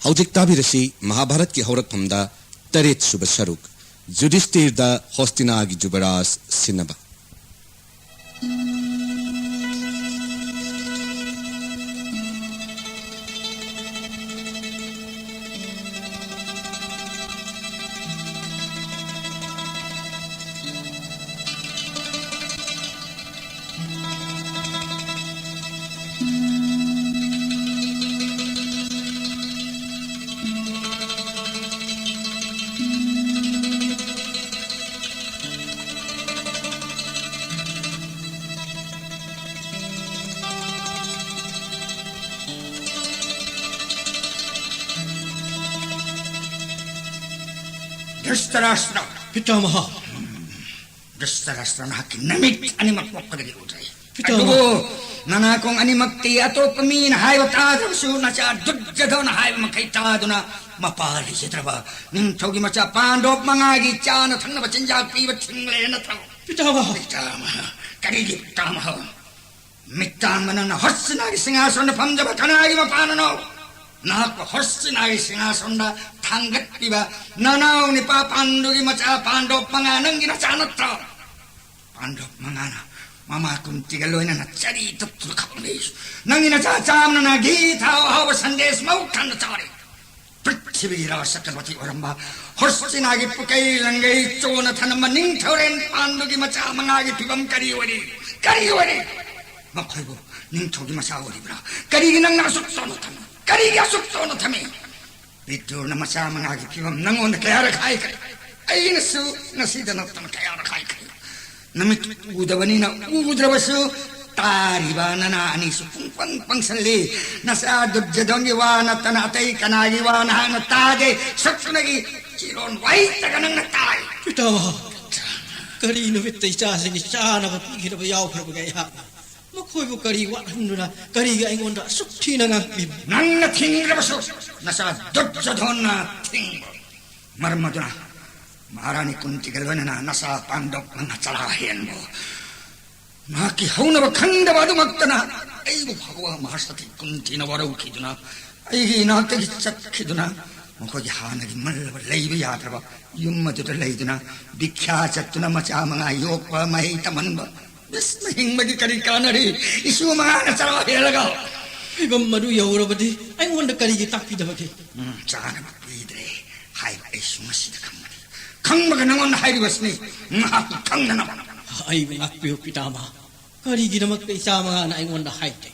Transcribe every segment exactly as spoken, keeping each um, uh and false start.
ꯍꯧꯖꯤꯛ ꯇꯥꯕꯤꯔꯁꯤ ꯃꯍꯥꯚꯥꯔꯠꯀꯤ ꯍꯧꯔꯛꯐꯝꯗ ꯇꯔꯦꯠ ꯁꯨꯕ ꯁꯔꯨꯛ, ꯌꯨꯙꯤꯁꯇꯤꯔꯗ ꯍꯣꯁꯇꯤꯅꯥꯒꯤ ꯖꯨꯕꯔꯥꯖ ꯁꯤꯟꯅꯕ꯫ ꯙ꯭ꯔꯤꯇꯔꯥꯁ꯭ꯇ꯭ꯔ꯫ ꯄꯤꯇꯥꯃꯍ꯫ ꯙ꯭ꯔꯤꯇꯔꯥꯁ꯭ꯇ꯭ꯔ, ꯅꯍꯥꯛꯀꯤ ꯅꯃꯤꯠ ꯑꯅꯤꯃꯛ ꯄꯣꯛꯄꯗꯒꯤ ꯎꯗ꯭ꯔꯦ꯫ ꯄꯤꯇꯥꯃꯍ꯫ ꯑꯗꯨꯕꯨ ꯅꯅꯥꯀꯣꯡ ꯑꯅꯤꯃꯛꯇꯤ ꯑꯇꯣꯞꯄ ꯃꯤꯅ ꯍꯥꯏꯕ ꯇꯥꯗ꯭ꯔꯕꯁꯨ, ꯅꯆꯥ ꯗꯨꯔꯖꯣꯙꯅ ꯍꯥꯏꯕ ꯃꯈꯩ ꯇꯥꯗꯨꯅ ꯃꯄꯥ ꯂꯩꯖꯗ꯭ꯔꯕ ꯅꯤꯡꯊꯧꯒꯤ ꯃꯆꯥ ꯄꯥꯟꯗꯣꯞ ꯃꯉꯥꯒꯤ ꯆꯥꯅ ꯊꯛꯅꯕ ꯆꯤꯟꯖꯥꯛ ꯄꯤꯕ ꯊꯤꯡꯂꯦ ꯅꯠꯇ꯭ꯔꯣ? ꯄꯤꯇꯥꯃꯍ꯫ ꯄꯤꯇꯥꯃꯍ꯫ ꯀꯔꯤꯒꯤ ꯄꯤꯇꯥꯃꯍ? ꯃꯤꯠꯇꯥꯡꯕ ꯅꯪꯅ ꯍꯣꯁꯇꯤꯅꯥꯒꯤ ꯁꯤꯡꯍꯥꯁꯣꯟꯗ ꯐꯝꯖꯕ ꯀꯅꯥꯒꯤ ꯃꯄꯥꯅꯅꯣ? ꯅꯍꯥꯛꯄꯨ ꯍꯣꯁꯇꯤꯅꯥꯒꯤ ꯁꯤꯡꯍꯥꯁꯣꯟꯗ ꯊꯥꯡꯒꯠꯄꯤꯕ ꯅꯅꯥꯎ ꯅꯤꯄꯥ ꯄꯥꯟꯗꯨꯒꯤ ꯃꯆꯥ ꯄꯥꯟꯗꯣꯞ ꯃꯉꯥ ꯅꯪꯒꯤ ꯅꯆꯥ ꯅꯠꯇ꯭ꯔꯣ? ꯄꯥꯟꯗꯣꯞ ꯃꯉꯥꯅ ꯃꯃꯥ ꯀꯨꯟꯇꯤꯒ ꯂꯣꯏꯅꯅ ꯆꯔꯤ ꯇꯠꯇꯨꯅ ꯈꯞꯂꯦ꯫ ꯅꯪꯒꯤ ꯅꯆꯥ ꯆꯥꯝꯅꯅ ꯘꯤ ꯊꯥꯎ ꯑꯍꯥꯎꯕ ꯁꯟꯗꯦꯁ ꯃꯧ ꯊꯟꯅ ꯆꯥꯔꯦ꯫ ꯄ꯭ꯔꯤꯊꯤꯕꯤꯒꯤ ꯔꯥꯖ ꯆꯀ꯭ꯔꯕꯔꯇꯤ ꯑꯣꯏꯔꯝꯕ ꯍꯣꯁꯇꯤꯅꯥꯒꯤ ꯄꯨꯀꯩ ꯂꯪꯒꯩ ꯆꯣꯅ ꯊꯅꯝꯕ ꯅꯤꯡꯊꯧꯔꯦꯟ ꯄꯥꯟꯗꯨꯒꯤ ꯃꯆꯥ ꯃꯉꯥꯒꯤ ꯐꯤꯕꯝ ꯀꯔꯤ ꯑꯣꯏꯔꯤ? ꯀꯔꯤ ꯑꯣꯏꯔꯤ? ꯃꯈꯣꯏꯕꯨ ꯅꯤꯡꯊꯧꯒꯤ ꯃꯆꯥ ꯑꯣꯏꯔꯤꯕ꯭ꯔꯥ? ꯀꯔꯤꯒꯤ ꯅꯪꯅ ꯑꯁꯨꯛ ꯆꯣꯅ ꯊꯝꯃꯤ? ꯀꯔꯤꯒꯤ ꯑꯁꯨꯛ ꯆꯣꯅ ꯊꯝꯃꯤ? ꯕꯤꯗꯨꯔꯅ ꯃꯆꯥ ꯃꯉꯥꯒꯤ ꯐꯤꯕꯝ ꯅꯪꯉꯣꯟꯗ ꯀꯌꯥꯔꯛ ꯍꯥꯏꯈ꯭ꯔꯦ? ꯑꯩꯅꯁꯨ ꯉꯁꯤꯗ ꯅꯠꯇꯅ ꯀꯌꯥꯔꯛ ꯍꯥꯏꯈ꯭ꯔꯦ? ꯅꯃꯤꯠ ꯎꯗꯕꯅꯤꯅ ꯎꯗ꯭ꯔꯕꯁꯨ ꯇꯥꯔꯤꯕ ꯅꯅꯥ ꯑꯅꯤꯁꯨ ꯄꯨꯡꯄꯪ ꯄꯪꯁꯜꯂꯤ꯫ ꯅꯆꯥ ꯗꯨꯔꯖꯣꯙꯟꯒꯤ ꯋꯥ ꯅꯠꯇꯅ ꯑꯇꯩ ꯀꯅꯥꯒꯤ ꯋꯥ ꯅꯍꯥꯛꯅ ꯇꯥꯗꯦ꯫ ꯁꯛꯇꯨꯅꯒꯤ ꯆꯤꯔꯣꯟ ꯋꯥꯍꯩꯇꯒ ꯅꯪꯅ ꯇꯥꯏ꯫ ꯄꯤꯇꯥꯃꯍ, ꯀꯔꯤ ꯅꯨꯃꯤꯠꯇ ꯏꯆꯥꯁꯤꯡꯒꯤ ꯆꯥꯅꯕ ꯄꯤꯈꯤꯗꯕ ꯌꯥꯎꯈ꯭ꯔꯕꯒꯦ ꯑꯩꯍꯥꯛꯅ? ꯃꯈꯣꯏꯕꯨ ꯀꯔꯤ ꯋꯥꯠꯍꯟꯗꯨꯅ ꯀꯔꯤꯒꯤ ꯑꯩꯉꯣꯟꯗ ꯑꯁꯨꯛ ꯊꯤꯅ ꯉꯥꯡꯕꯤꯕ? ꯅꯪꯅ ꯊꯤꯡꯗ꯭ꯔꯕꯁꯨ ꯅꯆꯥ ꯗꯨꯔꯖꯣꯙꯟꯅ ꯊꯤꯡꯕ꯫ ꯃꯔꯝ ꯑꯗꯨꯅ ꯃꯍꯥꯔꯥꯅꯤ ꯀꯨꯟꯇꯤꯒ ꯂꯣꯏꯅꯅ ꯅꯆꯥ ꯄꯥꯟꯗꯣꯞ ꯃꯉꯥ ꯆꯔꯥ ꯍꯦꯟꯕ꯫ ꯃꯍꯥꯛꯀꯤ ꯍꯧꯅꯕ ꯈꯪꯗꯕ ꯑꯗꯨꯃꯛꯇꯅ ꯑꯩꯕꯨ ꯐꯥꯎꯕ ꯃꯍꯥꯁꯇꯤ ꯀꯨꯟꯇꯤꯅ ꯋꯥꯔꯧꯈꯤꯗꯨꯅ ꯑꯩꯒꯤ ꯏꯅꯥꯛꯇꯒꯤ ꯆꯠꯈꯤꯗꯨꯅ ꯃꯈꯣꯏꯒꯤ ꯍꯥꯟꯅꯒꯤ ꯃꯜꯂꯕ ꯂꯩꯕ ꯌꯥꯗ꯭ꯔꯕ ꯌꯨꯝ ꯑꯗꯨꯗ ꯂꯩꯗꯨꯅ ꯚꯤꯈ꯭ꯌꯥ ꯆꯠꯇꯨꯅ ꯃꯆꯥ ꯃꯉꯥ ꯌꯣꯛꯄ, ꯃꯍꯩ ꯇꯝꯍꯟꯕ, ꯕꯤꯁꯅ ꯍꯤꯡꯕꯒꯤ ꯀꯔꯤ ꯀꯥꯟꯅꯔꯤ? ꯏꯁꯨ ꯃꯉꯥꯅ ꯆꯔꯥ ꯍꯦꯜꯂꯒ꯫ ꯐꯤꯕꯝ ꯑꯗꯨ ꯌꯧꯔꯕꯗꯤ ꯑꯩꯉꯣꯟꯗ ꯀꯔꯤꯒꯤ ꯇꯥꯛꯄꯤꯗꯕꯒꯦ? ꯎꯝ, ꯆꯥꯅꯕ ꯄꯤꯗ꯭ꯔꯦ ꯍꯥꯏꯕ ꯑꯩꯁꯨ ꯉꯁꯤꯗ ꯈꯪꯕꯅꯤ꯫ ꯈꯪꯕꯒ ꯅꯉꯣꯟꯗ ꯍꯥꯏꯔꯤꯕꯁꯤꯅꯤ, ꯉꯥꯏꯍꯥꯛꯀꯤ ꯈꯪꯗꯅꯕ꯫ ꯑꯩꯕꯨ ꯉꯥꯛꯄꯤꯌꯨ ꯄꯤꯇꯥꯃꯍ꯫ ꯀꯔꯤꯒꯤꯗꯃꯛꯇ ꯏꯆꯥ ꯃꯉꯥꯅ ꯑꯩꯉꯣꯟꯗ ꯍꯥꯏꯗꯦ?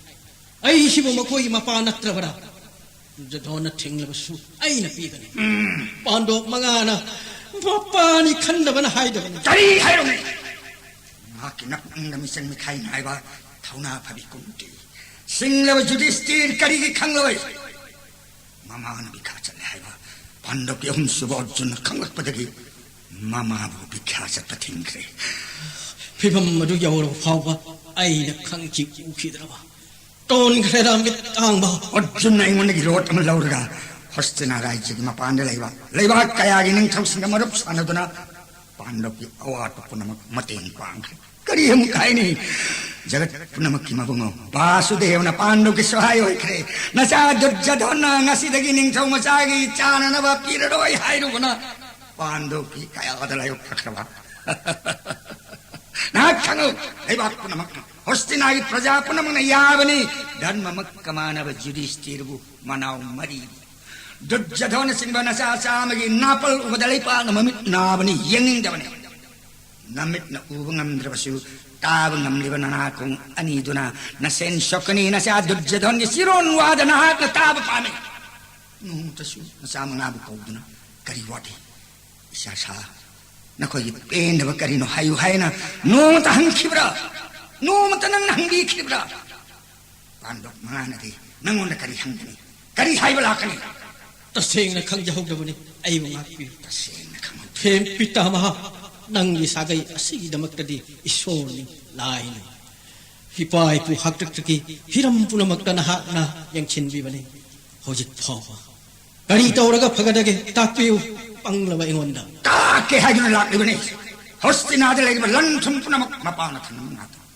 ꯑꯩꯁꯤꯕꯨ ꯃꯈꯣꯏꯒꯤ ꯃꯄꯥ ꯅꯠꯇ꯭ꯔꯕ꯭ꯔꯥ? ꯖꯗꯣꯟꯅ ꯊꯤꯡꯂꯕꯁꯨ ꯑꯩꯅ ꯄꯤꯒꯅꯤ꯫ ꯎꯝ꯫ ꯄꯥꯟꯗꯣꯞ ꯃꯉꯥꯅ ꯃꯄꯥꯅꯤ ꯈꯟꯗꯕꯅ ꯍꯥꯏꯗꯕꯅꯤ꯫ ꯀꯔꯤ ꯍꯥꯏꯔꯝꯃꯤ? ꯃꯍꯥꯛꯀꯤ ꯅꯄꯨꯛꯅꯤꯡꯗ ꯃꯤꯆꯪ ꯃꯤꯈꯥꯏ ꯅꯥꯏꯕ ꯊꯧꯅꯥ ꯐꯕꯤ ꯀꯨꯟꯇꯤ꯫ ꯁꯤꯡꯂꯕ ꯌꯨꯙꯤꯁꯇꯤꯔ ꯀꯔꯤꯒꯤ ꯈꯪꯂꯣꯏ? ꯃꯃꯥꯅ ꯕꯤꯈꯥ ꯆꯠꯂꯦ ꯍꯥꯏꯕ ꯄꯥꯟꯗꯕꯀꯤ ꯑꯍꯨꯝꯁꯨꯕ ꯑꯔꯖꯨꯟꯅ ꯈꯪꯂꯛꯄꯗꯒꯤ ꯃꯃꯥꯕꯨ ꯕꯤꯈꯥ ꯆꯠꯄ ꯊꯤꯡꯈ꯭ꯔꯦ꯫ ꯐꯤꯕꯝ ꯑꯗꯨ ꯌꯧꯔꯕ ꯐꯥꯎꯕ ꯑꯩꯅ ꯈꯪꯈꯤ ꯎꯈꯤꯗ꯭ꯔꯕ꯫ ꯇꯣꯟꯈ꯭ꯔꯦꯗ ꯃꯤꯠ ꯇꯥꯡꯕ꯫ ꯑꯔꯖꯨꯟꯅ ꯑꯩꯉꯣꯟꯗꯒꯤ ꯔꯣꯠ ꯑꯃ ꯂꯧꯔꯒ ꯍꯣꯁꯇꯤꯅꯥ ꯔꯥꯖ꯭ꯌꯒꯤ ꯃꯄꯥꯟꯗ ꯂꯩꯕ ꯂꯩꯕꯥꯛ ꯀꯌꯥꯒꯤ ꯅꯤꯡꯊꯧꯁꯤꯡꯒ ꯃꯔꯨꯞ ꯁꯥꯟꯅꯗꯨꯅ ꯄꯥꯟꯗꯕꯀꯤ ꯑꯋꯥꯠꯄ ꯄꯨꯝꯅꯃꯛ ꯃꯇꯦꯡ ꯄꯥꯡꯈ꯭ꯔꯦ꯫ ꯀꯔꯤ ꯑꯃꯨꯛ ꯍꯥꯏꯅꯤ? ꯖꯒꯠ ꯄꯨꯝꯅꯃꯛꯀꯤ ꯃꯕꯨꯡꯉꯣ ꯕꯥꯁꯨꯗꯦꯕꯅ ꯄꯥꯟꯗꯨꯒꯤ ꯁꯍꯥꯏ ꯑꯣꯏꯈ꯭ꯔꯦ꯫ ꯅꯆꯥ ꯗꯨꯔꯖꯣꯙꯟꯅ ꯉꯁꯤꯗꯒꯤ ꯅꯤꯡꯊꯧ ꯃꯆꯥꯒꯤ ꯆꯥꯅꯅꯕ ꯄꯤꯔꯔꯣꯏ ꯍꯥꯏꯔꯨꯕꯅ ꯄꯥꯟꯗꯨꯒꯤ ꯀꯌꯥꯗ ꯂꯥꯏꯌꯣꯛꯈ꯭ꯔꯕ꯫ ꯅꯍꯥꯛ ꯈꯪꯉꯨ, ꯂꯩꯕꯥꯛ ꯄꯨꯝꯅꯃꯛꯅ, ꯍꯣꯁꯇꯤꯅꯥꯒꯤ ꯄ꯭ꯔꯖꯥ ꯄꯨꯝꯅꯃꯛꯅ ꯌꯥꯕꯅꯤ, ꯙꯔꯃꯃꯛꯀ ꯃꯥꯟꯅꯕ ꯌꯨꯙꯤꯁꯇꯤꯔꯕꯨ ꯃꯅꯥꯎ ꯃꯔꯤ꯫ ꯗꯨꯔꯖꯣꯙꯅꯆꯤꯡꯕ ꯅꯆꯥ ꯆꯥꯝꯃꯒꯤ ꯅꯥꯄꯜ ꯎꯕꯗ ꯂꯩꯄꯥꯛꯅ ꯃꯃꯤꯠ ꯅꯥꯕꯅꯤ, ꯌꯦꯡꯅꯤꯡꯗꯕꯅꯤ꯫ ꯅꯃꯤꯠꯅ ꯎꯕ ꯉꯝꯗ꯭ꯔꯕꯁꯨ ꯇꯥꯕ ꯉꯝꯂꯤꯕ ꯅꯅꯥꯀꯣꯡ ꯑꯅꯤꯗꯨꯅ ꯅꯁꯦꯟ ꯁꯣꯛꯀꯅꯤ꯫ ꯅꯆꯥ ꯗꯨꯔꯖꯣꯙꯟꯒꯤ ꯆꯤꯔꯣꯟ ꯋꯥꯗ ꯅꯍꯥꯛꯅ ꯇꯥꯕ ꯄꯥꯝꯃꯤ꯫ ꯅꯣꯡꯃꯇꯁꯨ ꯅꯆꯥ ꯃꯉꯥꯕꯨ ꯀꯧꯗꯨꯅ ꯀꯔꯤ ꯋꯥꯠꯂꯤ? ꯏꯆꯥ ꯁꯥ, ꯅꯈꯣꯏꯒꯤ ꯄꯦꯟꯗꯕ ꯀꯔꯤꯅꯣ ꯍꯥꯏꯌꯨ ꯍꯥꯏꯅ ꯅꯣꯡꯃꯇ ꯍꯪꯈꯤꯕ꯭ꯔꯥ? ꯅꯣꯡꯃꯇ ꯅꯪꯅ ꯍꯪꯕꯤꯈꯤꯕ꯭ꯔꯥ? ꯄꯥꯟꯗꯣꯞ ꯃꯉꯥꯅꯗꯤ ꯅꯪꯉꯣꯟꯗ ꯀꯔꯤ ꯍꯪꯒꯅꯤ? ꯀꯔꯤ ꯍꯥꯏꯕ ꯂꯥꯛꯀꯅꯤ? ꯇꯁꯦꯡꯅ ꯈꯪꯖꯍꯧꯗꯕꯅꯤ꯫ ꯑꯩꯕꯨ ꯉꯥꯛꯄꯤꯌꯨ꯫ ꯇꯁꯦꯡꯅ ꯈꯪꯍꯧꯗꯦ꯫ ꯍꯦ ꯄꯤꯇꯥꯃꯍ, ꯅꯪꯒꯤ ꯁꯥꯒꯩ ꯑꯁꯤꯒꯤꯗꯃꯛꯇꯗꯤ ꯏꯁꯣꯔꯅꯤ, ꯂꯥꯏꯅꯤ꯫ ꯏꯄꯥ ꯏꯄꯨ ꯍꯥꯛꯇꯛꯇꯒꯤ ꯍꯤꯔꯝ ꯄꯨꯝꯅꯃꯛꯇ ꯅꯍꯥꯛꯅ ꯌꯦꯡꯁꯤꯟꯕꯤꯕꯅꯤ꯫ ꯍꯧꯖꯤꯛ ꯐꯥꯎꯕ ꯀꯔꯤ ꯇꯧꯔꯒ ꯐꯒꯗꯒꯦ? ꯇꯥꯛꯄꯤꯌꯨ, ꯄꯪꯂꯕ ꯑꯩꯉꯣꯟꯗ꯫ ꯇꯥꯛꯀꯦ ꯍꯥꯏꯗꯨꯅ ꯂꯥꯛꯂꯤꯕꯅꯤ꯫ ꯍꯣꯁꯇꯤꯅꯥꯗ ꯂꯩꯔꯤꯕ ꯂꯟ ꯊꯨꯝ ꯄꯨꯝꯅꯃꯛ ꯃꯄꯥꯅ ꯊꯝꯕ ꯉꯥꯛꯇꯅꯤ꯫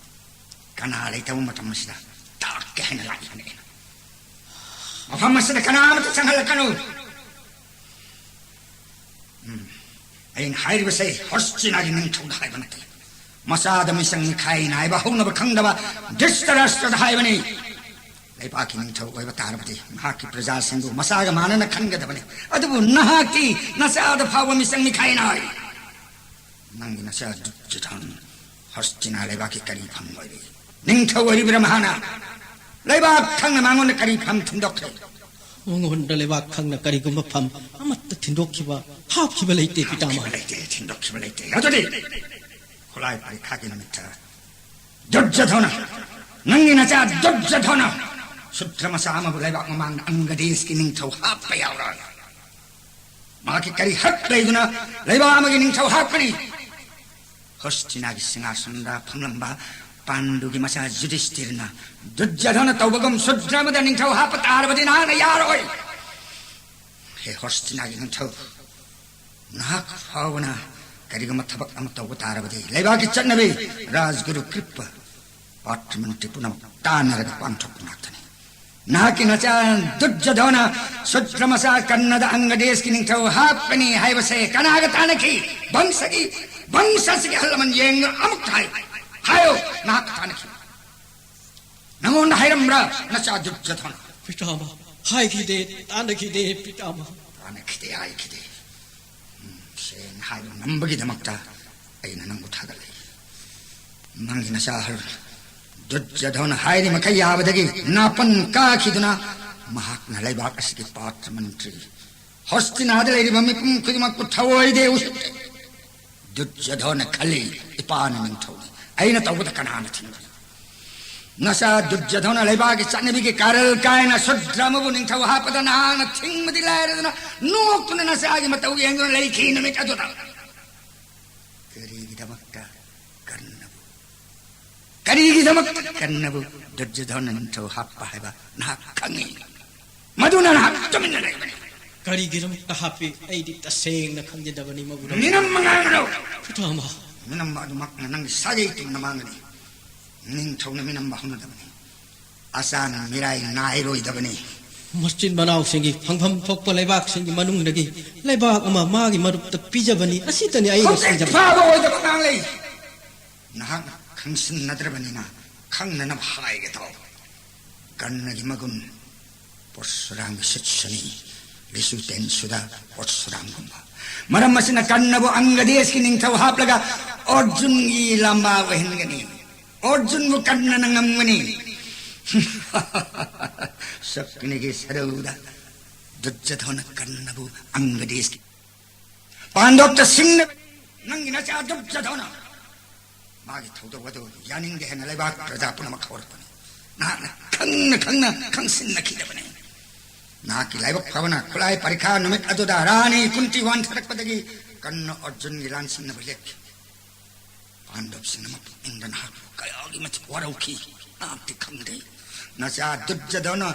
ꯀꯅꯥ ꯂꯩꯇꯕ ꯃꯇꯝ ꯑꯁꯤꯗ ꯇꯥꯛꯀꯦ ꯍꯥꯏꯅ ꯂꯥꯛꯂꯤꯕꯅꯤ ꯑꯩꯅ꯫ ꯃꯐꯝ ꯑꯁꯤꯗ ꯀꯅꯥꯃꯠꯇ ꯆꯪꯍꯜꯂꯛꯀꯅꯨ꯫ ꯎꯝ, ꯑꯩꯅ ꯍꯥꯏꯔꯤꯕꯁꯦ ꯍꯣꯁꯇꯤꯅꯥꯒꯤ ꯅꯤꯡꯊꯧꯗ ꯍꯥꯏꯕ ꯅꯠꯇꯦ꯫ ꯃꯆꯥꯗ ꯃꯤꯆꯪ ꯃꯤꯈꯥꯏ ꯅꯥꯏꯕ ꯍꯧꯅꯕ ꯈꯪꯗꯕ ꯙ꯭ꯔꯤꯇꯔꯥꯁꯇ꯭ꯔꯗ ꯍꯥꯏꯕꯅꯤ꯫ ꯂꯩꯕꯥꯛꯀꯤ ꯅꯤꯡꯊꯧ ꯑꯣꯏꯕ ꯇꯥꯔꯕꯗꯤ ꯃꯍꯥꯛꯀꯤ ꯄ꯭ꯔꯖꯥꯁꯤꯡꯕꯨ ꯃꯆꯥꯒ ꯃꯥꯟꯅꯅ ꯈꯟꯒꯗꯕꯅꯤ꯫ ꯑꯗꯨꯕꯨ ꯅꯍꯥꯛꯇꯤ ꯅꯆꯥꯗ ꯐꯥꯎꯕ ꯃꯤꯆꯪ ꯃꯤꯈꯥꯏ ꯅꯥꯏ꯫ ꯅꯪꯒꯤ ꯅꯆꯥ ꯗꯨꯔꯖꯣꯙꯟ ꯍꯣꯁꯇꯤꯅꯥ ꯂꯩꯕꯥꯛꯀꯤ ꯀꯔꯤ ꯐꯝ ꯑꯣꯏꯔꯤ? ꯅꯤꯡꯊꯧ ꯑꯣꯏꯔꯤꯕ꯭ꯔꯥ ꯃꯍꯥꯛꯅ? ꯂꯩꯕꯥꯛ ꯊꯪꯅ ꯃꯉꯣꯟꯗ ꯀꯔꯤ ꯐꯝ ꯊꯤꯟꯗꯣꯛꯈ꯭ꯔꯦ? ꯃꯉꯣꯟꯗ ꯂꯩꯕꯥꯛ ꯊꯪꯅ ꯀꯔꯤꯒꯨꯝꯕ ꯐꯝ ꯑꯃꯠꯇ ꯊꯤꯟꯗꯣꯛꯈꯤꯕ, ꯍꯥꯞꯈꯤꯕ ꯂꯩꯇꯦ, ꯄꯤꯇꯥꯃꯍ꯫ ꯂꯩꯇꯦ, ꯊꯤꯟꯗꯣꯛꯈꯤꯕ ꯂꯩꯇꯦ꯫ ꯑꯗꯨꯗꯤ ꯈꯨꯠꯂꯥꯏ ꯄꯔꯤꯈꯥꯒꯤ ꯅꯨꯃꯤꯠꯇ ꯗꯨꯔꯖꯣꯙꯅ, ꯅꯪꯒꯤ ꯅꯆꯥ ꯗꯨꯔꯖꯣꯙꯅ ꯁꯨꯗ꯭ꯔ ꯃꯆꯥ ꯑꯃꯕꯨ ꯂꯩꯕꯥꯛ ꯃꯃꯥꯡꯗ ꯑꯪꯒ ꯗꯦꯁꯀꯤ ꯅꯤꯡꯊꯧ ꯍꯥꯞꯄ ꯌꯥꯎꯔꯣꯏ꯫ ꯃꯍꯥꯛꯀꯤ ꯀꯔꯤ ꯍꯛ ꯂꯩꯗꯨꯅ ꯂꯩꯕꯥꯛ ꯑꯃꯒꯤ ꯅꯤꯡꯊꯧ ꯍꯥꯞꯀꯅꯤ? ꯍꯣꯁꯇꯤꯅꯥꯒꯤ ꯁꯤꯡꯍꯥꯁꯟꯗ ꯐꯝꯂꯝꯕ ꯄꯥꯟꯗꯨꯒꯤ ꯃꯆꯥ ꯌꯨꯙꯤꯁꯇꯤꯔꯅ ꯗꯨꯔꯖꯣꯙꯅ ꯇꯧꯕꯒꯨꯝ ꯁꯨꯗ꯭ꯔ ꯑꯃꯗ ꯅꯤꯡꯊꯧ ꯍꯥꯞꯄ ꯇꯥꯔꯕꯗꯤ ꯅꯍꯥꯛꯅ ꯌꯥꯔꯣꯏ꯫ ꯍꯦ ꯍꯣꯁꯇꯤꯅꯥꯒꯤ ꯅꯤꯡꯊꯧ, ꯅꯍꯥꯛ ꯐꯥꯎꯕꯅ ꯀꯔꯤꯒꯨꯝꯕ ꯊꯕꯛ ꯑꯃ ꯇꯧꯕ ꯇꯥꯔꯕꯗꯤ ꯂꯩꯕꯥꯛꯀꯤ ꯆꯠꯅꯕꯤ, ꯔꯥꯖꯒꯨꯔꯨ ꯀ꯭ꯔꯤꯄ, ꯄꯥꯇ꯭ꯔ ꯃꯟꯇ꯭ꯔꯤ ꯄꯨꯝꯅꯃꯛ ꯇꯥꯟꯅꯔꯒ ꯄꯥꯡꯊꯣꯛꯄ ꯉꯥꯛꯇꯅꯤ꯫ ꯅꯍꯥꯛꯀꯤ ꯅꯆꯥ ꯗꯨꯔꯖꯣꯙꯅ ꯁꯨꯗ꯭ꯔ ꯃꯆꯥ ꯀꯔꯅꯗ ꯑꯪꯒ ꯗꯦꯁꯀꯤ ꯅꯤꯡꯊꯧ ꯍꯥꯞꯀꯅꯤ ꯍꯥꯏꯕꯁꯦ ꯀꯅꯥꯒ ꯇꯥꯟꯅꯈꯤ? ꯚꯪꯁꯒꯤ, ꯚꯪꯁꯁꯤꯒꯤ ꯑꯍꯜ ꯂꯃꯟ ꯌꯦꯡꯗꯨꯅ ꯑꯃꯨꯛꯇ ꯍꯥꯏꯌꯨ꯫ ꯍꯥꯏꯌꯨ, ꯅꯍꯥꯛꯀ ꯇꯥꯟꯅꯈꯤ꯫ ꯅꯉꯣꯟꯗ ꯍꯥꯏꯔꯝꯕ꯭ꯔꯥ ꯅꯆꯥ ꯗꯨꯔꯖꯣꯙꯅ? ꯄꯤꯇꯥꯃꯍ, ꯍꯥꯏꯈꯤꯗꯦ, ꯇꯥꯟꯅꯈꯤꯗꯦ, ꯄꯤꯇꯥꯃꯍ꯫ ꯇꯥꯟꯅꯈꯤꯗꯦ, ꯍꯥꯏꯈꯤꯗꯦ꯫ ꯎꯝ, ꯁꯦꯡꯅ ꯍꯥꯏꯕ ꯉꯝꯕꯒꯤꯗꯃꯛꯇ ꯑꯩꯅ ꯅꯪꯕꯨ ꯊꯥꯒꯠꯂꯤ꯫ ꯅꯪꯒꯤ ꯅꯆꯥ ꯑꯍꯜ ꯗꯨꯔꯖꯣꯙꯅ ꯍꯥꯏꯔꯤ ꯃꯈꯩ ꯌꯥꯕꯗꯒꯤ ꯅꯥꯄꯟ ꯀꯥꯈꯤꯗꯨꯅ ꯃꯍꯥꯛꯅ ꯂꯩꯕꯥꯛ ꯑꯁꯤꯒꯤ ꯄꯥꯇ꯭ꯔ ꯃꯟꯇ꯭ꯔꯤ ꯍꯣꯁꯇꯤꯅꯥꯗ ꯂꯩꯔꯤꯕ ꯃꯤꯄꯨꯝ ꯈꯨꯗꯤꯡꯃꯛꯄꯨ ꯊꯑꯣꯏꯗꯦ ꯎꯁꯤꯠꯇꯦ꯫ ꯗꯨꯔꯖꯣꯙꯅ ꯈꯜꯂꯤ, ꯏꯄꯥꯅ ꯅꯤꯡꯊꯧꯅꯤ, ꯑꯩꯅ ꯇꯧꯕꯗ ꯀꯅꯥꯅ ꯊꯤꯡꯒꯅꯤ? ꯅꯆꯥ ꯗꯨꯔꯖꯣꯙꯅ ꯂꯩꯕꯥꯛꯀꯤ ꯆꯠꯅꯕꯤꯒꯤ ꯀꯥꯔꯜ ꯀꯥꯏꯅ ꯁꯨꯗ꯭ꯔ ꯑꯃꯕꯨ ꯅꯤꯡꯊꯧ ꯍꯥꯞꯄꯗ ꯅꯍꯥꯛꯅ ꯊꯤꯡꯕꯗꯤ ꯂꯥꯏꯔꯗꯅ ꯅꯣꯛꯇꯨꯅ ꯅꯆꯥꯒꯤ ꯃꯇꯧ ꯌꯦꯡꯗꯨꯅ ꯂꯩꯈꯤ ꯅꯨꯃꯤꯠ ꯑꯗꯨꯗ꯫ ꯀꯔꯤꯒꯤꯗꯃꯛꯇ ꯀꯔꯅꯕꯨ, ꯀꯔꯤꯒꯤꯗꯃꯛꯇ ꯀꯔꯅꯕꯨ ꯗꯨꯔꯖꯣꯙꯅ ꯅꯤꯡꯊꯧ ꯍꯥꯞꯄ ꯍꯥꯏꯕ ꯅꯍꯥꯛ ꯈꯪꯉꯤ? ꯃꯗꯨꯅ ꯅꯍꯥꯛ ꯇꯨꯃꯤꯟꯅ ꯂꯩꯕꯅꯤ꯫ ꯀꯔꯤꯒꯤꯗꯃꯛꯇ ꯍꯥꯞꯄꯤ? ꯑꯩꯗꯤ ꯇꯁꯦꯡꯅ ꯈꯪꯖꯗꯕꯅꯤ ꯃꯕꯨ꯫ ꯃꯤꯅꯝ ꯉꯥꯡꯒꯅꯨ꯫ ꯄꯤꯇꯥꯃꯍ꯫ ꯃꯤꯅꯝꯕ ꯑꯗꯨꯃꯛꯅ ꯅꯪꯒꯤ ꯁꯥꯒꯩ ꯇꯨꯝꯅ ꯃꯥꯡꯒꯅꯤ꯫ ꯅꯤꯡꯊꯧꯅ ꯃꯤꯅꯝꯕ ꯍꯧꯅꯗꯕꯅꯤ꯫ ꯑꯆꯥꯟ ꯃꯤꯔꯥꯏ ꯅꯥꯏꯔꯣꯏꯗꯕꯅꯤ꯫ ꯃꯆꯤꯟ ꯃꯅꯥꯎꯁꯤꯡꯒꯤ ꯐꯪꯐꯝ ꯊꯣꯛꯄ ꯂꯩꯕꯥꯛꯁꯤꯡꯒꯤ ꯃꯅꯨꯡꯗꯒꯤ ꯂꯩꯕꯥꯛ ꯑꯃ ꯃꯥꯒꯤ ꯃꯔꯨꯞꯇ ꯄꯤꯖꯕꯅꯤ꯫ ꯑꯁꯤꯇꯅꯤ ꯑꯩꯅ ꯍꯧꯖꯤꯛ ꯈꯪꯖꯕ꯫ ꯐꯥꯕ ꯑꯣꯏꯗꯕ ꯑꯉꯥꯡ ꯂꯩ꯫ ꯅꯍꯥꯛꯅ ꯈꯪꯁꯤꯟꯅꯗ꯭ꯔꯕꯅꯤꯅ ꯈꯪꯅꯅꯕ ꯍꯥꯏꯒꯦ ꯇꯧ꯫ ꯀꯔꯅꯒꯤ ꯃꯒꯨꯟ ꯄꯔꯁꯨꯔꯥꯝꯒꯤ ꯁꯤꯠꯁꯨꯅꯤ, ꯂꯤꯁꯨ ꯇꯦꯟꯁꯨꯗ ꯄꯔꯁꯨꯔꯥꯝꯒꯨꯝꯕ꯫ ꯃꯔꯝ ꯑꯁꯤꯅ ꯀꯔꯅꯕꯨ ꯑꯪꯒꯗꯦꯁꯀꯤ ꯅꯤꯡꯊꯧ ꯍꯥꯞꯂꯒ ꯑꯔꯖꯨꯟꯒꯤ ꯂꯝꯕꯥ ꯑꯣꯏꯍꯟꯒꯅꯤ꯫ ꯑꯔꯖꯨꯟꯕꯨ ꯀꯔꯅꯅ ꯉꯝꯒꯅꯤ꯫ ꯁꯛꯅꯤꯒꯤ ꯁꯔꯧꯗ ꯗꯨꯔꯖꯣꯙꯅ ꯀꯔꯅꯕꯨ ꯑꯪꯒꯗꯦꯁꯀꯤ ꯄꯥꯟꯗꯣꯞꯇ ꯁꯤꯡꯅꯕꯅꯤ꯫ ꯅꯪꯒꯤ ꯅꯆꯥ ꯗꯨꯔꯖꯣꯙꯅ ꯃꯥꯒꯤ ꯊꯧꯗꯣꯛ ꯑꯗꯨ ꯌꯥꯅꯤꯡꯗꯦ ꯍꯥꯏꯅ ꯂꯩꯕꯥꯛ ꯄ꯭ꯔꯖꯥ ꯄꯨꯝꯅꯃꯛ ꯍꯧꯔꯛꯄꯅꯤ꯫ ꯅꯍꯥꯛꯅ ꯈꯪꯅ ꯈꯪꯅ ꯈꯪꯁꯤꯟꯅꯈꯤꯗꯕꯅꯤ꯫ ꯅꯍꯥꯛꯀꯤ ꯂꯥꯏꯕꯛ ꯐꯕꯅ ꯈꯨꯠꯂꯥꯏ ꯄꯔꯤꯈꯥ ꯅꯨꯃꯤꯠ ꯑꯗꯨꯗ ꯔꯥꯅꯤ ꯀꯨꯟꯇꯤ ꯋꯥꯟꯊꯔꯛꯄꯗꯒꯤ ꯀꯔꯅ ꯑꯔꯖꯨꯟꯒꯤ ꯂꯥꯟꯁꯤꯟꯅꯕ ꯂꯦꯞꯈꯤ꯫ ꯄꯥꯟꯗꯕꯁꯤꯡꯅ ꯃꯄꯨꯛꯅꯤꯡꯗ ꯅꯍꯥꯛꯄꯨ ꯀꯌꯥꯒꯤ ꯃꯇꯤꯛ ꯋꯥꯔꯧꯈꯤ, ꯅꯍꯥꯛꯇꯤ ꯈꯪꯗꯦ꯫ ꯅꯆꯥ ꯗꯨꯔꯖꯣꯙꯅ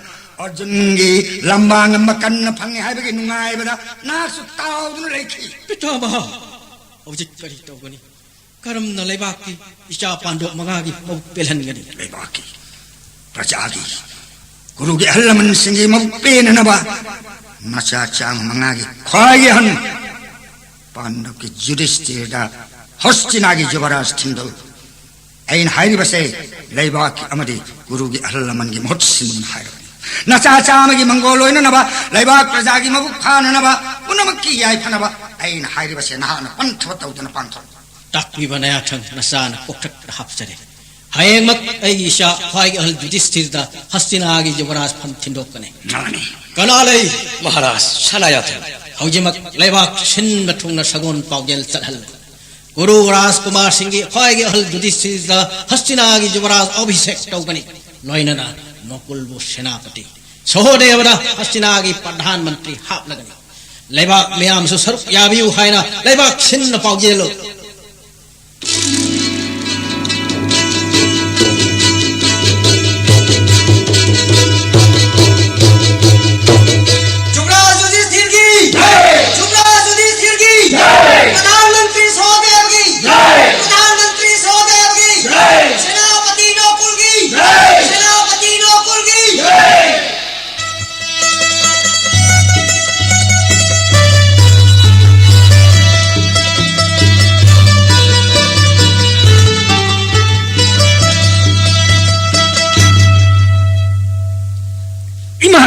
ꯑꯔꯖꯨꯟꯒꯤ ꯂꯝꯕꯥ ꯉꯝꯕ ꯀꯔꯅ ꯐꯪꯉꯦ ꯍꯥꯏꯕꯒꯤ ꯅꯨꯡꯉꯥꯏꯕꯗ ꯅꯍꯥꯛꯁꯨ ꯇꯥꯎꯗꯨꯅ ꯂꯩꯈꯤ꯫ ꯄꯤꯇꯥꯃꯍ, ꯍꯧꯖꯤꯛ ꯀꯔꯤ ꯇꯧꯒꯅꯤ? ꯀꯔꯝꯅ ꯂꯩꯕꯥꯛꯀꯤ ꯏꯆꯥ ꯄꯥꯟꯗꯣꯞ ꯃꯉꯥꯒꯤ ꯃꯕꯨꯛ ꯄꯦꯜꯍꯟꯒꯅꯤ? ꯂꯩꯕꯥꯛꯀꯤ ꯄ꯭ꯔꯖꯥꯒꯤ ꯒꯨꯔꯨꯒꯤ ꯑꯍꯜ ꯂꯃꯟꯁꯤꯡꯒꯤ ꯃꯕꯨꯛ ꯄꯦꯟꯅꯅꯕ ꯅꯆꯥ ꯆꯥꯝꯃ ꯃꯉꯥꯒꯤ ꯈ꯭ꯋꯥꯏꯒꯤ ꯑꯍꯟ ꯄꯥꯟꯗꯕꯀꯤ ꯌꯨꯙꯤꯁꯇꯤꯔꯗ ꯍꯁꯇꯤꯅꯥꯒꯤ ꯌꯨꯕꯔꯥꯖ ꯊꯤꯟꯗꯧ꯫ ꯑꯩꯅ ꯍꯥꯏꯔꯤꯕꯁꯦ ꯂꯩꯕꯥꯛꯀꯤ ꯑꯃꯗꯤ ꯒꯨꯔꯨꯒꯤ ꯑꯍꯜ ꯂꯃꯟꯒꯤ ꯃꯍꯨꯠ ꯁꯤꯟꯗꯨꯅ ꯍꯥꯏꯔꯕꯅꯤ꯫ ꯅꯆꯥ ꯆꯥꯝꯃꯒꯤ ꯃꯪꯒꯣꯜ ꯑꯣꯏꯅꯅꯕ, ꯂꯩꯕꯥꯛ ꯄ꯭ꯔꯖꯥꯒꯤ ꯃꯕꯨꯛ ꯐꯥꯅꯅꯕ, ꯄꯨꯝꯅꯃꯛꯀꯤ ꯌꯥꯏꯐꯅꯕ ꯑꯩꯅ ꯍꯥꯏꯔꯤꯕꯁꯦ ꯅꯍꯥꯛꯅ ꯄꯟꯊꯕ ꯇꯧꯗꯅ ꯄꯥꯡꯊꯣꯛ꯫ ꯇꯥꯛꯄꯤꯕ ꯅꯌꯥꯊꯪ ꯅꯆꯥꯅ ꯀꯣꯛꯊꯛꯇ ꯍꯥꯞꯆꯔꯦ꯫ ꯍꯌꯦꯡꯃꯛ ꯑꯩꯒꯤ ꯏꯆꯥ ꯈ꯭ꯋꯥꯏꯒꯤ ꯑꯍꯜ ꯌꯨꯙꯤꯁꯇꯤꯔꯗ ꯍꯁꯇꯤꯅꯥꯒꯤ ꯌꯨꯕꯔꯥꯖ ꯐꯝ ꯊꯤꯟꯗꯣꯛꯀꯅꯤ꯫ ꯃꯥꯅꯤ꯫ ꯀꯅꯥ ꯂꯩ? ꯃꯍꯥꯔꯥꯖ ꯁꯅꯥꯌꯥꯊꯪ꯫ ꯍꯧꯖꯤꯛꯃꯛ ꯂꯩꯕꯥꯛ ꯁꯤꯟꯕ ꯊꯨꯡꯅ ꯁꯒꯣꯜ ꯄꯥꯎꯖꯦꯜ ꯆꯠꯍꯜꯂꯨ꯫ ꯒꯨꯔꯨ ꯔꯥꯖꯀꯨꯃꯥꯔꯁꯤꯡꯒꯤ ꯈ꯭ꯋꯥꯏꯒꯤ ꯑꯍꯜ ꯌꯨꯙꯤꯁꯇꯤꯔꯗ ꯍꯁꯇꯤꯅꯥꯒꯤ ꯌꯨꯕꯔꯥꯖ ꯑꯚꯤꯁꯦꯛ ꯇꯧꯒꯅꯤ꯫ ꯂꯣꯏꯅꯅ ꯅꯀꯨꯜꯕꯨ ꯁꯦꯅꯥꯄꯇꯤ, ꯁꯍꯣꯗꯦꯕꯗ ꯍꯁꯇꯤꯅꯥꯒꯤ ꯄ꯭ꯔꯙꯥꯟ ꯃꯟꯇ꯭ꯔꯤ ꯍꯥꯞꯂꯒꯅꯤ꯫ ꯂꯩꯕꯥꯛ ꯃꯤꯌꯥꯝꯁꯨ ꯁꯔꯨꯛ ꯌꯥꯕꯤꯌꯨ ꯍꯥꯏꯅ ꯂꯩꯕꯥꯛ ꯁꯤꯟꯅ ꯄꯥꯎꯖꯦꯜꯂꯨ꯫ ꯌꯨꯕꯔꯥꯖ ꯌꯨꯙꯤꯁꯊꯤꯔꯒꯤ! ꯖꯩ! ꯌꯨꯕꯔꯥꯖ ꯌꯨꯙꯤꯁꯊꯤꯔꯒꯤ! ꯖꯩ! ꯄ꯭ꯔꯙꯥꯟ ꯃꯟꯇ꯭ꯔꯤ ꯁꯍꯣꯗꯦꯕꯒꯤ! ꯖꯩ! ꯄ꯭ꯔꯙꯥꯟ ꯃꯟꯇ꯭ꯔꯤ ꯁꯍꯣꯗꯦꯕꯒꯤ! ꯖꯩ! ꯁꯦꯅꯥꯄꯇꯤ ꯅꯣꯀꯨꯜꯒꯤ! ꯖꯩ! ꯁꯦꯅꯥꯄꯇꯤ ꯅꯣꯀꯨꯜꯒꯤ! ꯖꯩ!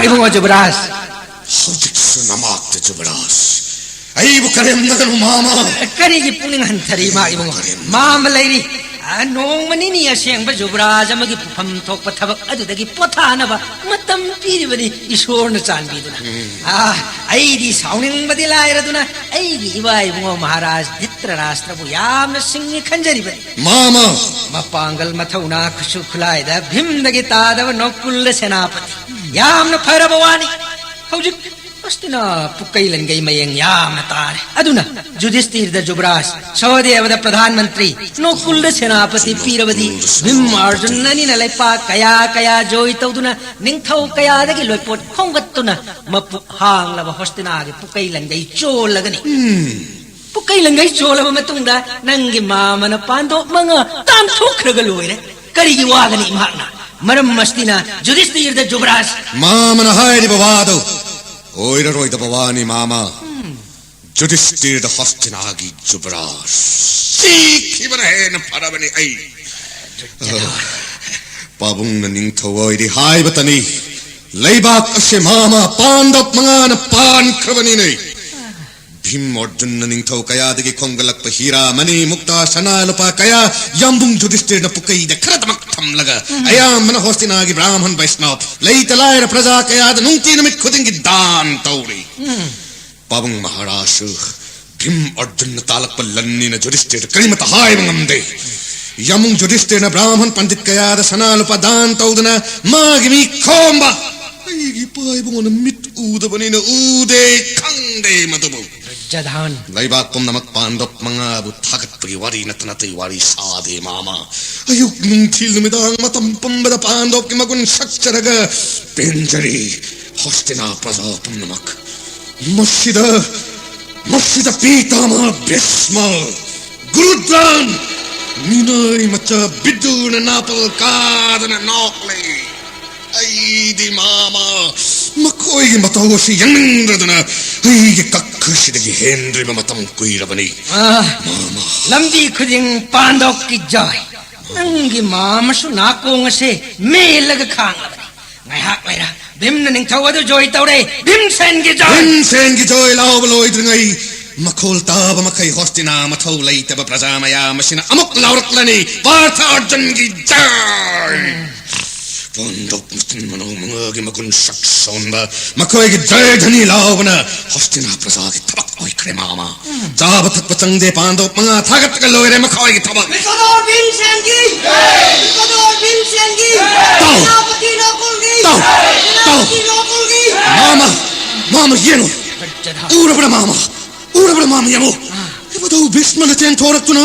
ꯏꯕꯨꯡꯉꯣ ꯖꯨꯕꯔꯥꯖ꯫ ꯍꯧꯖꯤꯛꯁꯨ ꯅꯃꯥꯛꯇ ꯖꯨꯕꯔꯥꯖ꯫ ꯑꯩꯕꯨ ꯀꯔꯦꯝꯅꯒꯅꯨ ꯃꯥꯃ꯫ ꯀꯔꯤꯒꯤ ꯄꯨꯛꯅꯤꯡ ꯍꯟꯊꯔꯤ ꯏꯃꯥ ꯏꯕꯨꯡꯉꯣ? ꯃꯥꯃ ꯂꯩꯔꯤ꯫ ꯑ, ꯅꯣꯡꯃ ꯅꯤꯅꯤ ꯑꯁꯦꯡꯕ ꯖꯨꯕꯔꯥꯖ ꯑꯃꯒꯤ ꯄꯨꯐꯝ ꯊꯣꯛꯄ ꯊꯕꯛ ꯑꯗꯨꯗꯒꯤ ꯄꯣꯊꯥꯅꯕ ꯃꯇꯝ ꯄꯤꯔꯤꯕꯅꯤ ꯏꯁꯣꯔꯅ ꯆꯥꯟꯕꯤꯗꯨꯅ꯫ ꯑ, ꯑꯩꯗꯤ ꯁꯥꯎꯅꯤꯡꯕꯗꯤ ꯂꯥꯏꯔꯗꯨꯅ ꯑꯩꯒꯤ ꯏꯃꯥ ꯏꯕꯨꯡꯉꯣ ꯃꯍꯥꯔꯥꯖ ꯙꯤꯇ꯭ꯔꯔꯥꯁꯇ꯭ꯔꯕꯨ ꯌꯥꯝꯅ ꯁꯤꯡꯉꯤ ꯈꯟꯖꯔꯤꯕꯅꯤ꯫ ꯃꯥꯃ꯫ ꯃꯄꯥꯡꯒꯜ ꯃꯊꯧꯅꯥ ꯈꯨꯠꯁꯨ ꯈꯨꯠꯂꯥꯏꯗ ꯚꯤꯝꯗꯒꯤ ꯇꯥꯗꯕ ꯅꯣꯀꯨꯜꯗ ꯁꯦꯅꯥꯄꯇꯤ꯫ ꯌꯥꯝꯅ ꯐꯔꯕ ꯋꯥꯅꯤ꯫ ꯍꯧꯖꯤꯛ ꯍꯁꯇꯤꯅꯥ ꯄꯨꯀꯩ ꯂꯟꯒꯩ ꯃꯌꯦꯡ ꯌꯥꯝꯅ ꯇꯥꯔꯦ꯫ ꯑꯗꯨꯅ ꯖꯨꯙꯤꯁꯇꯤꯔꯗ ꯖꯨꯕꯔꯥꯖ, ꯁꯍꯗꯦꯕꯗ ꯄ꯭ꯔꯙꯥꯟ ꯃꯟꯇ꯭ꯔꯤ, ꯅꯣꯀꯨꯜꯗ ꯁꯦꯅꯥꯄꯇꯤ ꯄꯤꯔꯕꯗꯤ ꯚꯤꯝ ꯑꯔꯖꯨꯟ ꯑꯅꯤꯅ ꯂꯩꯄꯥꯛ ꯀꯌꯥ ꯀꯌꯥ ꯖꯣꯏ ꯇꯧꯗꯨꯅ ꯅꯤꯡꯊꯧ ꯀꯌꯥꯗꯒꯤ ꯂꯣꯏꯄꯣꯠ ꯈꯣꯝꯒꯠꯇꯨꯅ ꯃꯄꯨꯛ ꯍꯥꯡꯂꯕ ꯍꯣꯁꯇꯤꯅꯥꯒꯤ ꯄꯨꯀꯩ ꯂꯟꯒꯩ ꯆꯣꯜꯂꯒꯅꯤ꯫ ꯄꯨꯀꯩ ꯂꯟꯒꯩ ꯆꯣꯜꯂꯕ ꯃꯇꯨꯡꯗ ꯅꯪꯒꯤ ꯃꯥꯃꯅ ꯄꯥꯟꯗꯣꯞ ꯃꯉꯥ ꯇꯥꯟꯊꯣꯛꯈ꯭ꯔꯒ ꯂꯣꯏꯔꯦ꯫ ꯀꯔꯤꯒꯤ ꯋꯥꯒꯅꯤ ꯃꯍꯥꯛꯅ? ꯃꯔꯝ ꯑꯁꯤꯅ ꯖꯨꯙꯤꯁꯇꯤꯔꯗ ꯖꯨꯕꯔꯥꯖ꯫ ꯃꯥꯃꯅ ꯍꯥꯏꯔꯤꯕ ꯋꯥꯗꯨ ꯑꯣꯏꯔꯔꯣꯏꯗꯕ ꯋꯥꯅꯤ ꯃꯥꯃ꯫ ꯖꯨꯙꯤꯁꯇꯤꯔꯗ ꯍꯣꯁꯇꯤꯅꯥꯒꯤ ꯖꯨꯕꯔꯥꯖ ꯁꯤꯈꯤꯕꯅ ꯍꯦꯟꯅ ꯐꯔꯕꯅꯤ ꯑꯩ꯫ ꯄꯥꯕꯨꯡꯅ ꯅꯤꯡꯊꯧ ꯑꯣꯏꯔꯤ ꯍꯥꯏꯕꯇꯅꯤ꯫ ꯂꯩꯕꯥꯛ ꯑꯁꯦ ꯃꯥꯃ ꯄꯥꯟꯗꯞ ꯃꯉꯥꯅ ꯄꯥꯟꯈ꯭ꯔꯕꯅꯤꯅꯦ꯫ ꯚꯤꯝ ꯑꯔꯖꯨꯟꯅ ꯅꯤꯡꯊꯧ ꯀꯌꯥꯗꯒꯤ ꯈꯣꯝꯒꯠꯂꯛꯄ ꯍꯤꯔꯥ, ꯃꯅꯤ, ꯃꯨꯛꯇꯥ, ꯁꯅꯥ, ꯂꯨꯄꯥ ꯀꯌꯥ ꯌꯥꯝꯕꯨꯡ ꯖꯨꯙꯤꯁꯇꯤꯔꯅ ꯄꯨꯀꯩꯗ ꯈꯔꯗꯃꯛ ꯊꯝꯂꯒ ꯑꯌꯥꯝꯕꯅ ꯍꯣꯁꯇꯤꯅꯥꯒꯤ ꯕ꯭ꯔꯥꯍꯃꯟ ꯕꯩꯁꯅꯕ, ꯂꯩꯇ ꯂꯥꯏꯔ ꯄ꯭ꯔꯖꯥ ꯀꯌꯥꯗ ꯅꯨꯡꯇꯤ ꯅꯨꯃꯤꯠ ꯈꯨꯗꯤꯡꯒꯤ ꯗꯥꯟ ꯇꯧꯔꯤ꯫ ꯄꯥꯕꯨꯡ ꯃꯍꯥꯔꯥꯖꯁꯨ ꯚꯤꯝ ꯑꯔꯖꯨꯟꯅ ꯇꯥꯜꯂꯛꯄ ꯂꯟꯅꯤꯅ ꯖꯨꯙꯤꯁꯇꯤꯔꯗ ꯀꯔꯤꯃꯠꯇ ꯍꯥꯏꯕ ꯉꯝꯗꯦ꯫ ꯌꯥꯝꯕꯨꯡ ꯖꯨꯙꯤꯁꯇꯤꯔꯅ ꯕ꯭ꯔꯥꯍꯃꯟ ꯄꯟꯗꯤꯠ ꯀꯌꯥꯗ ꯁꯅꯥ ꯂꯨꯄꯥ ꯗꯥꯟ ꯇꯧꯗꯨꯅ ꯃꯥꯒꯤ ꯃꯤ ꯈꯣꯝꯕ꯫ ꯑꯩꯒꯤ ꯏꯄꯥ ꯏꯕꯨꯡꯉꯣꯅ ꯃꯤꯠ ꯎꯗꯕꯅꯤꯅ ꯎꯗꯦ, ꯈꯪꯗꯦ ꯃꯗꯨꯕꯨ꯫ ꯖꯙꯥꯟ꯫ ꯂꯩꯕꯥꯛ ꯄꯨꯝꯅꯃꯛ ꯄꯥꯟꯗꯣꯞ ꯃꯉꯥꯕꯨ ꯊꯥꯒꯠꯄꯒꯤ ꯋꯥꯔꯤ ꯅꯠꯇꯅ ꯑꯇꯩ ꯋꯥꯔꯤ ꯁꯥꯗꯦ ꯃꯥꯃ꯫ ꯑꯌꯨꯛ ꯅꯨꯡꯊꯤꯜ ꯅꯨꯃꯤꯗꯥꯡ ꯃꯇꯝ ꯄꯨꯝꯕꯗ ꯄꯥꯟꯗꯣꯞꯀꯤ ꯃꯒꯨꯟ ꯁꯛꯆꯔꯒ ꯄꯦꯟꯖꯔꯤ ꯍꯣꯁꯇꯤꯅꯥ ꯄ꯭ꯔꯖꯥ ꯄꯨꯝꯅꯃꯛ꯫ ꯃꯁꯤꯗ, ꯃꯁꯤꯗ ꯄꯤꯇꯥꯃꯍ ꯚꯤꯁꯃ, ꯒꯨꯔꯨ ꯗ꯭ꯔꯣꯟ, ꯃꯤꯅꯥꯏ ꯃꯆꯥ ꯕꯤꯗꯨꯅ ꯅꯥꯄꯜ ꯀꯥꯗꯅ ꯅꯣꯛꯂꯤ꯫ ꯑꯩꯗꯤ ꯃꯥꯃ ꯃꯈꯣꯏꯒꯤ ꯃꯇꯧ ꯑꯁꯤ ꯌꯦꯡꯅꯤꯡꯗ꯭ꯔꯗꯅ ꯑꯩꯒꯤ ꯀꯛꯈꯁꯤꯗꯒꯤ ꯍꯦꯟꯗ꯭ꯔꯤꯕ ꯃꯇꯝ ꯀꯨꯏꯔꯕꯅꯤ꯫ ꯑꯥ, ꯃꯥꯃ꯫ ꯂꯝꯕꯤ ꯈꯨꯗꯤꯡ ꯄꯥꯟꯗꯣꯞꯀꯤ ꯖꯣꯏ꯫ ꯅꯪꯒꯤ ꯃꯥꯃꯁꯨ ꯅꯥꯀꯣꯡ ꯑꯁꯦ ꯃꯦꯜꯂꯒ ꯈꯥꯡꯂꯕꯅꯤ꯫ ꯉꯥꯏꯍꯥꯛ ꯂꯩꯔ ꯚꯤꯝꯅ ꯅꯤꯡꯊꯧ ꯑꯗꯨ ꯖꯣꯏ ꯇꯧꯔꯦ꯫ ꯚꯤꯝꯁꯦꯟꯒꯤ ꯖꯣꯏ! ꯚꯤꯝꯁꯦꯟꯒꯤ ꯖꯣꯏ ꯂꯥꯎꯕ ꯂꯣꯏꯗ꯭ꯔꯤꯉꯩ, ꯃꯈꯣꯜ ꯇꯥꯕ ꯃꯈꯩ ꯍꯣꯁꯇꯤꯅꯥ ꯃꯊꯧ ꯂꯩꯇꯕ ꯄ꯭ꯔꯖꯥ ꯃꯌꯥꯝ ꯑꯁꯤꯅ ꯑꯃꯨꯛ ꯂꯥꯎꯔꯛꯂꯅꯤ, "ꯄꯥꯔꯊ ꯑꯔꯖꯨꯟꯒꯤ ꯖꯣꯏ!" ꯄꯥꯟꯗꯕ ꯃꯆꯤꯟ ꯃꯅꯥꯎ ꯃꯉꯥꯒꯤ ꯃꯒꯨꯟ ꯁꯛ ꯁꯣꯟꯕ, ꯃꯈꯣꯏꯒꯤ ꯖꯣꯏ ꯙ꯭ꯋꯅꯤ ꯂꯥꯎꯕꯅ ꯍꯣꯁꯇꯤꯅꯥ ꯄ꯭ꯔꯖꯥꯒꯤ ꯊꯕꯛ ꯑꯣꯏꯈ꯭ꯔꯦ, ꯃꯥꯃ꯫ ꯆꯥꯕ ꯊꯛꯄ ꯆꯪꯗꯦ, ꯄꯥꯟꯗꯕ ꯃꯉꯥ ꯊꯥꯒꯠꯂꯒ ꯂꯣꯏꯔꯦ ꯃꯈꯣꯏꯒꯤ ꯊꯕꯛ꯫ ꯃꯤꯀꯣꯗꯣꯔ ꯚꯤꯝꯁꯦꯟꯒꯤ! ꯃꯤꯀꯣꯗꯣꯔ ꯚꯤꯝꯁꯦꯟꯒꯤ! ꯇꯥꯎ! ꯁꯦꯅꯥꯄꯇꯤ ꯅꯣꯀꯨꯜꯒꯤ! ꯇꯥꯎ! ꯇꯥꯎ! ꯁꯦꯅꯥꯄꯇꯤ ꯅꯣꯀꯨꯜꯒꯤ! ꯃꯥꯃ! ꯃꯥꯃ, ꯌꯦꯡꯉꯨ! ꯎꯔꯕ꯭ꯔꯥ, ꯃꯥꯃ? ꯎꯔꯕ꯭ꯔꯥ, ꯃꯥꯃ, ꯌꯦꯡꯉꯨ! ꯏꯕꯨꯙꯧ ꯚꯤꯁꯃꯅ ꯆꯦꯟꯊꯣꯔꯛꯇꯨꯅ,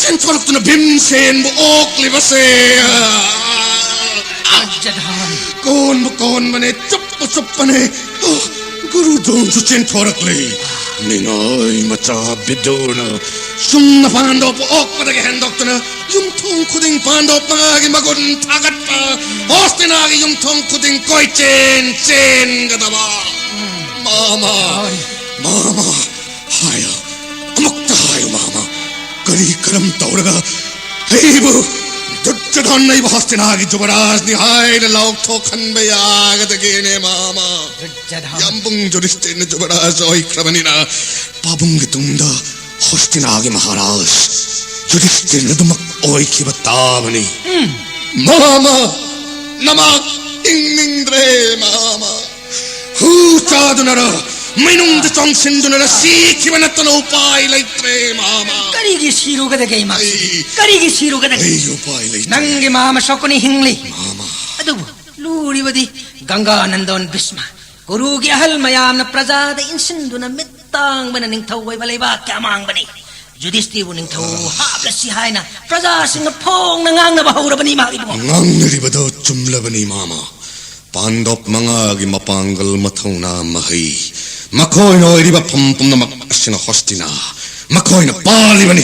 ꯆꯦꯟꯊꯣꯔꯛꯇꯨꯅ ꯚꯤꯝꯁꯦꯟꯕꯨ ꯑꯣꯛꯂꯤꯕꯁꯦ! ꯀꯣꯟꯕꯨ ꯀꯣꯟꯕꯅꯦ, ꯆꯨꯞꯄꯨ ꯆꯨꯞꯄꯅꯦ꯫ ꯑꯣ, ꯒꯨꯔꯨ ꯗ꯭ꯔꯣꯟꯁꯨ ꯆꯦꯟꯊꯣꯔꯛꯂꯤ꯫ ꯃꯤꯅꯥꯏ ꯃꯆꯥ ꯕꯤꯗꯨꯔꯅ ꯆꯨꯝꯅ ꯄꯥꯟꯗꯣꯞꯄꯨ ꯑꯣꯛꯄꯗꯒꯤ ꯍꯦꯟꯗꯣꯛꯇꯨꯅ ꯌꯨꯝꯊꯣꯡ ꯈꯨꯗꯤꯡ ꯄꯥꯟꯗꯣꯞ ꯃꯉꯥꯒꯤ ꯃꯒꯨꯟ ꯊꯥꯒꯠꯄ, ꯍꯣꯁꯇꯤꯅꯥꯒꯤ ꯌꯨꯝꯊꯣꯡ ꯈꯨꯗꯤꯡ ꯀꯣꯏꯆꯦꯟ ꯆꯦꯟꯒꯗꯕ꯫ ꯃꯥꯃ, ꯃꯥꯃ, ꯍꯥꯏꯌꯨ, ꯑꯃꯨꯛꯇ ꯍꯥꯏꯌꯨ, ꯃꯥꯃ꯫ ꯀꯔꯤ ꯀꯔꯝ ꯇꯧꯔꯒ ꯑꯩꯕꯨ, ꯗꯨꯔꯖꯣꯙꯟ ꯑꯩꯕꯨ ꯍꯣꯁꯇꯤꯅꯥꯒꯤ ꯖꯨꯕꯔꯥꯖꯅꯤ ꯍꯥꯏꯅ ꯂꯥꯎꯊꯣꯛꯍꯟꯕ ꯌꯥꯒꯗꯒꯦꯅꯦ, ꯃꯥꯃ? ꯗꯨꯔꯖꯣꯙꯟ! ꯌꯥꯝꯕꯨꯡ ꯖꯨꯔꯤꯁꯇꯤꯔꯅ ꯖꯨꯕꯔꯥꯖ ꯑꯣꯏꯈ꯭ꯔꯕꯅꯤꯅ, ꯄꯥꯕꯨꯡꯒꯤ ꯇꯨꯡꯗ ꯍꯣꯁꯇꯤꯅꯥꯒꯤ ꯃꯍꯥꯔꯥꯖ ꯖꯨꯔꯤꯁꯇꯤꯔꯅ ꯑꯗꯨꯃꯛ ꯑꯣꯏꯈꯤꯕ ꯇꯥꯕꯅꯤ꯫ ꯃꯥꯃ, ꯅꯃꯥꯛ ꯍꯤꯡꯅꯤꯡꯗ꯭ꯔꯦ, ꯃꯥꯃ꯫ ꯍꯨ ꯆꯥꯗꯨꯅꯔ, ꯃꯩꯅꯨꯡꯗ ꯆꯣꯡꯁꯤꯟꯗꯨꯅꯔ ꯁꯤꯈꯤꯕ ꯅꯠꯇꯅ ꯎꯄꯥꯏ ꯂꯩꯇ꯭ꯔꯦ, ꯃꯥꯃ꯫ ꯀꯔꯤꯒꯤ ꯁꯤꯔꯨꯒꯗꯒꯦ ꯏꯃꯥ? ꯑꯩ ꯀꯔꯤꯒꯤ ꯁꯤꯔꯨꯒꯗꯒꯦ? ꯑꯩ ꯎꯄꯥꯏ ꯂꯩꯇ꯭ꯔꯦ꯫ ꯅꯪꯒꯤ ꯃꯥꯃ ꯁꯣꯛꯀꯅꯤ ꯍꯤꯡꯂꯤ꯫ ꯃꯥꯃ꯫ ꯑꯗꯨꯕꯨ ꯂꯨꯔꯤꯕꯗꯤ ꯒꯪꯒꯥ ꯅꯟꯗꯣꯟ ꯚꯤꯁꯃ, ꯒꯨꯔꯨꯒꯤ ꯑꯍꯜ ꯃꯌꯥꯝꯅ ꯄ꯭ꯔꯖꯥꯗ ꯏꯟꯁꯤꯟꯗꯨꯅ ꯃꯤꯠ ꯇꯥꯡꯕꯅ ꯅꯤꯡꯊꯧ ꯑꯣꯏꯕ ꯂꯩꯕꯥꯛꯀꯤ ꯑꯃꯥꯡꯕꯅꯤ꯫ ꯖꯨꯗꯤꯁꯇꯤꯕꯨ ꯅꯤꯡꯊꯧ ꯍꯥꯞꯂꯁꯤ ꯍꯥꯏꯅ ꯄ꯭ꯔꯖꯥꯁꯤꯡꯅ ꯐꯣꯡꯅ ꯉꯥꯡꯅꯕ ꯍꯧꯔꯕꯅꯤ, ꯏꯃꯥ ꯏꯕꯨꯡꯉꯣ꯫ ꯉꯥꯡꯅꯔꯤꯕꯗꯣ ꯆꯨꯝꯂꯕꯅꯤ, ꯃꯥꯃ꯫ ꯄꯥꯟꯗꯣꯞ ꯃꯉꯥꯒꯤ ꯃꯄꯥꯡꯒꯜ, ꯃꯊꯧꯅꯥ, ꯃꯍꯩ, ꯃꯈꯣꯏꯅ ꯑꯣꯏꯔꯤꯕ ꯐꯝ ꯄꯨꯝꯅꯃꯛ ꯑꯁꯤꯅ ꯍꯣꯁꯇꯤꯅꯥ ꯃꯈꯣꯏꯅ ꯄꯥꯜꯂꯤꯕꯅꯤ꯫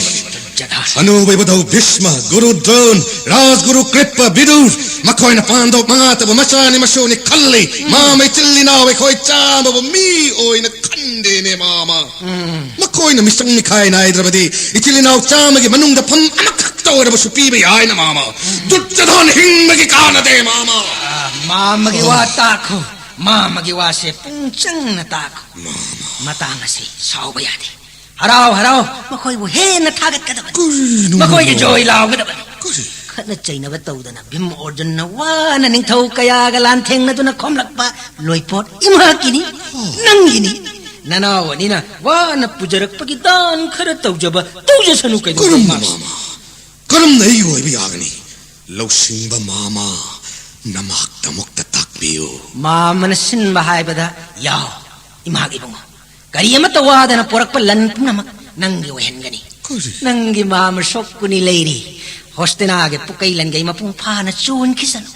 ꯖꯒꯥ꯫ ꯑꯅꯧꯕ ꯏꯕꯨꯙꯧ ꯚꯤꯁꯃ, ꯒꯨꯔꯨ ꯗ꯭ꯔꯣꯟ, ꯔꯥꯖꯒꯨꯔꯨ ꯀ꯭ꯔꯤꯄ, ꯕꯤꯗꯨꯔ, ꯃꯈꯣꯏꯅ ꯄꯥꯟꯗꯣꯞ ꯃꯉꯥꯇꯕꯨ ꯃꯆꯥꯅꯤ ꯃꯁꯨꯅꯤ ꯈꯜꯂꯤ꯫ ꯃꯥꯃ, ꯏꯆꯤꯜ ꯏꯅꯥꯎ ꯑꯩꯈꯣꯏ ꯆꯥꯝꯃꯕꯨ ꯃꯤ ꯑꯣꯏꯅ ꯈꯟꯗꯦꯅꯦ, ꯃꯥꯃ꯫ ꯃꯈꯣꯏ ꯑꯩꯈꯣꯏꯅ ꯃꯤꯆꯪ ꯃꯤꯈꯥꯏ ꯅꯥꯏꯗ꯭ꯔꯕꯗꯤ ꯏꯆꯤꯜ ꯏꯅꯥꯎ ꯆꯥꯝꯃꯒꯤ ꯃꯅꯨꯡꯗ ꯐꯝ ꯑꯃꯈꯛꯇ ꯑꯣꯏꯔꯕꯁꯨ ꯄꯤꯕ ꯌꯥꯏꯅ, ꯃꯥꯃ꯫ ꯗꯨꯔꯖꯣꯙꯟ ꯍꯤꯡꯕꯒꯤ ꯀꯥꯟꯅꯗꯦ, ꯃꯥꯃ꯫ ꯑꯥ, ꯃꯥꯃꯒꯤ ꯋꯥ ꯇꯥꯈꯣ꯫ ꯃꯥꯃꯒꯤ ꯋꯥꯁꯦ ꯄꯨꯡ ꯆꯪꯅ ꯇꯥꯈꯣ꯫ ꯃꯥꯃ꯫ ꯃꯇꯥꯡ ꯑꯁꯤ ꯁꯥꯎꯕ ꯌꯥꯗꯦ꯫ ꯍꯔꯥꯎ ꯍꯔꯥꯎ ꯃꯈꯣꯏꯕꯨ ꯍꯦꯟꯅ ꯊꯥꯒꯠꯀꯗꯕꯅꯤ꯫ ꯀꯔꯤꯅꯣ, ꯃꯈꯣꯏꯒꯤ ꯃꯥꯃ? ꯖꯣꯏ ꯂꯥꯎꯒꯗꯕꯅꯤ꯫ ꯀꯔꯤ? ꯈꯠꯅ ꯆꯩꯅꯕ ꯇꯧꯗꯅ ꯚꯤꯝ ꯑꯣꯔꯖꯨꯟꯅ ꯋꯥꯅ ꯅꯤꯡꯊꯧ ꯀꯌꯥꯒ ꯂꯥꯟꯊꯦꯡꯅꯗꯨꯅ ꯈꯣꯝꯂꯛꯄ ꯂꯣꯏꯄꯣꯠ ꯏꯃꯥꯀꯤꯅꯤ, ꯅꯪꯒꯤꯅꯤ꯫ ꯅꯅꯥꯎ ꯑꯅꯤꯅ ꯋꯥꯅ ꯄꯨꯖꯔꯛꯄꯒꯤ ꯗꯥꯟ ꯈꯔ ꯇꯧꯖꯕ ꯇꯧꯖꯁꯅꯨ ꯀꯩꯗꯧꯕ ꯀꯔꯝꯅ, ꯏꯃꯥꯁꯤ? ꯃꯥꯃ? ꯀꯔꯝꯅ ꯑꯩꯒꯤ ꯑꯣꯏꯕ ꯌꯥꯒꯅꯤ? ꯂꯧꯁꯤꯡꯕ ꯃꯥꯃ, ꯅꯃꯥꯛꯇꯃꯛꯇ ꯇꯥꯛꯄꯤꯌꯨ꯫ ꯃꯥꯃꯅ ꯁꯤꯟꯕ ꯍꯥꯏꯕꯗ ꯌꯥꯎ, ꯏꯃꯥꯒꯤ ꯏꯕꯨꯡꯉꯣ꯫ ꯀꯔꯤ ꯑꯃꯠꯇ ꯋꯥꯗꯅ ꯄꯣꯔꯛꯄ ꯂꯟ ꯄꯨꯝꯅꯃꯛ ꯅꯪꯒꯤ ꯑꯣꯏꯍꯟꯒꯅꯤ꯫ ꯀꯔꯤ? ꯅꯪꯒꯤ ꯃꯥꯃ ꯁꯣꯛꯀꯨꯅꯤ ꯂꯩꯔꯤ꯫ ꯍꯣꯁꯇꯤꯅꯥꯒꯤ ꯄꯨꯀꯩ ꯂꯟꯒꯩ ꯃꯄꯨꯡ ꯐꯥꯅ ꯆꯣꯟꯈꯤꯁꯅꯨ꯫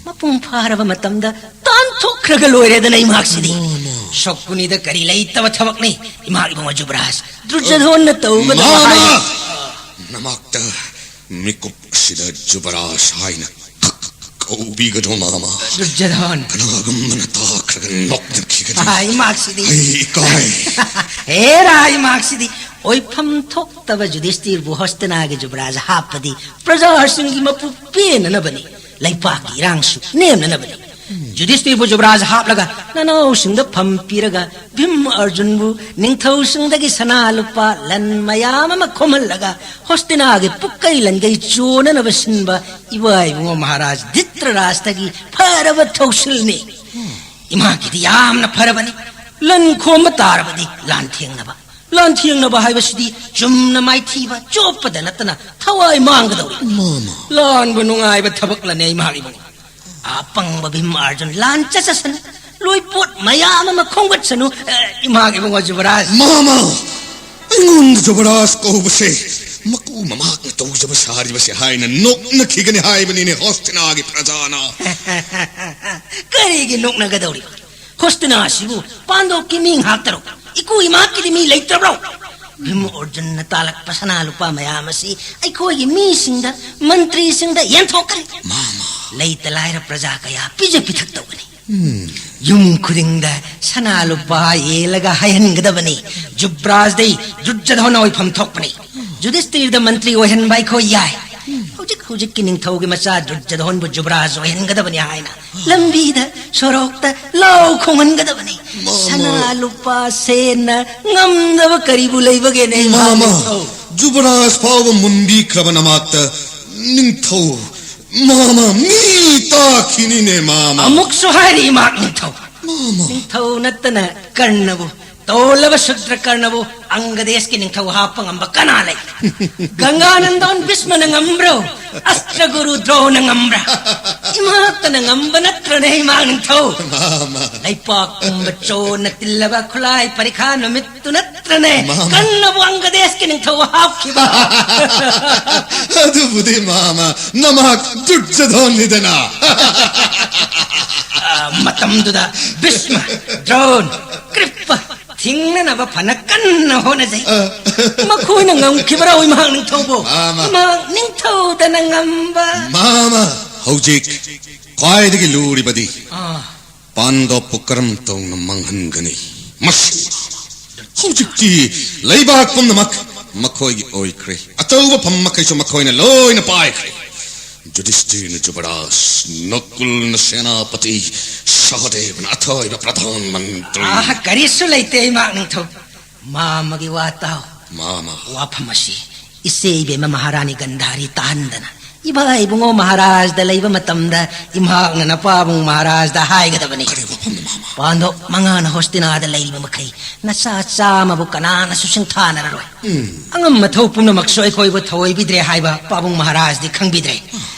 ꯃꯄꯨꯡ ꯐꯥꯔꯕ ꯃꯇꯝꯗ ꯇꯥꯟꯊꯣꯛꯈ꯭ꯔꯒ ꯂꯣꯏꯔꯦꯗꯅ ꯏꯃꯥꯛꯁꯤꯗꯤ꯫ ꯃꯥꯃ꯫ ꯁꯣꯛꯀꯨꯅꯤꯗ ꯀꯔꯤ ꯂꯩꯇꯕ ꯊꯕꯛꯅꯤ, ꯏꯃꯥ ꯏꯕꯨꯡꯉꯣ ꯖꯨꯕꯔꯥꯖ꯫ ꯗꯨꯔꯖꯣꯙꯟꯅ ꯇꯧꯒꯗꯕ ꯃꯥꯃ! ꯍꯥꯏꯕ ꯅꯃꯥꯛꯇ ꯃꯤꯀꯨꯞ ꯑꯁꯤꯗ ꯖꯨꯕꯔꯥꯖ ꯍꯥꯏꯅ ꯀꯧꯕꯤꯒꯅꯨ, ꯃꯥꯃ꯫ ꯗꯨꯔꯖꯣꯙꯟ꯫ ꯀꯅꯥꯒꯨꯝꯕꯅ ꯇꯥꯈ꯭ꯔꯒ ꯅꯣꯛꯅꯈꯤꯒꯅꯤ꯫ ꯑꯥ, ꯏꯃꯥꯛꯁꯤꯗꯤ꯫ ꯑꯩ ꯏꯀꯥꯏ꯫ ꯍꯦꯔꯥ, ꯏꯃꯥꯛꯁꯤꯗꯤ꯫ ꯑꯣꯏꯐꯝ ꯊꯣꯛꯇꯕ ꯖꯨꯗꯤꯁꯇꯤꯔꯕꯨ ꯍꯣꯁꯇꯤꯅꯥꯒꯤ ꯖꯨꯕꯔꯥꯖ ꯍꯥꯞꯄꯗꯤ ꯄ꯭ꯔꯖꯥꯁꯤꯡꯒꯤ ꯃꯄꯨ ꯄꯦꯟꯅꯅꯕꯅꯤ, ꯂꯩꯄꯥꯛꯀꯤ ꯏꯔꯥꯡꯁꯨ ꯅꯦꯝꯅꯅꯕꯅꯤ꯫ ꯖꯨꯗꯤꯁꯇꯤꯔꯕꯨ ꯖꯨꯕꯔꯥꯖ ꯍꯥꯞꯂꯒ ꯅꯅꯥꯎꯁꯤꯡꯗ ꯐꯝ ꯄꯤꯔꯒ ꯚꯤꯝ ꯑꯔꯖꯨꯟꯕꯨ ꯅꯤꯡꯊꯧꯁꯤꯡꯗꯒꯤ ꯁꯅꯥ ꯂꯨꯄꯥ ꯂꯟ ꯃꯌꯥꯝ ꯑꯃ ꯈꯣꯝꯍꯜꯂꯒ ꯍꯣꯁꯇꯤꯅꯥꯒꯤ ꯄꯨꯛꯀꯩ ꯂꯟꯒꯩ ꯆꯣꯟꯅꯅꯕ ꯁꯤꯟꯕ ꯏꯕꯥ ꯏꯕꯨꯡꯉꯣ ꯃꯍꯥꯔꯥꯖ ꯙꯤꯇ꯭ꯔꯔꯥꯖꯇꯒꯤ ꯐꯔꯕ ꯊꯧꯁꯤꯜꯅꯤ꯫ ꯏꯃꯥꯒꯤꯗꯤ ꯌꯥꯝꯅ ꯐꯔꯕꯅꯤ꯫ ꯂꯟ ꯈꯣꯝꯕ ꯇꯥꯔꯕꯗꯤ ꯂꯥꯟꯊꯦꯡꯅꯕ꯫ ꯂꯥꯟꯊꯦꯡꯅꯕ ꯍꯥꯏꯕꯁꯤꯗꯤ ꯆꯨꯝꯅ ꯃꯥꯏꯊꯤꯕ ꯆꯣꯞꯄꯗ ꯅꯠꯇꯅ ꯊꯋꯥꯏ ꯃꯥꯡꯒꯗꯧꯔꯤ꯫ ꯃꯥꯃ꯫ ꯂꯥꯟꯕꯨ ꯅꯨꯡꯉꯥꯏꯕ ꯊꯕꯛꯂꯅꯦ, ꯏꯃꯥ ꯏꯕꯨꯡꯉꯣ? ꯑꯄꯪꯕ ꯚꯤꯝ ꯑꯥꯔꯖꯨꯟ ꯂꯥꯟ ꯆꯠꯆꯁꯅꯨ, ꯂꯣꯏꯄꯣꯠ ꯃꯌꯥꯝ ꯑꯃ ꯈꯣꯝꯒꯠꯁꯅꯨ, ꯑꯦ, ꯏꯃꯥ ꯏꯕꯨꯡꯉꯣ ꯖꯨꯕꯔꯥꯖ꯫ ꯃꯥꯃ! ꯑꯩꯉꯣꯟꯗ ꯖꯨꯕꯔꯥꯖ ꯀꯧꯕꯁꯦ ꯃꯀꯨ ꯃꯃꯥꯛꯅ ꯇꯧꯖꯕ ꯁꯥꯔꯤꯕꯁꯦ ꯍꯥꯏꯅ ꯅꯣꯛꯅꯈꯤꯒꯅꯤ ꯍꯥꯏꯕꯅꯤꯅꯦ ꯍꯣꯁꯇꯤꯅꯥꯒꯤ ꯄ꯭ꯔꯖꯥꯅ꯫ ꯀꯔꯤꯒꯤ ꯅꯣꯛꯅꯒꯗꯧꯔꯤꯕ? ꯍꯣꯁꯇꯤꯅꯥ ꯑꯁꯤꯕꯨ ꯄꯥꯟꯗꯣꯞꯀꯤ ꯃꯤ ꯉꯥꯛꯇꯔꯣ? ꯏꯀꯨ ꯏꯃꯥꯀꯤꯗꯤ ꯃꯤ ꯂꯩꯇ꯭ꯔꯕ꯭ꯔꯣ? ꯚꯤꯝ ꯑꯔꯖꯨꯟꯅ ꯇꯥꯜꯂꯛꯄ ꯁꯅꯥ ꯂꯨꯄꯥ ꯃꯌꯥꯝ ꯑꯁꯤ ꯑꯩꯈꯣꯏꯒꯤ ꯃꯤꯁꯤꯡꯗ, ꯃꯟꯇ꯭ꯔꯤꯁꯤꯡꯗ ꯌꯦꯟꯊꯣꯛꯀꯅꯤ꯫ ꯃꯥꯃ꯫ ꯂꯩꯇ ꯂꯥꯏꯔ ꯄ꯭ꯔꯖꯥ ꯀꯌꯥ ꯄꯤꯖ ꯄꯤꯊꯛ ꯇꯧꯒꯅꯤ꯫ ꯎꯝ꯫ ꯌꯨꯝ ꯈꯨꯗꯤꯡꯗ ꯁꯅꯥ ꯂꯨꯄꯥ ꯌꯦꯜꯂꯒ ꯍꯥꯏꯍꯟꯒꯗꯕꯅꯤ꯫ ꯖꯨꯕ꯭ꯔꯥꯖꯗꯤ ꯗꯨꯔꯖꯣꯙꯟ ꯑꯣꯏꯐꯝ ꯊꯣꯛꯄꯅꯤ꯫ ꯌꯨꯙꯤꯁꯇꯤꯔꯗ ꯃꯟꯇ꯭ꯔꯤ ꯑꯣꯏꯍꯟꯕ ꯑꯩꯈꯣꯏ ꯌꯥꯏ꯫ ꯍꯧꯖꯤꯛ ꯍꯧꯖꯤꯛꯀꯤ ꯅꯤꯡꯊꯧꯒꯤ ꯃꯆꯥ ꯗꯨꯔꯖꯣꯙꯟꯕꯨ ꯖꯨꯕ꯭ꯔꯥꯖ ꯑꯣꯏꯍꯟꯒꯗꯕꯅꯤ ꯍꯥꯏꯅ ꯂꯝꯕꯤꯗ ꯁꯣꯔꯣꯛꯇ ꯂꯥꯎ ꯈꯣꯡꯍꯟꯒꯗꯕꯅꯤ꯫ ꯃꯥꯃ꯫ ꯁꯅꯥ ꯂꯨꯄꯥ ꯁꯦꯟꯅ ꯉꯝꯗꯕ ꯀꯔꯤꯕꯨ ꯂꯩꯕꯒꯦꯅꯦ, ꯏꯃꯥ ꯃꯥꯃ, ꯅꯤꯡꯊꯧ? ꯖꯨꯕ꯭ꯔꯥꯖ ꯐꯥꯎꯕ ꯃꯨꯟꯕꯤꯈ꯭ꯔꯕ ꯅꯃꯥꯛꯇ ꯅꯤꯡꯊꯧ, ꯃꯥꯃ, ꯃꯤ ꯇꯥꯈꯤꯅꯤꯅꯦ, ꯃꯥꯃ꯫ ꯑꯃꯨꯛꯁꯨ ꯍꯥꯏꯔꯤ, ꯏꯃꯥꯛ ꯅꯤꯡꯊꯧ꯫ ꯃꯥꯃ꯫ ꯅꯤꯡꯊꯧ ꯅꯠꯇꯅ ꯀꯔꯅꯕꯨ, ꯇꯣꯜꯂꯕ ꯁꯨꯗ꯭ꯔ ꯀꯔꯅꯕꯨ ꯑꯪꯒꯗꯦꯁꯀꯤ ꯅꯤꯡꯊꯧ ꯍꯥꯞꯄ ꯉꯝꯕ ꯀꯅꯥ ꯂꯩ? ꯒꯪꯒꯥꯅꯟꯗꯣꯟ ꯚꯤꯁꯃꯅ ꯉꯝꯕ꯭ꯔꯣ? ꯑꯁꯇ꯭ꯔꯒꯨꯔꯨ ꯗ꯭ꯔꯣꯅ ꯉꯝꯕ꯭ꯔꯥ? ꯏꯃꯥꯛꯇꯅ ꯉꯝꯕ ꯅꯠꯇ꯭ꯔꯅꯦ, ꯏꯃꯥꯛ ꯅꯤꯡꯊꯧ? ꯃꯥꯃ꯫ ꯂꯩꯄꯥꯛ ꯄꯨꯝꯕ ꯆꯣꯟꯅ ꯇꯤꯜꯂꯕ ꯈꯨꯠꯂꯥꯏ ꯄꯔꯤꯈꯥ ꯅꯨꯃꯤꯠꯇꯨ ꯅꯠꯇ꯭ꯔꯅꯦ ꯃꯥꯃ꯫ ꯀꯔꯅꯕꯨ ꯑꯪꯒꯗꯦꯁꯀꯤ ꯅꯤꯡꯊꯧ ꯍꯥꯞꯈꯤꯕ? ꯑꯗꯨꯕꯨꯗꯤ, ꯃꯥꯃ, ꯅꯃꯥꯛ ꯗꯨꯔꯖꯣꯙꯟꯅꯤꯗꯅ꯫ ꯑ, ꯃꯇꯝꯗꯨꯗ ꯚꯤꯁꯃ, ꯗ꯭ꯔꯣꯟ, ꯀ꯭ꯔꯤꯞꯄ ꯊꯤꯡꯅꯅꯕ ꯐꯅ ꯀꯟꯅ ꯍꯣꯠꯅꯖꯩ꯫ ꯑ꯫ ꯃꯈꯣꯏꯅ ꯉꯝꯈꯤꯕ꯭ꯔꯣ, ꯏꯃꯥꯛ ꯅꯤꯡꯊꯧꯕꯨ? ꯃꯥꯃ꯫ ꯏꯃꯥꯛ ꯅꯤꯡꯊꯧꯗꯅ ꯉꯝꯕ꯫ ꯃꯥꯃ, ꯍꯧꯖꯤꯛ ꯈ꯭ꯋꯥꯏꯗꯒꯤ ꯂꯨꯔꯤꯕꯗꯤ ꯑꯥ꯫ ꯄꯥꯟꯗꯣꯞꯄꯨ ꯀꯔꯝ ꯇꯧꯅ ꯃꯥꯡꯍꯟꯒꯅꯤ? ꯃꯁꯤ ꯍꯧꯖꯤꯛꯇꯤ ꯂꯩꯕꯥꯛ ꯄꯨꯝꯅꯃꯛ ꯃꯈꯣꯏꯒꯤ ꯑꯣꯏꯈ꯭ꯔꯦ꯫ ꯑꯆꯧꯕ ꯐꯝ ꯃꯈꯩꯁꯨ ꯃꯈꯣꯏꯅ ꯂꯣꯏꯅ ꯄꯥꯏꯈ꯭ꯔꯦ꯫ ꯌꯨꯙꯤꯁꯇꯤꯔꯅ ꯖꯨꯕꯔꯥꯖ, ꯅꯀꯨꯜꯅ ꯁꯦꯅꯥꯄꯇꯤ, ꯁꯍꯗꯦꯕꯅ ꯑꯊꯣꯏꯕ ꯄ꯭ꯔꯙꯥꯟ ꯃꯟꯇ꯭ꯔꯤ꯫ ꯑꯥ, ꯀꯔꯤꯁꯨ ꯂꯩꯇꯦ, ꯏꯃꯥꯛ ꯅꯤꯡꯊꯧ꯫ ꯃꯥꯃꯒꯤ ꯋꯥ ꯇꯥꯎ꯫ ꯃꯥꯃ꯫ ꯋꯥꯐꯝ ꯑꯁꯤ ꯏꯆꯦ ꯏꯕꯦꯝꯃ ꯃꯍꯥꯔꯥꯅꯤ ꯒꯟꯙꯥꯔꯤ ꯇꯥꯍꯟꯗꯅ, ꯏꯕꯥ ꯏꯕꯨꯡꯉꯣ ꯃꯍꯥꯔꯥꯖꯗ ꯂꯩꯕ ꯃꯇꯝꯗ ꯏꯃꯥꯛꯅ ꯅꯄꯥꯕꯨꯡ ꯃꯍꯥꯔꯥꯖꯗ ꯍꯥꯏꯒꯗꯕꯅꯤ꯫ ꯀꯔꯤ ꯋꯥꯐꯝꯅꯣ, ꯃꯥꯃ? ꯄꯥꯟꯗꯣꯞ ꯃꯉꯥꯅ ꯍꯣꯁꯇꯤꯅꯥꯗ ꯂꯩꯔꯤꯕ ꯃꯈꯩ ꯅꯆꯥ ꯆꯥꯝꯃꯕꯨ ꯀꯅꯥꯅꯁꯨ ꯁꯤꯡꯊꯥꯅꯔꯔꯣꯏ꯫ ꯎꯝ꯫ ꯑꯉꯝ ꯑꯊꯧ ꯄꯨꯝꯅꯃꯛꯁꯨ ꯑꯩꯈꯣꯏꯕꯨ ꯊꯑꯣꯏꯕꯤꯗ꯭ꯔꯦ ꯍꯥꯏꯕ ꯄꯥꯕꯨꯡ ꯃꯍꯥꯔꯥꯖꯗꯤ ꯈꯪꯕꯤꯗ꯭ꯔꯦ꯫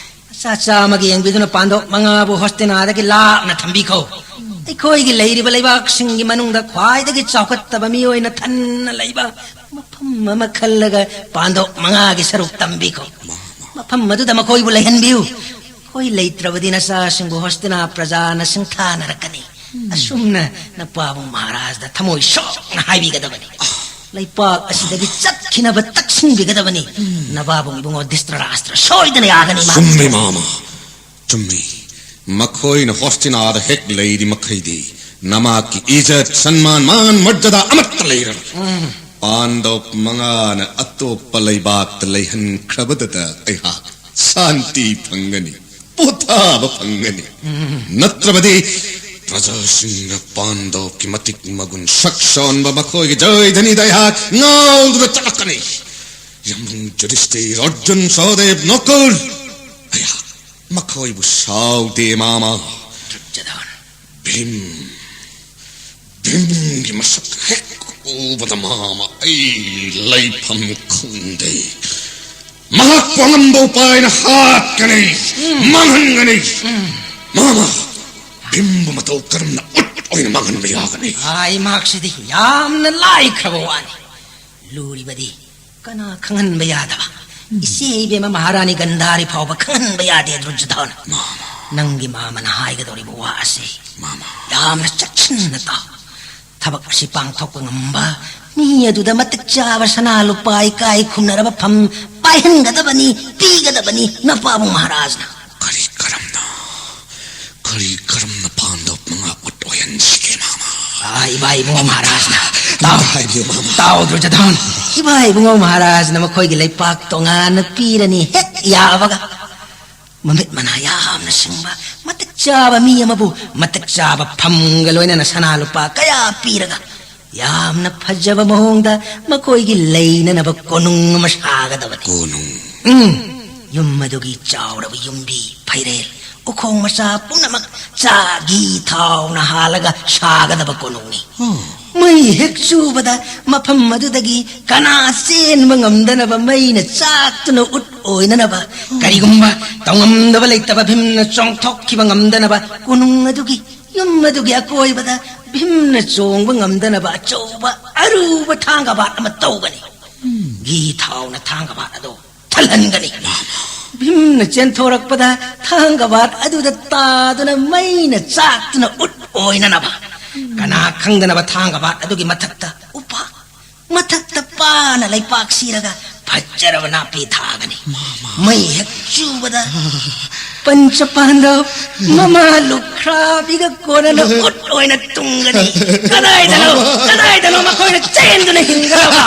ꯆꯥ ꯆꯥꯝꯃꯒꯤ ꯌꯦꯡꯕꯤꯗꯨꯅ ꯄꯥꯟꯗꯣꯞ ꯃꯉꯥꯕꯨ ꯍꯣꯁꯇꯤꯅꯥꯗꯒꯤ ꯂꯥꯞꯅ ꯊꯝꯕꯤꯈꯣ꯫ ꯑꯩꯈꯣꯏꯒꯤ ꯂꯩꯔꯤꯕ ꯂꯩꯕꯥꯛꯁꯤꯡꯒꯤ ꯃꯅꯨꯡꯗ ꯈ꯭ꯋꯥꯏꯗꯒꯤ ꯆꯥꯎꯈꯠꯇꯕ ꯃꯤꯑꯣꯏꯅ ꯊꯟꯅ ꯂꯩꯕ ꯃꯐꯝ ꯑꯃ ꯈꯜꯂꯒ ꯄꯥꯟꯗꯣꯞ ꯃꯉꯥꯒꯤ ꯁꯔꯨꯛ ꯇꯝꯕꯤꯈꯣ꯫ ꯃꯐꯝ ꯑꯗꯨꯗ ꯃꯈꯣꯏꯕꯨ ꯂꯩꯍꯟꯕꯤꯌꯨ꯫ ꯑꯩꯈꯣꯏ ꯂꯩꯇ꯭ꯔꯕꯗꯤ ꯅꯆꯥꯁꯤꯡꯕꯨ ꯍꯣꯁꯇꯤꯅꯥ ꯄ꯭ꯔꯖꯥꯅ ꯁꯤꯡꯊꯥꯅꯔꯛꯀꯅꯤ꯫ ꯑꯁꯨꯝꯅ ꯅꯄꯥꯕꯨꯡ ꯃꯍꯥꯔꯥꯖꯗ ꯊꯃꯣꯏ ꯁꯣꯛꯅ ꯍꯥꯏꯕꯤꯒꯗꯕꯅꯤ꯫ ꯂꯩꯄꯥꯛ ꯑꯁꯤꯗꯒꯤ ꯆꯠꯈꯤꯅꯕ ꯇꯛꯁꯤꯟꯕꯤꯒꯗꯕꯅꯤ꯫ ꯅꯕꯥꯕꯨꯡ ꯏꯕꯨꯡꯉꯣ ꯙ꯭ꯔꯤꯇꯔꯥꯁꯇ꯭ꯔ ꯁꯣꯏꯗꯅ ꯌꯥꯒꯅꯤ, ꯃꯥ꯫ ꯆꯨꯝꯃꯤ, ꯃꯥꯃ꯫ ꯆꯨꯝꯃꯤ꯫ ꯃꯈꯣꯏꯅ ꯍꯣꯁꯇꯤꯅꯥꯗ ꯍꯦꯛ ꯂꯩꯔꯤ ꯃꯈꯩꯗꯤ ꯅꯃꯥꯛꯀꯤ ꯏꯖꯠ, ꯁꯟꯃꯥꯟ, ꯃꯥꯟ, ꯃꯔꯖꯗꯥ ꯑꯃꯠꯇ ꯂꯩꯔꯔꯣꯏ꯫ ꯎꯝ꯫ ꯄꯥꯟꯗꯧ ꯃꯉꯥꯅ ꯑꯇꯣꯞꯄ ꯂꯩꯕꯥꯛꯇ ꯂꯩꯍꯟꯈ꯭ꯔꯕꯗꯨꯗ ꯑꯩꯍꯥꯛ ꯁꯥꯟꯇꯤ ꯐꯪꯒꯅꯤ, ꯄꯣꯊꯥꯕ ꯐꯪꯒꯅꯤ꯫ ꯎꯝ꯫ ꯅꯠꯇ꯭ꯔꯕꯗꯤ ꯄ꯭ꯔꯖꯥꯁꯤꯡꯅ ꯄꯥꯟꯗꯧꯒꯤ ꯃꯇꯤꯛ ꯃꯒꯨꯟ ꯁꯛ ꯁꯣꯟꯕ ꯃꯈꯣꯏꯒꯤ ꯖꯣꯏꯙꯅꯤꯗ ꯑꯩꯍꯥꯛ ꯉꯥꯎꯗꯨꯅ ꯆꯠꯂꯛꯀꯅꯤ꯫ ꯌꯥꯝꯕꯨꯡ ꯌꯨꯙꯤꯁꯇꯤꯔ, ꯑꯔꯖꯨꯟ, ꯁꯍꯗꯦꯕ, ꯅꯀꯨꯜ, ꯑꯩꯍꯥꯛ ꯃꯈꯣꯏꯕꯨ ꯁꯥꯎꯗꯦ, ꯃꯥꯃ꯫ ꯗꯨꯔꯖꯣꯙꯟ꯫ ꯚꯤꯝ, ꯚꯤꯝꯒꯤ ꯃꯁꯛ ꯍꯦꯛ ꯎꯕꯗ, ꯃꯥꯃ, ꯑꯩ ꯂꯩꯐꯝ ꯈꯪꯗꯦ꯫ ꯃꯍꯥꯛꯄꯨ ꯑꯉꯝꯕ ꯎꯄꯥꯏꯅ ꯍꯥꯠꯀꯅꯤ, ꯎꯝ꯫ ꯃꯥꯡꯍꯟꯒꯅꯤ꯫ ꯎꯝ꯫ ꯃꯥꯃ, ꯚꯤꯝꯕꯨ ꯃꯇꯧ ꯀꯔꯝꯅ ꯎꯠ ꯑꯣꯏꯅ ꯃꯥꯡꯍꯟꯕ ꯌꯥꯒꯅꯤ? ꯑꯥ, ꯏꯃꯥꯛꯁꯤꯗꯤ ꯌꯥꯝꯅ ꯂꯥꯏꯈ꯭ꯔꯕ ꯋꯥꯅꯤ꯫ ꯂꯨꯔꯤꯕꯗꯤ ꯀꯅꯥ ꯈꯪꯍꯟꯕ ꯌꯥꯗꯕ? ꯎꯝ꯫ ꯏꯆꯦ ꯏꯕꯦꯝꯃ ꯃꯍꯥꯔꯥꯅꯤ ꯒꯟꯙꯥꯔꯤ ꯐꯥꯎꯕ ꯈꯪꯍꯟꯕ ꯌꯥꯗꯦ, ꯗꯨꯔꯖꯣꯙꯟ꯫ ꯃꯥꯃ꯫ ꯅꯪꯒꯤ ꯃꯥꯃꯅ ꯍꯥꯏꯒꯗꯧꯔꯤꯕ ꯋꯥ ꯑꯁꯤ ꯃꯥꯃ꯫ ꯌꯥꯝꯅ ꯆꯦꯛꯁꯤꯟꯅ ꯇꯥꯎ꯫ ꯊꯕꯛ ꯑꯁꯤ ꯄꯥꯡꯊꯣꯛꯄ ꯉꯝꯕ ꯃꯤ ꯑꯗꯨꯗ ꯃꯇꯤꯛ ꯆꯥꯕ ꯁꯅꯥ ꯂꯨꯄꯥ, ꯏꯀꯥꯏ ꯈꯨꯝꯅꯔꯕ ꯐꯝ ꯄꯥꯏꯍꯟꯒꯗꯕꯅꯤ, ꯄꯤꯒꯗꯕꯅꯤ, ꯅꯄꯥꯕꯨꯡ ꯃꯍꯥꯔꯥꯖꯅ꯫ ꯀꯔꯤ ꯀꯔꯝꯅ, ꯀꯔꯤ ꯀꯔꯝꯅ ꯄꯥꯟꯗꯧ ꯃꯉꯥ ꯎꯠ ꯑꯣꯏꯍꯟꯁꯤꯒꯦ, ꯃꯥꯃ? ꯑꯥ, ꯏꯕꯥ ꯏꯕꯨꯡꯉꯣ ꯃꯍꯥꯔꯥꯖꯅ꯫ ꯇꯥꯎ꯫ ꯑꯝꯇ ꯍꯥꯏꯕꯤꯌꯨ, ꯃꯥꯃ꯫ ꯇꯥꯎ, ꯗꯨꯔꯖꯣꯙꯟ꯫ ꯏꯕꯥ ꯏꯕꯨꯡꯉꯣ ꯃꯍꯥꯔꯥꯖꯅ ꯃꯈꯣꯏꯒꯤ ꯂꯩꯄꯥꯛ ꯇꯣꯉꯥꯟꯅ ꯄꯤꯔꯅꯤ ꯍꯦꯛ ꯌꯥꯕꯒ꯫ ꯃꯃꯤꯠ ꯃꯅꯥ ꯌꯥꯝꯅ ꯁꯤꯡꯕ, ꯃꯇꯤꯛ ꯆꯥꯕ ꯃꯤ ꯑꯃꯕꯨ ꯃꯇꯤꯛ ꯆꯥꯕ ꯐꯝꯒ ꯂꯣꯏꯅꯅ ꯁꯅꯥ ꯂꯨꯄꯥ ꯀꯌꯥ ꯄꯤꯔꯒ ꯌꯥꯝꯅ ꯐꯖꯕ ꯃꯑꯣꯡꯗ ꯃꯈꯣꯏꯒꯤ ꯂꯩꯅꯅꯕ ꯀꯣꯅꯨꯡ ꯑꯃ ꯁꯥꯒꯗꯕꯅꯤ꯫ ꯀꯣꯅꯨꯡ? ꯎꯝ, ꯌꯨꯝ ꯑꯗꯨꯒꯤ ꯆꯥꯎꯔꯕ ꯌꯨꯝꯕꯤ, ꯐꯩꯔꯦꯜ, ꯎꯈꯣꯡ ꯃꯆꯥ ꯄꯨꯝꯅꯃꯛ ꯆꯥ ꯘꯤ ꯊꯥꯎꯅ ꯍꯥꯜꯂꯒ ꯁꯥꯒꯗꯕ ꯀꯣꯅꯨꯡꯅꯤ꯫ ꯑꯣ꯫ ꯃꯩ ꯍꯦꯛ ꯆꯨꯕꯗ ꯃꯐꯝ ꯑꯗꯨꯗꯒꯤ ꯀꯅꯥ ꯆꯦꯟꯕ ꯉꯝꯗꯅꯕ ꯃꯩꯅ ꯆꯥꯛꯇꯨꯅ ꯎꯠ ꯑꯣꯏꯅꯅꯕ, ꯀꯔꯤꯒꯨꯝꯕ ꯇꯧꯉꯝꯗꯕ ꯂꯩꯇꯕ ꯚꯤꯝꯅ ꯆꯣꯡꯊꯣꯛꯈꯤꯕ ꯉꯝꯗꯅꯕ ꯀꯣꯅꯨꯡ ꯑꯗꯨꯒꯤ, ꯌꯨꯝ ꯑꯗꯨꯒꯤ ꯑꯀꯣꯏꯕꯗ ꯚꯤꯝꯅ ꯆꯣꯡꯕ ꯉꯝꯗꯅꯕ ꯑꯆꯧꯕ ꯑꯔꯨꯕ ꯊꯥꯡꯒꯕꯥꯠ ꯑꯃ ꯇꯧꯒꯅꯤ꯫ ꯘꯤ ꯊꯥꯎꯅ ꯊꯥꯡꯒꯕꯥꯠ ꯑꯗꯨ ꯊꯜꯍꯟꯒꯅꯤ꯫ ꯚꯤꯝꯅ ꯆꯦꯟꯊꯣꯔꯛꯄꯗ ꯊꯥꯡꯒꯕꯥꯠ ꯑꯗꯨꯗ ꯇꯥꯗꯨꯅ ꯃꯩꯅ ꯆꯥꯛꯇꯨꯅ ꯎꯠ ꯑꯣꯏꯅꯅꯕ, ꯀꯅꯥ ꯈꯪꯗꯅꯕ ꯊꯥꯡꯒꯕꯥꯠ ꯑꯗꯨꯒꯤ ꯃꯊꯛꯇ ꯎꯄꯥꯛ, ꯃꯊꯛꯇ ꯄꯥꯅ ꯂꯩꯄꯥꯛ ꯁꯤꯔꯒ ꯐꯖꯔꯕ ꯅꯥꯄꯤ ꯊꯥꯒꯅꯤ꯫ ꯃꯥꯃ꯫ ꯃꯩ ꯍꯦꯛ ꯆꯨꯕꯗ ꯄꯟꯆ ꯄꯥꯟꯗꯕ ꯃꯃꯥ ꯂꯨꯈ꯭ꯔꯥꯕꯤꯒ ꯀꯣꯟꯅꯅ ꯎꯠ ꯑꯣꯏꯅ ꯇꯨꯝꯒꯅꯤ꯫ ꯀꯗꯥꯏꯗꯅꯣ, ꯀꯗꯥꯏꯗꯅꯣ ꯃꯈꯣꯏꯅ ꯆꯦꯟꯗꯨꯅ ꯍꯤꯡꯒꯗꯕ?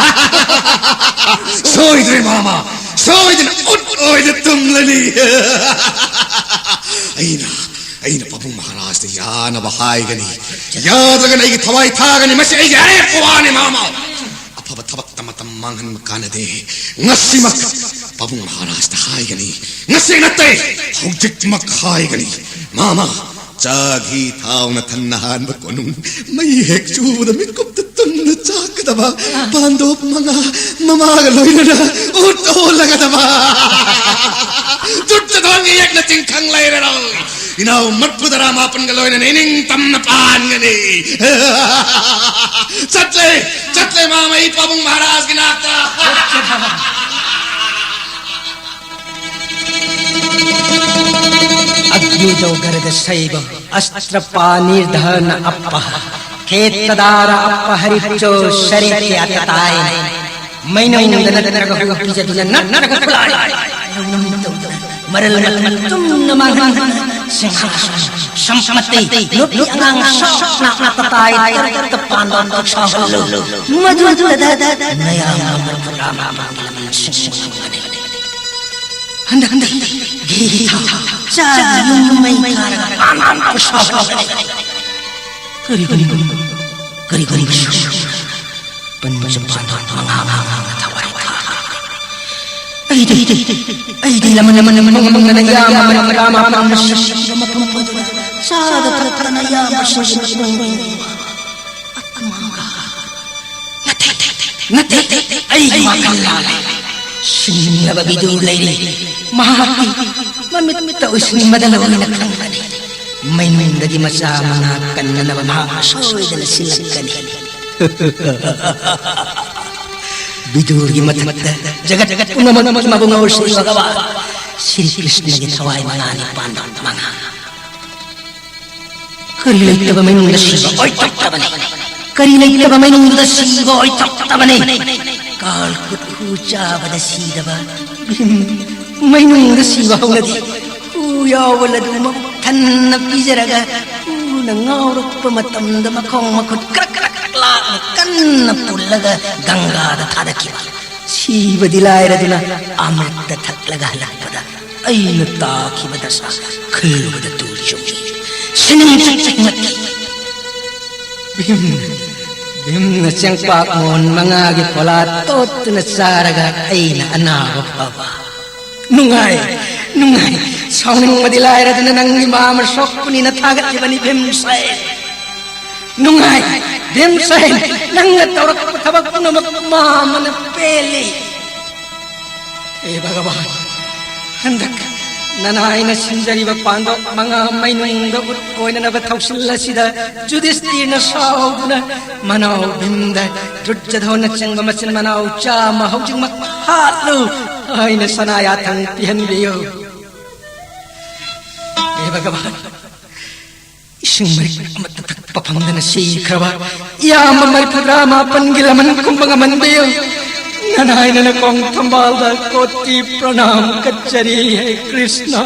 ꯁꯣꯏꯗ꯭ꯔꯦ ꯃꯥꯃ, ꯁꯣꯏꯗꯅ ꯎꯠ ꯑꯣꯏꯅ ꯇꯨꯝꯂꯅꯤ꯫ ꯑꯩꯅ, ꯑꯩꯅ ꯄꯥꯕꯨꯡ ꯃꯍꯥꯔꯥꯖꯇ ꯌꯥꯅꯕ ꯍꯥꯏꯒꯅꯤ꯫ ꯌꯥꯗ꯭ꯔꯒꯅ ꯑꯩꯒꯤ ꯊꯋꯥꯏ ꯊꯥꯒꯅꯤ꯫ ꯃꯁꯤ ꯑꯩꯒꯤ ꯑꯔꯦꯞꯄ ꯋꯥꯅꯤ ꯃꯥꯃ꯫ ꯑꯐꯕ ꯊꯕꯛꯇ ꯃꯇꯝ ꯃꯥꯡꯍꯟꯕ ꯀꯥꯟꯅꯗꯦ꯫ ꯉꯁꯤꯃꯛ ꯄꯥꯕꯨꯡ ꯃꯍꯥꯔꯥꯖꯇ ꯍꯥꯏꯒꯅꯤ꯫ ꯉꯁꯤ ꯅꯠꯇꯦ, ꯍꯧꯖꯤꯛꯃꯛ ꯍꯥꯏꯒꯅꯤ꯫ ꯃꯥꯃ, ꯆꯥ ꯘꯤ ꯊꯥꯎꯅ ꯊꯟꯅ ꯍꯥꯟꯕ ꯀꯣꯅꯨꯡ, ꯃꯩ ꯍꯦꯛ ꯆꯨꯕꯗ ꯃꯤꯠꯀꯨꯞꯇ ꯇꯨꯝꯅ ꯆꯥꯛꯀꯗꯕ ꯄꯥꯟꯗꯣꯞ ꯃꯉꯥ, ꯃꯃꯥꯒ ꯂꯣꯏꯅꯅ ꯎꯠ ꯑꯣꯜꯂꯒꯗꯕ꯫ ꯆꯨꯠꯇ ꯊꯣꯡꯒꯤ ꯌꯦꯛꯅ ꯆꯤꯡꯈꯪ ꯂꯩꯔꯔꯣꯏ꯫ ꯏꯅꯥꯎ ꯃꯔꯐꯨ ꯇꯔꯥ ꯃꯥꯄꯟꯒ ꯂꯣꯏꯅꯅ ꯏꯅꯤꯡ ꯇꯝꯅ ꯄꯥꯟꯒꯅꯤ꯫ ꯆꯠꯂꯦ, ꯆꯠꯂꯦ ꯃꯥꯃ, ꯑꯩ ꯄꯥꯕꯨꯡ ꯃꯍꯥꯔꯥꯖꯒꯤ ꯅꯥꯛꯇ꯫ अग्निजो गर्दशैव अस्त्रपाणिर्धन अपः। खेत्तदार अपहरिचो शरे त्यातताय। ꯃꯩꯅꯨꯡꯗ ꯅꯠꯇ꯭ꯔꯒ ꯍꯨ ꯄꯤꯖꯗꯨꯅ ꯅꯠꯇ꯭ꯔꯒ ꯈꯨꯠꯂꯥꯏ ꯃꯔꯜ ꯃꯊꯨꯝ ꯇꯨꯝꯅ ꯃꯥꯡꯍꯟ ꯁꯤꯡꯍꯥꯁꯟ ꯁꯝꯄꯇꯤ ꯅꯨꯄꯤ ꯑꯉꯥꯡ ꯁꯣꯛꯅ ꯑꯇꯇꯥꯏ ꯇꯔꯨꯛꯇ ꯄꯥꯟꯕ ꯑꯃꯈꯛ ꯁꯥꯎꯍꯜꯂꯨ꯫ ꯃꯗꯨꯗ ꯅꯌꯥꯝꯕ ꯃꯔꯐꯨ ꯇꯔꯥ ꯃꯥꯄꯟꯒꯤ ꯂꯃꯟꯁꯤꯡ ꯉꯝꯒꯅꯤ꯫ ꯍꯟꯗꯛ ꯍꯟꯗꯛ ꯘꯤ ꯊꯥꯎ ꯆꯥꯒꯤ ꯌꯨꯝ ꯃꯩ ꯀꯥꯔꯒ ꯄꯥꯟ ꯄꯥꯟ ꯁꯥꯎꯍꯜꯂꯒꯅꯤ꯫ ꯀꯔꯤꯒꯨꯝꯕ ꯀꯔꯤꯒꯨꯝꯕꯁꯨ ꯄꯟꯕꯁꯨ ꯄꯥꯟꯊꯣꯛ ꯃꯉꯥ ꯃꯉꯥ ꯊꯋꯥꯏ ꯊꯥꯈꯤ꯫ ꯑꯩꯗꯤ, ꯑꯩꯗꯤ ꯂꯃꯟ ꯂꯃꯟ ꯃꯪ ꯃꯪꯗꯅ ꯌꯥꯝꯕ ꯃꯔꯤ ꯃꯉꯥ ꯃꯥꯄꯟꯅ ꯁꯤꯕ ꯃꯐꯝ ꯑꯗꯨꯗ ꯆꯥꯗ ꯊꯛꯇꯅ ꯌꯥꯝꯕꯁꯤꯡꯒꯤ ꯃꯇꯨꯡ ꯏꯟꯅ ꯑꯃꯒ ꯅꯠꯇꯦ, ꯅꯠꯇꯦ, ꯑꯩꯒꯤ ꯋꯥꯈꯜ ꯂꯥꯜꯂꯦ꯫ ꯁꯤꯡꯂꯕ ꯕꯤꯗꯨ ꯂꯩꯔꯤ꯫ ꯃꯍꯥꯛꯇꯤ ꯃꯃꯤꯠꯇ ꯎꯁꯤꯟꯕꯗ ꯂꯣꯏꯅ ꯈꯪꯒꯅꯤ꯫ ꯃꯩꯅꯨꯡꯗꯒꯤ ꯃꯆꯥ ꯃꯉꯥ ꯀꯟꯅꯅꯕ ꯃꯍꯥꯛ ꯁꯣꯏꯗꯅ ꯁꯤꯜꯂꯛꯀꯅꯤ꯫ ꯕꯤꯗꯨꯔꯒꯤ ꯃꯊꯛꯇ ꯖꯒꯠ ꯄꯨꯝꯅꯃꯛ ꯃꯕꯨꯡ ꯉꯥꯎꯔꯁꯤ ꯚꯒꯋꯥꯟ ꯁ꯭ꯔꯤ ꯀ꯭ꯔꯤꯁꯅꯒꯤ ꯊꯋꯥꯏ ꯃꯉꯥꯅꯤ ꯄꯥꯟꯗꯝ ꯃꯉꯥ꯫ ꯀꯔꯤ ꯂꯩꯇꯕ ꯃꯩꯅꯨꯡꯗ ꯁꯤꯕ ꯑꯣꯏꯊꯣꯛꯇꯕꯅꯤ꯫ ꯀꯔꯤ ꯂꯩꯇꯕ ꯃꯩꯅꯨꯡꯗ ꯁꯤꯕ ꯑꯣꯏꯊꯣꯛꯇꯕꯅꯤ꯫ ꯀꯥꯜ ꯀꯨꯠꯈꯨ ꯆꯥꯕꯗ ꯁꯤꯗꯕ ꯚꯤꯝ ꯃꯩꯅꯨꯡꯗ ꯁꯤꯕ ꯍꯧꯅꯗꯦ꯫ ꯌꯥꯎꯕ ꯂꯗꯨ ꯃꯕꯨꯛ ꯊꯟꯅ ꯄꯤꯖꯔꯒ ꯄꯨꯅ ꯉꯥꯎꯔꯛꯄ ꯃꯇꯝꯗ ꯃꯈꯣꯡ ꯃꯈꯨꯠ ꯀ꯭ꯔꯛ ꯀ꯭ꯔꯛ ꯂꯥꯛꯅ ꯀꯟꯅ ꯄꯨꯜꯂꯒ ꯒꯪꯒꯥꯗ ꯊꯥꯗꯈꯤꯕ꯫ ꯁꯤꯕꯗꯤ ꯂꯥꯏꯔꯗꯨꯅ ꯑꯃ꯭ꯔꯤꯠꯇ ꯊꯛꯂꯒ ꯍꯜꯂꯛꯄꯗ ꯑꯩꯅ ꯇꯥꯈꯤꯕ ꯗꯁꯥ ꯈꯜꯂꯨꯕꯗ ꯇꯨ ꯆꯨꯡꯏ꯫ ꯁꯤꯅꯤꯡ ꯆꯨꯡꯁꯤꯡ ꯅꯠꯇꯦ꯫ ꯚꯤꯝ, ꯚꯤꯝꯅ ꯆꯦꯡꯄꯥꯛ ꯃꯣꯟ ꯃꯉꯥꯒꯤ ꯐꯣꯂꯥ ꯇꯣꯠꯇꯨꯅ ꯆꯥꯔꯒ ꯑꯩꯅ ꯑꯅꯥꯕ ꯐꯕ꯫ ꯅꯨꯡꯉꯥꯏ, ꯅꯨꯡꯉꯥꯏ꯫ ꯁꯥꯎꯅꯤꯡꯕꯗꯤ ꯂꯥꯏꯔꯗꯅ ꯅꯪꯒꯤ ꯃꯥ ꯑꯃ ꯁꯣꯛꯄꯅꯤꯅ ꯊꯥꯒꯠꯂꯤꯕꯅꯤ ꯚꯤꯝꯁꯦꯟ꯫ ꯅꯨꯡꯉꯥꯏ, ꯚꯤꯝꯁꯦꯟ꯫ ꯅꯪꯅ ꯇꯧꯔꯛꯄ ꯊꯕꯛ ꯄꯨꯝꯅꯃꯛ ꯃꯥ ꯑꯃꯅ ꯄꯦꯜꯂꯤ꯫ ꯍꯦ ꯚꯒꯕꯥꯟ, ꯍꯟꯗꯛ ꯅꯅꯥꯏꯅ ꯁꯤꯟꯖꯔꯤꯕ ꯄꯥꯟꯗꯣꯞ ꯃꯉꯥ ꯃꯩꯅꯨꯡꯗ ꯎꯠ ꯑꯣꯏꯅꯅꯕ ꯊꯧꯁꯤꯜ ꯑꯁꯤꯗ ꯖꯨꯗꯤꯁꯇꯤꯔꯅ ꯁꯥꯎꯗꯨꯅ ꯃꯅꯥꯎ ꯚꯤꯝꯗ ꯗꯨꯔꯖꯙꯣꯟꯅꯆꯤꯡꯕ ꯃꯆꯤꯟ ꯃꯅꯥꯎ ꯆꯥꯝꯃ ꯍꯧꯖꯤꯛꯃꯛ ꯍꯥꯠꯂꯨ ꯍꯥꯏꯅ ꯁꯅꯥ ꯌꯥꯊꯪ ꯄꯤꯍꯟꯕꯤꯌꯨ꯫ ꯍꯦ ꯚꯒꯕꯥꯟ, ꯏꯁꯤꯡ ꯃꯔꯤꯛ ꯑꯃꯠꯇ ꯊꯛꯄ ꯐꯪꯗꯅ ꯁꯤꯈ꯭ꯔꯕ ꯏꯌꯥꯝꯕ ꯃꯔꯤꯐꯨꯇꯔꯥ ꯃꯥꯄꯟꯒꯤ ꯂꯃꯟ ꯀꯨꯝꯕ ꯉꯝꯍꯟꯕꯤꯌꯨ꯫ ꯅꯅꯥꯏꯅ ꯅꯀꯣꯡ ꯊꯝꯕꯥꯜꯗ ꯀꯣꯇꯤ ꯄ꯭ꯔꯅꯥꯝ ꯀꯠꯆꯔꯤ, ꯍꯦ ꯀ꯭ꯔꯤꯁꯅ꯫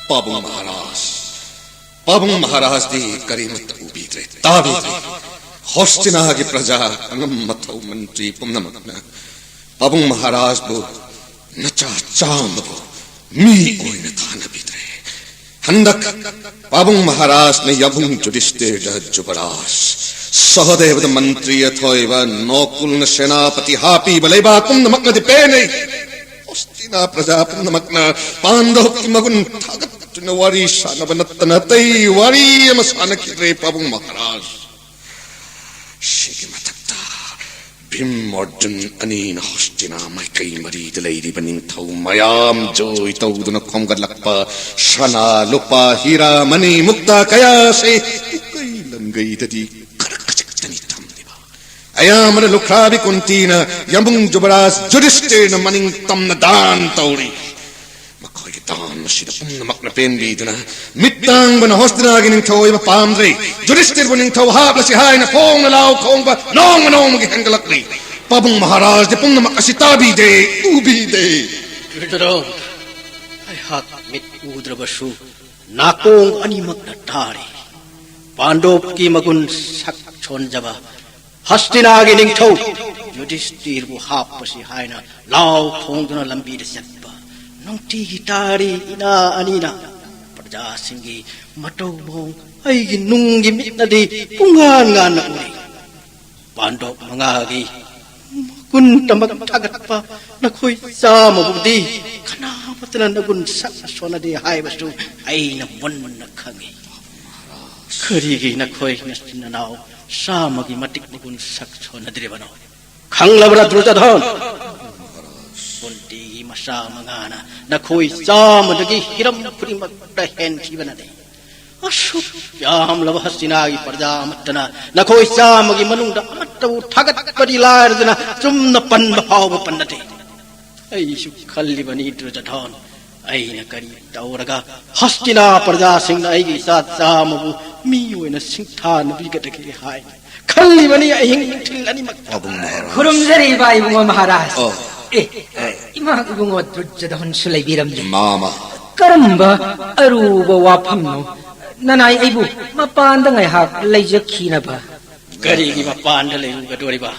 ꯄꯥꯕꯨꯡ ꯃꯍꯥꯔꯥꯖ, ꯄꯥꯕꯨꯡ ꯃꯍꯥꯔꯥꯖꯗꯤ ꯀꯔꯤꯃꯠꯇ ꯎꯕꯤꯗ꯭ꯔꯦ, ꯇꯥꯕꯤꯗ꯭ꯔꯦ꯫ ꯍꯣꯁꯇꯤꯅꯥꯒꯤ ꯄ꯭ꯔꯖꯥ, ꯑꯉꯝ ꯑꯊꯧ ꯃꯟꯇ꯭ꯔꯤ ꯄꯨꯝꯅꯃꯛꯅ ꯄꯥꯕꯨꯡ ꯃꯍꯥꯔꯥꯖꯕꯨ ꯅꯆꯥ ꯆꯥꯝꯃꯕꯨ ꯃꯤ ꯑꯣꯏꯅ ꯊꯥꯅꯕꯤꯗ꯭ꯔꯦ꯫ ꯍꯟꯗꯛ ꯄꯥꯕꯨꯡ ꯃꯍꯥꯔꯥꯖꯅ ꯌꯥꯝꯕꯨꯡ ꯌꯨꯙꯤꯁꯇꯤꯔꯗ ꯖꯨꯕꯔꯥꯖ, ꯁꯍꯗꯦꯕꯗ ꯃꯟꯇ꯭ꯔꯤ ꯑꯊꯣꯏꯕ, ꯅꯣꯀꯨꯜꯅ ꯁꯦꯅꯥꯄꯇꯤ ꯍꯥꯞꯄꯤꯕ ꯂꯩꯕꯥꯛ ꯄꯨꯝꯅꯃꯛꯅꯗꯤ ꯄꯦꯟꯅꯩ꯫ ꯍꯣꯁꯇꯤꯅꯥ ꯄ꯭ꯔꯖꯥ ꯄꯨꯝꯅꯃꯛꯅ ꯄꯥꯟꯗꯣꯞꯀꯤ ꯃꯒꯨꯟ ꯊꯥꯒꯠꯇꯨꯅ ꯋꯥꯔꯤ ꯁꯥꯟꯅꯕ ꯅꯠꯇꯅ ꯑꯇꯩ ꯋꯥꯔꯤ ꯑꯃ ꯁꯥꯟꯅꯈꯤꯗ꯭ꯔꯦ ꯄꯥꯕꯨꯡ ꯃꯍꯥꯔꯥꯖ꯫ ꯁꯤꯒꯤ ꯃꯊꯛꯇ ꯚꯤꯝ ꯑꯔꯖꯨꯟ ꯑꯅꯤꯅ ꯍꯣꯁꯇꯤꯅꯥ ꯃꯥꯏꯀꯩ ꯃꯔꯤꯗ ꯂꯩꯔꯤꯕ ꯅꯤꯡꯊꯧ ꯃꯌꯥꯝ ꯖꯣꯏ ꯇꯧꯗꯨꯅ ꯈꯣꯝꯒꯠꯂꯛꯄ ꯁꯅꯥ, ꯂꯨꯄꯥ, ꯍꯤꯔꯥ, ꯃꯅꯤ, ꯃꯨꯛꯇꯥ ꯀꯌꯥꯁꯤ ꯏꯀꯩ ꯒꯩꯗꯗꯤ ꯈꯔ ꯈꯖꯤꯛꯇꯅꯤ ꯊꯝꯂꯤꯕ꯫ ꯑꯌꯥꯝꯕꯅ ꯂꯨꯈ꯭ꯔꯥꯕꯤ ꯀꯨꯟꯇꯤꯅ ꯌꯥꯝꯕꯨꯡ ꯖꯨꯕꯔꯥꯖ ꯖꯨꯗꯤꯁꯇꯤꯔꯅ ꯃꯅꯤꯡ ꯇꯝꯅ ꯗꯥꯟ ꯇꯧꯔꯤ꯫ ꯃꯈꯣꯏꯒꯤ ꯗꯥꯟ ꯑꯁꯤꯗ ꯄꯨꯝꯅꯃꯛꯅ ꯄꯦꯟꯕꯤꯗꯨꯅ ꯃꯤꯠ ꯇꯥꯡꯕꯅ ꯍꯣꯁꯇꯤꯅꯥꯒꯤ ꯅꯤꯡꯊꯧ ꯑꯣꯏꯕ ꯄꯥꯝꯗ꯭ꯔꯤ꯫ ꯖꯨꯗꯤꯁꯇꯤꯔꯕꯨ ꯅꯤꯡꯊꯧ ꯍꯥꯞꯂꯁꯤ ꯍꯥꯏꯅ ꯐꯣꯡꯅ ꯂꯥꯎ ꯈꯣꯡꯕ ꯅꯣꯡꯃ ꯅꯣꯡꯃꯒꯤ ꯍꯦꯟꯒꯠꯂꯛꯂꯤ꯫ ꯄꯥꯕꯨꯡ ꯃꯍꯥꯔꯥꯖꯗꯤ ꯄꯨꯝꯅꯃꯛ ꯑꯁꯤ ꯇꯥꯕꯤꯗꯦ, ꯎꯕꯤꯗꯦ꯫ ꯗꯨꯔꯖꯣꯙꯟ, ꯑꯩꯍꯥꯛ ꯃꯤꯠ ꯎꯗ꯭ꯔꯕꯁꯨ ꯅꯥꯀꯣꯡ ꯑꯅꯤꯃꯛꯅ ꯇꯥꯔꯤ꯫ ꯄꯥꯟꯗꯣꯞꯀꯤ ꯃꯒꯨꯟ ꯁꯛ ꯁꯣꯟꯖꯕ ꯍꯁꯇꯤꯅꯥꯒꯤ ꯅꯤꯡꯊꯧ ꯌꯨꯙꯤꯁꯇꯤꯔꯕꯨ ꯍꯥꯞꯄꯁꯤ ꯍꯥꯏꯅ ꯂꯥꯎ ꯈꯣꯡꯗꯨꯅ ꯂꯝꯕꯤꯗ ꯆꯠꯄ ꯅꯨꯡꯇꯤꯒꯤ ꯇꯥꯔꯤ ꯏꯅꯥ ꯑꯅꯤꯅ꯫ ꯄ꯭ꯔꯖꯥꯁꯤꯡꯒꯤ ꯃꯇꯧ ꯃꯑꯣꯡ ꯑꯩꯒꯤ ꯅꯨꯡꯒꯤ ꯃꯤꯠꯅꯗꯤ ꯄꯨꯡꯉꯥꯟ ꯉꯥꯟꯅ ꯎꯔꯤ꯫ ꯄꯥꯟꯗꯣꯞ ꯃꯉꯥꯒꯤ ꯃꯒꯨꯟꯇꯃꯛ ꯊꯥꯒꯠꯄ ꯅꯈꯣꯏ ꯆꯥꯝꯃꯕꯨꯗꯤ ꯀꯅꯥꯃꯠꯇꯅ ꯅꯒꯨꯟ ꯁꯛ ꯁꯣꯟꯅꯗꯦ ꯍꯥꯏꯕꯁꯨ ꯑꯩꯅ ꯃꯨꯟꯅ ꯈꯪꯏ꯫ ꯀꯔꯤꯒꯤ ꯅꯈꯣꯏ ꯅꯆꯤꯟ ꯅꯅꯥꯎ ꯆꯥꯝꯃꯒꯤ ꯃꯇꯤꯛ ꯃꯒꯨꯟ ꯁꯛ ꯁꯣꯟꯅꯗ꯭ꯔꯤꯕꯅꯣ? ꯈꯪꯂꯕ꯭ꯔꯥ ꯗꯨꯔꯖꯣꯙꯟ? ꯀꯨꯟꯇꯤꯒꯤ ꯃꯆꯥ ꯃꯉꯥꯅ ꯅꯈꯣꯏ ꯆꯥꯝꯃꯗꯒꯤ ꯍꯤꯔꯝ ꯈꯨꯗꯤꯡꯃꯛꯇ ꯍꯦꯟꯈꯤꯕꯅꯅꯤ꯫ ꯑꯁꯨꯛ ꯌꯥꯝꯂꯕ ꯍꯁꯇꯤꯅꯥꯒꯤ ꯄ꯭ꯔꯖꯥ ꯑꯃꯠꯇꯅ ꯅꯈꯣꯏ ꯆꯥꯝꯃꯒꯤ ꯃꯅꯨꯡꯗ ꯑꯃꯠꯇꯕꯨ ꯊꯥꯒꯠꯄꯗꯤ ꯂꯥꯏꯔꯗꯅ ꯆꯨꯝꯅ ꯄꯟꯕ ꯐꯥꯎꯕ ꯄꯟꯅꯗꯦ꯫ ꯑꯩꯁꯨ ꯈꯜꯂꯤꯕꯅꯤ ꯗꯨꯔꯖꯣꯙꯟ, ꯑꯩꯅ ꯀꯔꯤ ꯇꯧꯔꯒ ꯍꯁꯇꯤꯅꯥ ꯄ꯭ꯔꯖꯥꯁꯤꯡꯅ ꯑꯩꯒꯤ ꯏꯆꯥ ꯆꯥꯝꯃꯕꯨ ꯃꯤ ꯑꯣꯏꯅ ꯁꯤꯡꯊꯥꯅꯕꯤꯒꯗꯒꯦ ꯍꯥꯏꯅ ꯈꯜꯂꯤꯕꯅꯤ ꯑꯍꯤꯡ ꯅꯨꯡꯊꯤꯜ ꯑꯅꯤꯃꯛ꯫ ꯄꯥꯕꯨꯡ ꯃꯍꯥꯔꯥꯖ꯫ ꯈꯨꯔꯨꯝꯖꯔꯤ ꯏꯕꯥ ꯏꯕꯨꯡꯉꯣ ꯃꯍꯥꯔꯥꯖ꯫ ꯑꯣ꯫ ꯑꯦ, ꯏꯃꯥ ꯏꯕꯨꯡꯉꯣ ꯗꯨꯔꯖꯣꯙꯟꯁꯨ ꯂꯩꯕꯤꯔꯝꯂꯦ꯫ ꯃꯥꯃ꯫ ꯀꯔꯝꯕ ꯑꯔꯨꯕ ꯋꯥꯐꯝꯅꯣ ꯅꯅꯥꯏ ꯑꯩꯕꯨ ꯃꯄꯥꯟꯗ ꯉꯥꯏꯍꯥꯛ ꯂꯩꯖꯈꯤꯅꯕ? ꯀꯔꯤꯒꯤ ꯃꯄꯥꯟꯗ ꯂꯩꯔꯨꯒꯗꯣꯔꯤꯕ?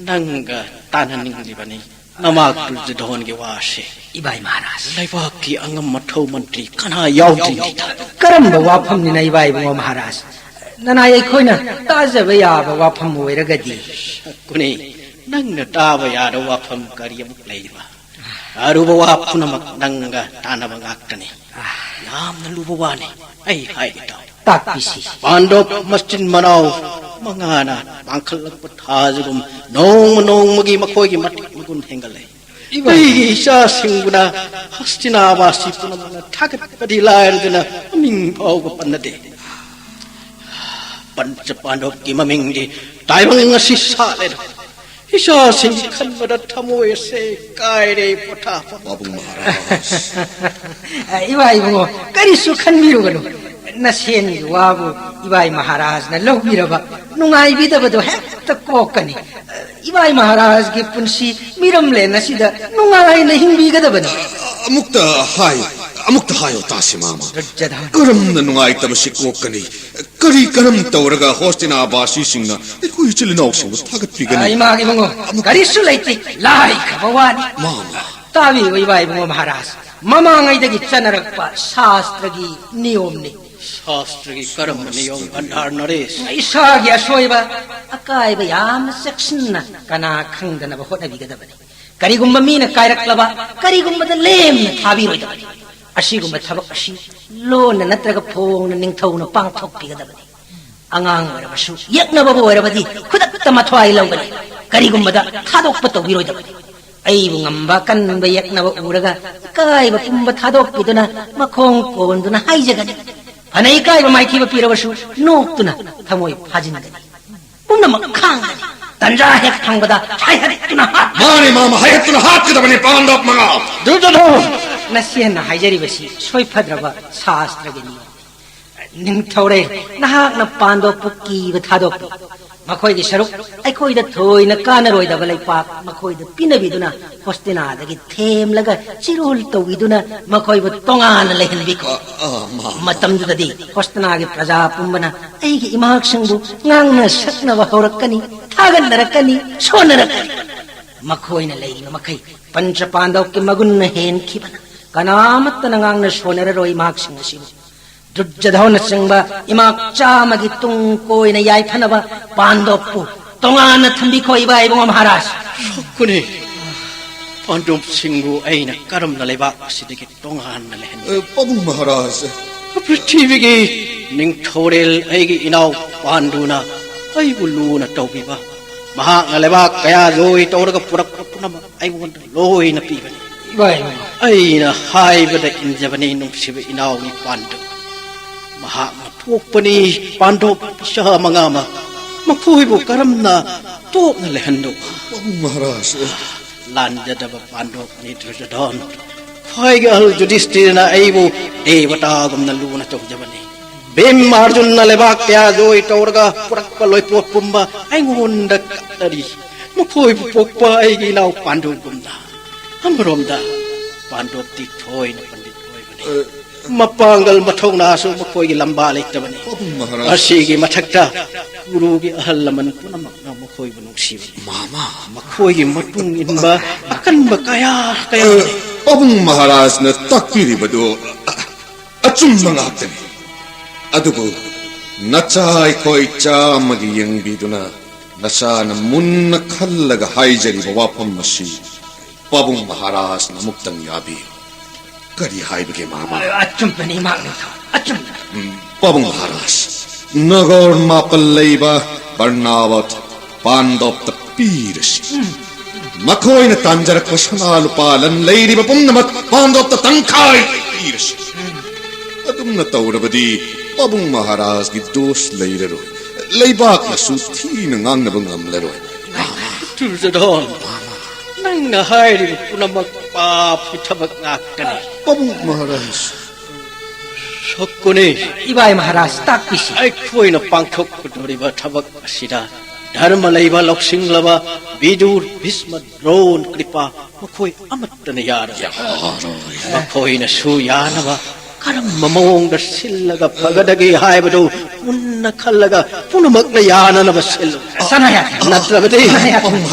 ꯅꯪꯒ ꯇꯥꯟꯅꯅꯤꯡꯂꯤꯕꯅꯤ ꯅꯃꯥ ꯗꯨꯔꯖꯣꯙꯟꯒꯤ ꯋꯥꯁꯦ꯫ ꯏꯕꯥꯏ ꯃꯍꯥꯔꯥꯖ꯫ ꯂꯩꯕꯥꯛꯀꯤ ꯑꯉꯝ ꯑꯊꯧ ꯃꯟꯇ꯭ꯔꯤ ꯀꯅꯥ ꯌꯥꯎꯗ꯭ꯔꯤꯉꯩꯗ꯫ ꯀꯔꯝꯕ ꯋꯥꯐꯝꯅꯤꯅ ꯏꯕꯥꯏ ꯏꯕꯨꯡꯉꯣ ꯃꯍꯥꯔꯥꯖ? ꯅꯅꯥꯏ ꯑꯩꯈꯣꯏꯅ ꯇꯥꯖꯕ ꯌꯥꯕ ꯋꯥꯐꯝ ꯑꯣꯏꯔꯒꯗꯤ꯫ ꯁꯛꯀꯨꯅꯤ, ꯅꯪꯅ ꯇꯥꯕ ꯌꯥꯗꯕ ꯋꯥꯐꯝ ꯀꯔꯤ ꯑꯃꯨꯛ ꯂꯩꯔꯤꯕ? ꯑꯔꯨꯕ ꯋꯥ ꯄꯨꯝꯅꯃꯛ ꯅꯪꯒ ꯇꯥꯟꯅꯕ ꯉꯥꯛꯇꯅꯤ꯫ ꯌꯥꯝꯅ ꯂꯨꯕ ꯋꯥꯅꯤ꯫ ꯑꯩ ꯍꯥꯏꯒꯦ ꯇꯥꯎ꯫ ꯇꯥꯛꯄꯤꯁꯤ꯫ ꯄꯥꯟꯗꯣꯞ ꯃꯆꯤꯟ ꯃꯅꯥꯎ ꯃꯉꯥꯅ ꯄꯥꯡꯈꯠꯂꯛꯄ ꯊꯥꯖꯒꯨꯝ ꯅꯣꯡꯃ ꯅꯣꯡꯃꯒꯤ ꯃꯈꯣꯏꯒꯤ ꯃꯇꯤꯛ ꯃꯒꯨꯟ ꯍꯦꯟꯒꯠꯂꯦ꯫ ꯏꯕꯥꯏ꯫ ꯑꯩꯒꯤ ꯏꯆꯥꯁꯤꯡꯕꯨꯅ ꯍꯁꯇꯤꯅꯥꯕꯥꯁꯤ ꯄꯨꯝꯅꯃꯛꯅ ꯊꯥꯒꯠꯄꯗꯤ ꯂꯥꯏꯔꯗꯅ ꯃꯃꯤꯡ ꯐꯥꯎꯕ ꯄꯟꯅꯗꯦ꯫ ꯄꯟꯆ ꯄꯥꯟꯗꯣꯞꯀꯤ ꯃꯃꯤꯡꯗꯤ ꯇꯥꯏꯕꯪ ꯑꯁꯤ ꯁꯥꯠꯂꯦꯗ꯫ ꯏꯆꯥꯁꯤꯡꯒꯤ ꯈꯟꯕꯗ ꯊꯃꯣꯏ ꯑꯁꯦ ꯀꯥꯏꯔꯦ, ꯄꯣꯊꯥꯐꯝ ꯄꯥꯕꯨꯡ ꯃꯍꯥꯔꯥꯖ꯫ ꯑ, ꯏꯃꯥ ꯏꯕꯨꯡꯉꯣ, ꯀꯔꯤꯁꯨ ꯈꯟꯕꯤꯔꯨꯒꯅꯨ꯫ ꯅꯁꯦꯟꯒꯤ ꯋꯥꯕꯨ ꯏꯕꯥꯏ ꯃꯍꯥꯔꯥꯖꯅ ꯂꯧꯕꯤꯔꯕ ꯅꯨꯡꯉꯥꯏꯕꯤꯗꯕꯗꯣ ꯍꯦꯛꯇ ꯀꯣꯛꯀꯅꯤ꯫ ꯏꯕꯥꯏ ꯃꯍꯥꯔꯥꯖꯒꯤ ꯄꯨꯟꯁꯤ ꯃꯤꯔꯝꯂꯦꯟ ꯑꯁꯤꯗ ꯅꯨꯡꯉꯥꯏꯅ ꯍꯤꯡꯕꯤꯒꯗꯕꯅꯤ꯫ ꯑꯃꯨꯛꯇ ꯍꯥꯏꯌꯨ, ꯑꯃꯨꯛꯇ ꯍꯥꯏꯌꯨ ꯇꯥꯁꯤ ꯃꯥꯃ꯫ ꯗꯨꯔꯖꯣꯙꯟ꯫ ꯀꯔꯝꯅ ꯅꯨꯡꯉꯥꯏꯇꯕꯁꯤ ꯀꯣꯛꯀꯅꯤ? ꯀꯔꯤ ꯀꯔꯝ ꯇꯧꯔꯒ ꯍꯣꯁꯇꯤꯅꯥꯕꯥꯁꯤꯁꯤꯡꯅ ꯑꯩꯈꯣꯏ ꯏꯆꯤꯜ ꯏꯅꯥꯎꯁꯤꯡꯕꯨ ꯊꯥꯒꯠꯄꯤꯒꯅꯤ? ꯑ, ꯏꯃꯥꯒꯤ ꯏꯕꯨꯡꯉꯣ, ꯑꯃꯨꯛ ꯀꯔꯤꯁꯨ ꯂꯩꯇꯦ, ꯂꯥꯏꯈ꯭ꯔꯕ ꯋꯥꯅꯤ꯫ ꯃꯥꯃ꯫ ꯇꯥꯕꯤꯌꯨ ꯏꯕꯥ ꯏꯕꯨꯡꯉꯣ ꯃꯍꯥꯔꯥꯖ, ꯃꯃꯥꯡꯉꯩꯗꯒꯤ ꯆꯠꯅꯔꯛꯄ ꯁꯥꯁꯇ꯭ꯔꯒꯤ ꯅꯤꯌꯣꯝꯅꯤ꯫ ꯁꯥꯁꯇ꯭ꯔꯒꯤ ꯀꯔꯝꯕ ꯅꯤꯌꯣꯝ, ꯒꯟꯙꯥꯔ ꯅꯔꯦꯁ? ꯏꯁꯥꯒꯤ ꯑꯁꯣꯏꯕ, ꯑꯀꯥꯏꯕ ꯌꯥꯝꯅ ꯆꯦꯛꯁꯤꯟꯅ ꯀꯅꯥ ꯈꯪꯗꯅꯕ ꯍꯣꯠꯅꯕꯤꯒꯗꯕꯅꯤ꯫ ꯀꯔꯤꯒꯨꯝꯕ ꯃꯤꯅ ꯀꯥꯏꯔꯛꯂꯕ, ꯀꯔꯤꯒꯨꯝꯕꯗ ꯂꯦꯝꯅ ꯊꯥꯕꯤꯔꯣꯏꯗꯕꯅꯤ꯫ ꯑꯁꯤꯒꯨꯝꯕ ꯊꯕꯛ ꯑꯁꯤ ꯂꯣꯟꯅ ꯅꯠꯇ꯭ꯔꯒ ꯐꯣꯡꯅ ꯅꯤꯡꯊꯧꯅ ꯄꯥꯡꯊꯣꯛꯄꯤꯒꯗꯕꯅꯤ꯫ ꯑꯉꯥꯡ ꯑꯣꯏꯔꯕꯁꯨ, ꯌꯦꯛꯅꯕꯕꯨ ꯑꯣꯏꯔꯕꯗꯤ ꯈꯨꯗꯛꯇ ꯃꯊ꯭ꯋꯥꯏ ꯂꯧꯒꯅꯤ꯫ ꯀꯔꯤꯒꯨꯝꯕꯗ ꯊꯥꯗꯣꯛꯄ ꯇꯧꯕꯤꯔꯣꯏꯗꯕꯅꯤ꯫ ꯑꯩꯕꯨ ꯉꯝꯕ ꯀꯟꯕ ꯌꯦꯛꯅꯕ ꯎꯔꯒ ꯏꯀꯥꯏꯕ ꯄꯨꯝꯕ ꯊꯥꯗꯣꯛꯄꯤꯗꯨꯅ ꯃꯈꯣꯡ ꯀꯣꯟꯗꯨꯅ ꯍꯥꯏꯖꯒꯅꯤ꯫ ꯐꯅ ꯏꯀꯥꯏꯕ ꯃꯥꯏꯊꯤꯕ ꯄꯤꯔꯕꯁꯨ ꯅꯣꯛꯇꯨꯅ ꯊꯃꯣꯏ ꯐꯥꯖꯤꯟꯒꯅꯤ꯫ ꯄꯨꯝꯅꯃꯛ ꯈꯥꯡꯒꯅꯤ꯫ ꯇꯟꯖꯥ ꯍꯦꯛ ꯐꯪꯕꯗ ꯍꯥꯏꯍꯠꯇꯨꯅ ꯍꯥꯠ- ꯃꯥꯅꯤ ꯃꯥꯃ, ꯍꯥꯏꯍꯠꯇꯨꯅ ꯍꯥꯠꯀꯗꯕꯅꯤ ꯄꯥꯟꯗꯕ ꯃꯉꯥ꯫ ꯗꯨꯔꯖꯣꯙꯟ! ꯅꯆꯦꯅ ꯍꯥꯏꯖꯔꯤꯕꯁꯤ ꯁꯣꯏꯐꯗ꯭ꯔꯕ ꯁꯥꯁꯇ꯭ꯔꯒꯤ ꯅꯤꯌꯣꯝꯅꯤ꯫ ꯅꯤꯡꯊꯧꯔꯦꯜ, ꯅꯍꯥꯛꯅ ꯄꯥꯟꯗꯣꯞꯄꯨ ꯀꯤꯕ ꯊꯥꯗꯣꯛꯄꯤ꯫ ꯃꯈꯣꯏꯒꯤ ꯁꯔꯨꯛ ꯑꯩꯈꯣꯏꯗ ꯊꯣꯏꯅ ꯀꯥꯟꯅꯔꯣꯏꯗꯕ ꯂꯩꯄꯥꯛ ꯃꯈꯣꯏꯗ ꯄꯤꯅꯕꯤꯗꯨꯅ ꯍꯣꯁꯇꯤꯅꯥꯗꯒꯤ ꯊꯦꯝꯂꯒ ꯆꯤꯔꯣꯜ ꯇꯧꯕꯤꯗꯨꯅ ꯃꯈꯣꯏꯕꯨ ꯇꯣꯉꯥꯟꯅ ꯂꯩꯍꯟꯕꯤꯈꯣ꯫ ꯑ, ꯑ, ꯃꯥ- ꯃꯇꯝꯗꯨꯗꯗꯤ ꯍꯣꯁꯇꯤꯅꯥꯒꯤ ꯄ꯭ꯔꯖꯥ ꯄꯨꯝꯕꯅ ꯑꯩꯒꯤ ꯏꯃꯥꯛꯁꯤꯡꯕꯨ ꯉꯥꯡꯅ ꯁꯛꯅꯕ ꯍꯧꯔꯛꯀꯅꯤ, ꯊꯥꯒꯠꯅꯔꯛꯀꯅꯤ, ꯁꯣꯟꯅꯔꯛꯀꯅꯤ꯫ ꯃꯈꯣꯏꯅ ꯂꯩꯔꯤꯕ ꯃꯈꯩ ꯄꯟꯆ ꯄꯥꯟꯗꯧꯀꯤ ꯃꯒꯨꯟꯅ ꯍꯦꯟꯈꯤꯕꯅ ꯀꯅꯥꯃꯠꯇꯅ ꯉꯥꯡꯅ ꯁꯣꯟꯅꯔꯔꯣꯏ ꯏꯃꯥꯛꯁꯤꯡ ꯑꯁꯤꯕꯨ꯫ ꯗꯨꯔꯖꯣꯙꯟꯅꯆꯤꯡꯕ ꯏꯃꯥꯛ ꯆꯥꯝꯃꯒꯤ ꯇꯨꯡ ꯀꯣꯏꯅ ꯌꯥꯏꯐꯅꯕ ꯄꯥꯟꯗꯣꯞꯄꯨ ꯇꯣꯉꯥꯟꯅ ꯊꯝꯕꯤꯈꯣ ꯏꯕꯥ ꯏꯕꯨꯡꯉꯣ ꯃꯍꯥꯔꯥꯖ꯫ ꯁꯣꯛꯀꯅꯤ꯫ ꯄꯥꯟꯗꯣꯞꯁꯤꯡꯕꯨ ꯑꯩꯅ ꯀꯔꯝꯅ ꯂꯩꯕꯥꯛ ꯑꯁꯤꯗꯒꯤ ꯇꯣꯉꯥꯟꯅ ꯂꯩꯍꯟꯒꯦ? ꯑ, ꯄꯥꯕꯨꯡ ꯃꯍꯥꯔꯥꯖ꯫ ꯄ꯭ꯔꯤꯊꯤꯕꯤꯒꯤ ꯅꯤꯡꯊꯧꯔꯦꯜ ꯑꯩꯒꯤ ꯏꯅꯥꯎ ꯄꯥꯟꯗꯨꯅ ꯑꯩꯕꯨ ꯂꯨꯅ ꯇꯧꯕꯤꯕ, ꯃꯍꯥꯛꯅ ꯂꯩꯕꯥꯛ ꯀꯌꯥ ꯖꯣꯏ ꯇꯧꯔꯒ ꯄꯨꯔꯛꯄ ꯄꯨꯝꯅꯃꯛ ꯑꯩꯉꯣꯟꯗ ꯂꯣꯏꯅ ꯄꯤꯕꯅꯤ꯫ ꯏꯃꯥ, ꯏꯃꯥ꯫ ꯑꯩꯅ ꯍꯥꯏꯕꯗ ꯏꯟꯖꯕꯅꯤ, ꯅꯨꯡꯁꯤꯕ ꯏꯅꯥꯎꯒꯤ ꯄꯥꯟꯗꯨ꯫ ꯃꯍꯥꯛꯅ ꯄꯣꯛꯄꯅꯤ ꯄꯥꯟꯗꯣꯞ ꯏꯆꯥ ꯃꯉꯥꯃꯛ꯫ ꯃꯈꯣꯏꯕꯨ ꯀꯔꯝꯅ ꯇꯣꯞꯅ ꯂꯩꯍꯟꯗꯧꯕ? ꯄꯥꯕꯨꯡ ꯃꯍꯥꯔꯥꯖ꯫ ꯂꯥꯟꯖꯗꯕ ꯄꯥꯟꯗꯣꯞꯅꯤ ꯗꯨꯔꯖꯣꯙꯟ꯫ ꯈ꯭ꯋꯥꯏꯒꯤ ꯑꯍꯜ ꯌꯨꯙꯤꯁꯇꯤꯔꯅ ꯑꯩꯕꯨ ꯗꯦꯕꯇꯥꯒꯨꯝꯅ ꯂꯨꯅ ꯇꯧꯖꯕꯅꯤ꯫ ꯚꯤꯝ ꯑꯔꯖꯨꯟꯅ ꯂꯩꯕꯥꯛ ꯀꯌꯥ ꯖꯣꯏ ꯇꯧꯔꯒ ꯄꯨꯔꯛꯄ ꯂꯣꯏꯄꯣꯠ ꯄꯨꯝꯕ ꯑꯩꯉꯣꯟꯗ ꯀꯠꯅꯔꯤ꯫ ꯃꯈꯣꯏꯕꯨ ꯄꯣꯛꯄ ꯑꯩꯒꯤ ꯏꯅꯥꯎ ꯄꯥꯟꯗꯨꯒꯨꯝꯅ꯫ ꯑꯃꯔꯣꯝꯗ ꯄꯥꯟꯗꯣꯞꯇꯤ ꯊꯣꯏꯅ ꯄꯟꯗꯤꯠ ꯑꯣꯏꯕꯅꯤ꯫ ꯃꯄꯥꯡꯒꯜ ꯃꯊꯧꯅꯥꯁꯨ ꯃꯈꯣꯏꯒꯤ ꯂꯝꯕꯥ ꯂꯩꯇꯕꯅꯤ꯫ ꯄꯥꯕꯨꯡ ꯃꯍꯥꯔꯥꯖ꯫ ꯑꯁꯤꯒꯤ ꯃꯊꯛꯇ ꯀꯨꯔꯨꯒꯤ ꯑꯍꯜ ꯂꯃꯟ ꯄꯨꯝꯅꯃꯛꯅ ꯃꯈꯣꯏꯕꯨ ꯅꯨꯡꯁꯤꯕꯅꯤ꯫ ꯃꯥꯃ꯫ ꯃꯈꯣꯏꯒꯤ ꯃꯇꯨꯡ ꯏꯟꯕ ꯑꯀꯟꯕ ꯀꯌꯥ ꯀꯌꯥ ꯄꯥꯕꯨꯡ ꯃꯍꯥꯔꯥꯖꯅ ꯇꯥꯛꯄꯤꯔꯤꯕꯗꯨ ꯑꯆꯨꯝꯕ ꯉꯥꯛꯇꯅꯤ꯫ ꯑꯗꯨꯕꯨ ꯅꯆꯥ ꯑꯩꯈꯣꯏ ꯆꯥꯝꯃꯒꯤ ꯌꯦꯡꯕꯤꯗꯨꯅ ꯅꯆꯥꯅ ꯃꯨꯟꯅ ꯈꯜꯂꯒ ꯍꯥꯏꯖꯔꯤꯕ ꯋꯥꯐꯝ ꯑꯁꯤ ꯄꯥꯕꯨꯡ ꯃꯍꯥꯔꯥꯖꯅ ꯑꯃꯨꯛꯇꯪ ꯌꯥꯕꯤꯌꯨ꯫ ꯀꯔꯤ ꯍꯥꯏꯕꯒꯦ ꯃꯥꯃ? ꯑꯆꯨꯝꯕꯅꯤ ꯏꯃꯥ ꯅꯤꯡꯊꯧ, ꯑꯆꯨꯝꯕ꯫ ꯄꯥꯕꯨꯡ ꯃꯍꯥꯔꯥꯖ, ꯅꯒꯔ ꯃꯥꯄꯜ ꯂꯩꯕ ꯕꯔꯅꯥꯋꯠ ꯄꯥꯟꯗꯣꯞꯇ ꯄꯤꯔꯁꯤ꯫ ꯃꯈꯣꯏꯅ ꯇꯥꯟꯖꯔꯛꯄ ꯁꯅꯥ ꯂꯨꯄꯥ ꯂꯟ ꯂꯩꯔꯤꯕ ꯄꯨꯝꯅꯃꯛ ꯄꯥꯟꯗꯣꯞꯇ ꯇꯪꯈꯥꯏ ꯄꯤꯔꯁꯤ꯫ ꯑꯗꯨꯝꯅ ꯇꯧꯔꯕꯗꯤ ꯄꯥꯕꯨꯡ ꯃꯍꯥꯔꯥꯖꯒꯤ ꯗꯣꯁ ꯂꯩꯔꯔꯣꯏ꯫ ꯂꯩꯕꯥꯛꯅꯁꯨ ꯊꯤꯅ ꯉꯥꯡꯅꯕ ꯉꯝꯂꯔꯣꯏ꯫ ꯗꯨꯔꯖꯣꯙꯟ, ꯅꯪꯅ ꯍꯥꯏꯔꯤꯕ ꯄꯨꯝꯅꯃꯛ ꯄꯥꯞꯀꯤ ꯊꯕꯛ ꯉꯥꯛꯇꯅꯤ꯫ ꯄꯥꯕꯨꯡ ꯃꯍꯥꯔꯥꯖ꯫ ꯁꯀꯨꯅꯤ, ꯏꯕꯥꯏ ꯃꯍꯥꯔꯥꯖ, ꯇꯥꯛꯄꯤꯁꯤ꯫ ꯑꯩꯈꯣꯏꯅ ꯄꯥꯡꯊꯣꯛꯀꯗꯧꯔꯤꯕ ꯊꯕꯛ ꯑꯁꯤꯗ ꯙꯔꯃ ꯂꯩꯕ, ꯂꯧꯁꯤꯡꯂꯕ ꯕꯤꯗꯨꯔ, ꯚꯤꯁꯃ, ꯗ꯭ꯔꯣꯟ, ꯀ꯭ꯔꯤꯄꯥ ꯃꯈꯣꯏ ꯑꯃꯠꯇꯅ ꯌꯥꯔꯣꯏ꯫ ꯃꯈꯣꯏꯅꯁꯨ ꯌꯥꯅꯕ ꯀꯔꯝꯕ ꯃꯑꯣꯡꯗ ꯁꯤꯜꯂꯒ ꯐꯒꯗꯒꯦ ꯍꯥꯏꯕꯗꯨ ꯃꯨꯟꯅ ꯈꯜꯂꯒ ꯄꯨꯝꯅꯃꯛꯅ ꯌꯥꯅꯅꯕ ꯁꯤꯜꯂꯨ꯫ ꯁꯅꯥꯌꯥꯗ꯫ ꯅꯠꯇ꯭ꯔꯕꯗꯤ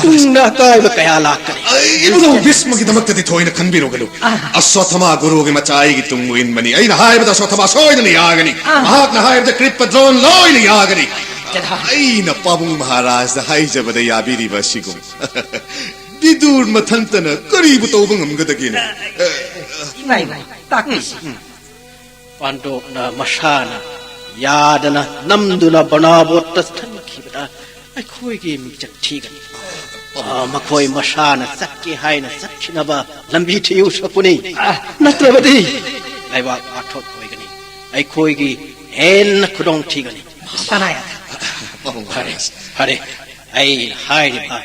ꯇꯨꯡꯗ ꯑꯀꯥꯏꯕ ꯀꯌꯥ ꯂꯥꯛꯀꯅꯤ꯫ ꯑꯩ ꯏꯕꯨꯡꯉꯣ ꯚꯤꯁꯃꯒꯤꯗꯃꯛꯇꯗꯤ ꯊꯣꯏꯅ ꯈꯟꯕꯤꯔꯨꯒꯅꯨ꯫ ꯑꯁ꯭ꯋꯠꯊꯥꯃꯥ ꯒꯨꯔꯨꯒꯤ ꯃꯆꯥ ꯑꯩꯒꯤ ꯇꯨꯡ ꯏꯟꯕꯅꯤ꯫ ꯑꯩꯅ ꯍꯥꯏꯕꯗ ꯑꯁ꯭ꯋꯠꯊꯥꯃꯥ ꯁꯣꯏꯗꯅ ꯌꯥꯒꯅꯤ꯫ ꯃꯍꯥꯛꯅ ꯍꯥꯏꯕꯗ ꯀ꯭ꯔꯤꯞꯄ ꯗ꯭ꯔꯣꯟ ꯂꯣꯏꯅ ꯌꯥꯒꯅꯤ꯫ ꯑꯩꯅ ꯄꯥꯕꯨꯡ ꯃꯍꯥꯔꯥꯖꯗ ꯍꯥꯏꯖꯕꯗ ꯌꯥꯕꯤꯔꯤꯕ ꯑꯁꯤꯒꯨꯝ ꯕꯤꯗꯨꯔ ꯃꯊꯟꯇꯅ ꯀꯔꯤꯕꯨ ꯇꯧꯕ ꯉꯝꯒꯗꯒꯦꯅꯦ? ꯏꯃꯥ, ꯏꯃꯥ, ꯇꯥꯛꯄꯤꯁꯤ꯫ ꯄꯥꯟꯗꯣꯞꯅ ꯃꯁꯥꯅ ꯌꯥꯗꯅ ꯅꯝꯗꯨꯅ ꯕꯅꯥꯕꯣꯠꯇ ꯊꯟꯈꯤꯕꯗ ꯑꯩꯈꯣꯏꯒꯤ ꯃꯤꯡꯆꯠ ꯊꯤꯒꯅꯤ꯫ ꯑ, ꯃꯈꯣꯏ ꯃꯁꯥꯅ ꯆꯠꯀꯦ ꯍꯥꯏꯅ ꯆꯠꯈꯤꯅꯕ ꯂꯝꯕꯤ ꯊꯤꯌꯨ ꯁꯀꯨꯅꯤ꯫ ꯅꯠꯇ꯭ꯔꯕꯗꯤ ꯂꯩꯕꯥꯛ ꯋꯥꯊꯣꯛ ꯑꯣꯏꯒꯅꯤ꯫ ꯑꯩꯈꯣꯏꯒꯤ ꯍꯦꯟꯅ ꯈꯨꯗꯣꯡ ꯊꯤꯒꯅꯤ꯫ ꯁꯅꯥ ꯌꯥꯊꯪ꯫ ꯐꯔꯦ, ꯐꯔꯦ꯫ ꯑꯩꯅ ꯍꯥꯏꯔꯤꯕ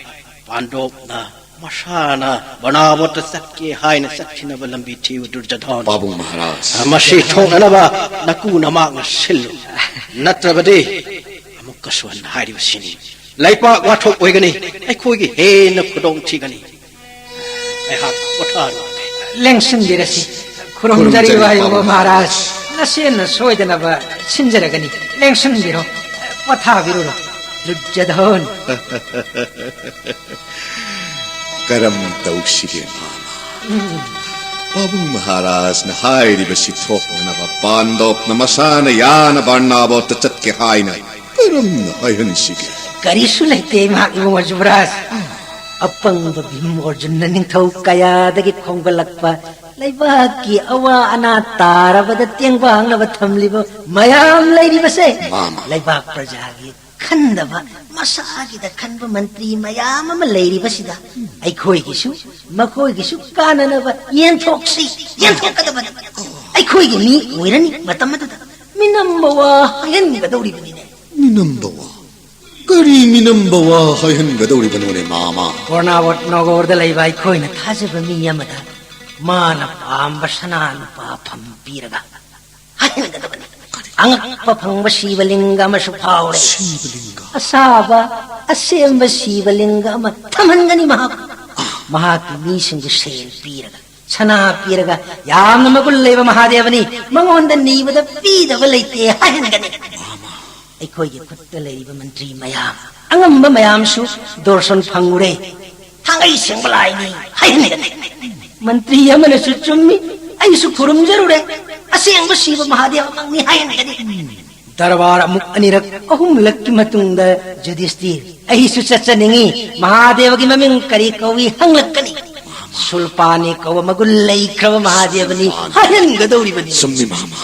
ꯄꯥꯟꯗꯣꯞꯅ ꯃꯁꯥꯅ ꯕꯅꯥꯕꯣꯠꯇ ꯆꯠꯀꯦ ꯍꯥꯏꯅ ꯆꯠꯈꯤꯅꯕ ꯂꯝꯕꯤ ꯊꯤꯌꯨ, ꯗꯨꯔꯖꯣꯙꯟ꯫ ꯄꯥꯕꯨꯡ ꯃꯍꯥꯔꯥꯖ꯫ ꯃꯁꯤ ꯊꯣꯛꯅꯅꯕ ꯅꯀꯨ ꯅꯃꯥꯛꯅ ꯁꯤꯜꯂꯨ, ꯅꯠꯇ꯭ꯔꯕꯗꯤ ꯑꯃꯨꯛꯀꯁꯨ ꯍꯟꯅ ꯍꯥꯏꯔꯤꯕꯁꯤꯅꯤ, ꯂꯩꯄꯥꯛ ꯋꯥꯊꯣꯛ ꯑꯣꯏꯒꯅꯤ, ꯑꯩꯈꯣꯏꯒꯤ ꯍꯦꯟꯅ ꯈꯨꯗꯣꯡ ꯊꯤꯒꯅꯤ꯫ ꯑꯩꯍꯥꯛ ꯄꯣꯊꯥꯔꯨꯔꯒꯦ꯫ ꯂꯦꯡꯁꯤꯟꯕꯤꯔꯁꯤ꯫ ꯈꯨꯔꯨꯝꯖꯔꯤ, ꯈꯨꯔꯨꯝꯖꯔꯤ, ꯋꯥꯍꯩꯕ ꯄꯥꯕꯨꯡ ꯃꯍꯥꯔꯥꯖ꯫ ꯅꯆꯦꯅ ꯁꯣꯏꯗꯅꯕ ꯁꯤꯟꯖꯔꯒꯅꯤ꯫ ꯂꯦꯡꯁꯤꯟꯕꯤꯔꯣ, ꯄꯣꯊꯥꯕꯤꯔꯨꯔꯣ꯫ ꯗꯨꯔꯖꯣꯙꯟ꯫ ꯀꯔꯝ ꯇꯧꯁꯤꯒꯦ, ꯃꯥꯃ? ꯄꯥꯕꯨꯡ ꯃꯍꯥꯔꯥꯖꯅ ꯍꯥꯏꯔꯤꯕꯁꯤ ꯊꯣꯛꯅꯅꯕ ꯄꯥꯟꯗꯣꯞꯅ ꯃꯁꯥꯅ ꯌꯥꯅ ꯕꯔꯅꯥꯕꯣꯠꯇ ꯆꯠꯀꯦ ꯍꯥꯏꯅ ꯀꯔꯝꯅ ꯍꯥꯏꯍꯟꯁꯤꯒꯦ? ꯀꯔꯤꯁꯨ ꯂꯩꯇꯦ, ꯏꯃꯥ ꯏꯕꯨꯡꯉꯣ ꯖꯨꯕꯔꯥꯖ꯫ ꯑꯄꯪꯕ ꯚꯤꯝ ꯑꯔꯖꯨꯟꯅ ꯅꯤꯡꯊꯧ ꯀꯌꯥꯗꯒꯤ ꯈꯣꯝꯒꯠꯂꯛꯄ ꯂꯩꯕꯥꯛꯀꯤ ꯑꯋꯥ ꯑꯅꯥ ꯇꯥꯔꯕꯗ ꯇꯦꯡꯕꯥꯡꯅꯕ ꯊꯝꯂꯤꯕ ꯃꯌꯥꯝ ꯂꯩꯔꯤꯕꯁꯦ, ꯃꯥꯃ꯫ ꯂꯩꯕꯥꯛ ꯄ꯭ꯔꯖꯥꯒꯤ ꯈꯟꯗꯕ, ꯃꯁꯥꯒꯤꯗ ꯈꯟꯕ ꯃꯟꯇ꯭ꯔꯤ ꯃꯌꯥꯝ ꯑꯃ ꯂꯩꯔꯤꯕꯁꯤꯗ, ꯑꯩꯈꯣꯏꯒꯤꯁꯨ ꯃꯈꯣꯏꯒꯤꯁꯨ ꯀꯥꯟꯅꯅꯕ ꯌꯦꯟꯊꯣꯛꯁꯤ, ꯌꯦꯟꯊꯣꯛꯀꯗꯕꯅꯤ꯫ ꯑꯩꯈꯣꯏꯒꯤ ꯃꯤ ꯑꯣꯏꯔꯅꯤ ꯃꯇꯝ ꯑꯗꯨꯗ꯫ ꯃꯤꯅꯝꯕ ꯋꯥ ꯍꯥꯏꯍꯟꯒꯗꯧꯔꯤꯕꯅꯤꯅꯦ꯫ ꯃꯤꯅꯝꯕ ꯋꯥ? ꯀꯔꯤ ꯃꯤꯅꯝꯕ ꯋꯥ ꯍꯥꯏꯍꯟꯒꯗꯧꯔꯤꯕꯅꯣꯅꯦ, ꯃꯥꯃ? ꯕꯔꯅꯥꯕꯣꯠ ꯅꯒꯔꯗ ꯂꯩꯕ ꯑꯩꯈꯣꯏꯅ ꯊꯥꯖꯕ ꯃꯤ ꯑꯃꯗ ꯃꯥꯅ ꯄꯥꯝꯕ ꯁꯅꯥ ꯂꯨꯄꯥ ꯐꯝ ꯄꯤꯔꯒ ꯍꯥꯏꯍꯟꯒꯗꯕꯅꯤ꯫ ꯑꯉꯛꯄ ꯐꯪꯕ ꯁꯤꯕꯂꯤꯡꯒ ꯑꯃꯁꯨ ꯐꯥꯎꯔꯦ꯫ ꯁꯤꯕꯂꯤꯡꯒ? ꯑꯁꯥꯕ, ꯑꯁꯦꯡꯕ ꯁꯤꯕꯂꯤꯡꯒ ꯑꯃ ꯊꯝꯍꯟꯒꯅꯤ ꯃꯍꯥꯛ꯫ ꯃꯍꯥꯛꯀꯤ ꯃꯤꯁꯤꯡꯕꯨ ꯁꯦꯜ ꯄꯤꯔꯒ, ꯁꯅꯥ ꯄꯤꯔꯒ, ꯌꯥꯝꯅ ꯃꯒꯨꯟ ꯂꯩꯕ ꯃꯍꯥꯗꯦꯕꯅꯤ, ꯃꯉꯣꯟꯗ ꯅꯤꯕꯗ ꯄꯤꯗꯕ ꯂꯩꯇꯦ ꯍꯥꯏꯍꯟꯒꯅꯤ꯫ ꯑꯩꯈꯣꯏꯒꯤ ꯈꯨꯠꯇ ꯂꯩꯔꯤꯕ ꯃꯟꯇ꯭ꯔꯤ ꯃꯌꯥꯝ, ꯑꯉꯝꯕ ꯃꯌꯥꯝꯁꯨ ꯗꯣꯔꯁꯟ ꯐꯪꯉꯨꯔꯦ, ꯊꯥꯡꯒꯩ ꯁꯦꯡꯕ ꯂꯥꯏꯅꯤ ꯍꯥꯏꯍꯟꯒꯅꯤ꯫ ꯃꯟꯇ꯭ꯔꯤ ꯑꯃꯅꯁꯨ ꯆꯨꯝꯃꯤ, ꯑꯩꯁꯨ ꯈꯨꯔꯨꯝꯖꯔꯨꯔꯦ, ꯑꯁꯦꯡꯕ ꯁꯤꯕ ꯃꯍꯥꯗꯦꯕꯃꯛꯅꯤ ꯍꯥꯏꯍꯟꯒꯅꯤ꯫ ꯗꯔꯕꯥꯔ ꯑꯃꯨꯛ ꯑꯅꯤꯔꯛ ꯑꯍꯨꯝꯂꯛꯀꯤ ꯃꯇꯨꯡꯗ ꯖꯨꯗꯤꯁꯇꯤꯔ, ꯑꯩꯁꯨ ꯆꯠꯆꯅꯤꯡꯉꯤ, ꯃꯍꯥꯗꯦꯕꯒꯤ ꯃꯃꯤꯡ ꯀꯔꯤ ꯀꯧꯏ ꯍꯪꯂꯛꯀꯅꯤ꯫ ꯁꯨꯜꯄꯥꯅꯤ ꯀꯧꯕ ꯃꯒꯨꯟ ꯂꯩꯈ꯭ꯔꯕ ꯃꯍꯥꯗꯦꯕꯅꯤ ꯍꯥꯏꯍꯟꯒꯗꯧꯔꯤꯕꯅꯤ꯫ ꯆꯨꯝꯃꯤ, ꯃꯥꯃ꯫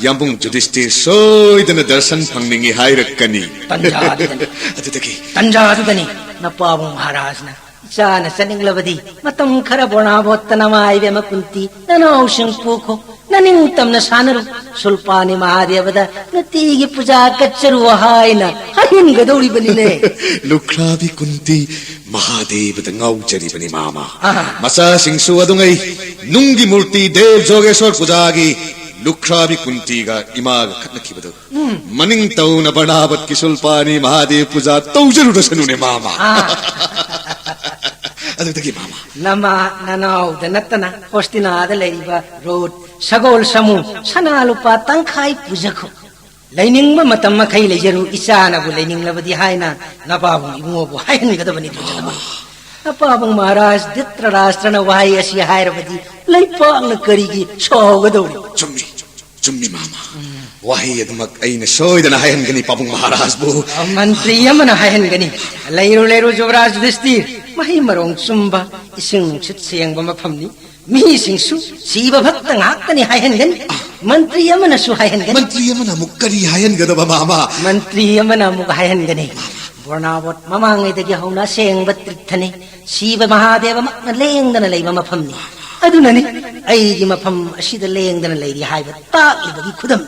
ꯌꯥꯝꯕꯨꯡ ꯖꯨꯗꯤꯁꯇꯤꯔ ꯁꯣꯏꯗꯅ ꯗꯔꯁꯟ ꯐꯪꯅꯤꯡꯉꯤ ꯍꯥꯏꯔꯛꯀꯅꯤ꯫ ꯇꯟꯖꯥꯗꯨꯗꯅꯤ꯫ ꯑꯗꯨꯗꯒꯤ? ꯇꯟꯖꯥꯗꯨꯗꯅꯤ ꯅꯄꯥꯕꯨꯡ ꯃꯍꯥꯔꯥꯖꯅ, "ꯏꯆꯥꯅ ꯆꯠꯅꯤꯡꯂꯕꯗꯤ ꯃꯇꯝ ꯈꯔ ꯕꯔꯅꯥꯕꯣꯠꯇ ꯅꯃꯥ ꯏꯕꯦꯝꯃ ꯀꯨꯟꯇꯤ ꯅꯅꯥꯎꯁꯤꯡ ꯄꯨꯈꯣ, ꯅꯅꯤꯡꯇꯝꯅ ꯁꯥꯟꯅꯔꯨ, ꯁꯨꯜꯄꯥꯅꯤ ꯃꯍꯥꯗꯦꯕꯗ ꯅꯨꯡꯇꯤꯒꯤ ꯄꯨꯖꯥ ꯀꯠꯆꯔꯨ ꯍꯥꯏꯅ ꯍꯥꯏꯍꯟꯒꯗꯧꯔꯤꯕꯅꯤꯅꯦ꯫ ꯂꯨꯈ꯭ꯔꯥꯕꯤ ꯀꯨꯟꯇꯤ ꯃꯍꯥꯗꯦꯕꯗ ꯉꯥꯎꯖꯔꯤꯕꯅꯤ, ꯃꯥꯃ꯫ ꯑꯥ꯫ ꯃꯆꯥꯁꯤꯡꯁꯨ ꯑꯗꯨꯉꯩ ꯅꯨꯡꯒꯤ ꯃꯨꯔꯇꯤ ꯗꯦꯕ ꯖꯣꯒꯦꯁꯣꯔ ꯄꯨꯖꯥꯒꯤ ꯂꯨꯈ꯭ꯔꯥꯕꯤ ꯀꯨꯟꯇꯤꯒ ꯏꯃꯥꯒ ꯈꯠꯅꯈꯤꯕꯗꯨ ꯎꯝ꯫ ꯃꯅꯤꯡ ꯇꯧꯅ ꯕꯔꯅꯥꯕꯠꯀꯤ ꯁꯨꯜꯄꯥꯅꯤ ꯃꯍꯥꯗꯦꯕ ꯄꯨꯖꯥ ꯇꯧꯖꯔꯨꯔꯁꯅꯨꯅꯦ, ꯃꯥꯃ꯫ ꯑꯥ꯫ ꯑꯗꯨꯗꯒꯤ, ꯃꯥꯃ꯫ ꯅꯃꯥ ꯅꯅꯥꯎꯗ ꯅꯠꯇꯅ ꯍꯣꯁꯇꯤꯅꯥꯗ ꯂꯩꯔꯤꯕ ꯔꯣꯠ ꯁꯒꯣꯜ ꯁꯃꯨ ꯁꯅꯥ ꯂꯨꯄꯥ ꯇꯪꯈꯥꯏ ꯄꯨꯖꯈꯣ꯫ ꯂꯩꯅꯤꯡꯕ ꯃꯇꯝ ꯃꯈꯩ ꯂꯩꯖꯔꯨ, ꯏꯆꯥꯅꯕꯨ ꯂꯩꯅꯤꯡꯂꯕꯗꯤ ꯍꯥꯏꯅ ꯅꯄꯥꯕꯨꯡ ꯏꯕꯨꯡꯉꯣꯕꯨ ꯍꯥꯏꯍꯟꯒꯗꯕꯅꯤ, ꯗꯨꯔꯖꯣꯙꯅ꯫ ꯅꯄꯥꯕꯨꯡ ꯃꯍꯥꯔꯥꯖ ꯙ꯭ꯔꯤꯇꯔꯥꯁ꯭ꯇ꯭ꯔꯅ ꯋꯥꯍꯩ ꯑꯁꯤ ꯍꯥꯏꯔꯕꯗꯤ ꯂꯩꯄꯥꯛꯅ ꯀꯔꯤꯒꯤ ꯁꯥꯎꯒꯗꯧꯔꯤ? ꯆꯨꯝꯃꯤ, ꯆꯨꯝꯃꯤ, ꯃꯥꯃ꯫ ꯎꯝ꯫ ꯋꯥꯍꯩ ꯑꯗꯨꯃꯛ ꯑꯩꯅ ꯁꯣꯏꯗꯅ ꯍꯥꯏꯍꯟꯒꯅꯤ, ꯄꯥꯕꯨꯡ ꯃꯍꯥꯔꯥꯖꯕꯨ꯫ ꯑ, ꯃꯟꯇ꯭ꯔꯤ ꯑꯃꯅ ꯍꯥꯏꯍꯟꯒꯅꯤ꯫ ꯂꯩꯔꯨ, ꯂꯩꯔꯨ, ꯖꯨꯕꯔꯥꯖ ꯌꯨꯙꯤꯁꯇꯤꯔ, ꯃꯍꯩ ꯃꯔꯣꯡ ꯆꯨꯝꯕ, ꯏꯁꯤꯡ ꯅꯨꯡꯁꯤꯠ ꯁꯦꯡꯕ ꯃꯐꯝꯅꯤ꯫ ꯃꯤꯁꯤꯡꯁꯨ ꯁꯤꯕ ꯐꯠꯇ ꯉꯥꯛꯇꯅꯤ ꯍꯥꯏꯍꯟꯒꯅꯤ꯫ ꯃꯟꯇ꯭ꯔꯤ ꯑꯃꯅꯁꯨ ꯍꯥꯏꯍꯟꯒꯅꯤ꯫ ꯃꯟꯇ꯭ꯔꯤ ꯑꯃꯅ ꯑꯃꯨꯛ ꯀꯔꯤ ꯍꯥꯏꯍꯟꯒꯗꯕ, ꯃꯥꯃ? ꯃꯟꯇ꯭ꯔꯤ ꯑꯃꯅ ꯑꯃꯨꯛ ꯍꯥꯏꯍꯟꯒꯅꯤ, ꯕꯣꯔꯅꯥꯕꯣꯠ ꯃꯃꯥꯡꯉꯩꯗꯒꯤ ꯍꯧꯅ ꯑꯁꯦꯡꯕ ꯇꯤꯔꯊꯅꯤ, ꯁꯤꯕ ꯃꯍꯥꯗꯦꯕꯃꯛꯅ ꯂꯦꯡꯗꯅ ꯂꯩꯕ ꯃꯐꯝꯅꯤ꯫ ꯑꯗꯨꯅꯅꯤ ꯑꯩꯒꯤ ꯃꯐꯝ ꯑꯁꯤꯗ ꯂꯦꯡꯗꯅ ꯂꯩꯔꯤ ꯍꯥꯏꯕ ꯇꯥꯛꯂꯤꯕꯒꯤ ꯈꯨꯗꯝ꯫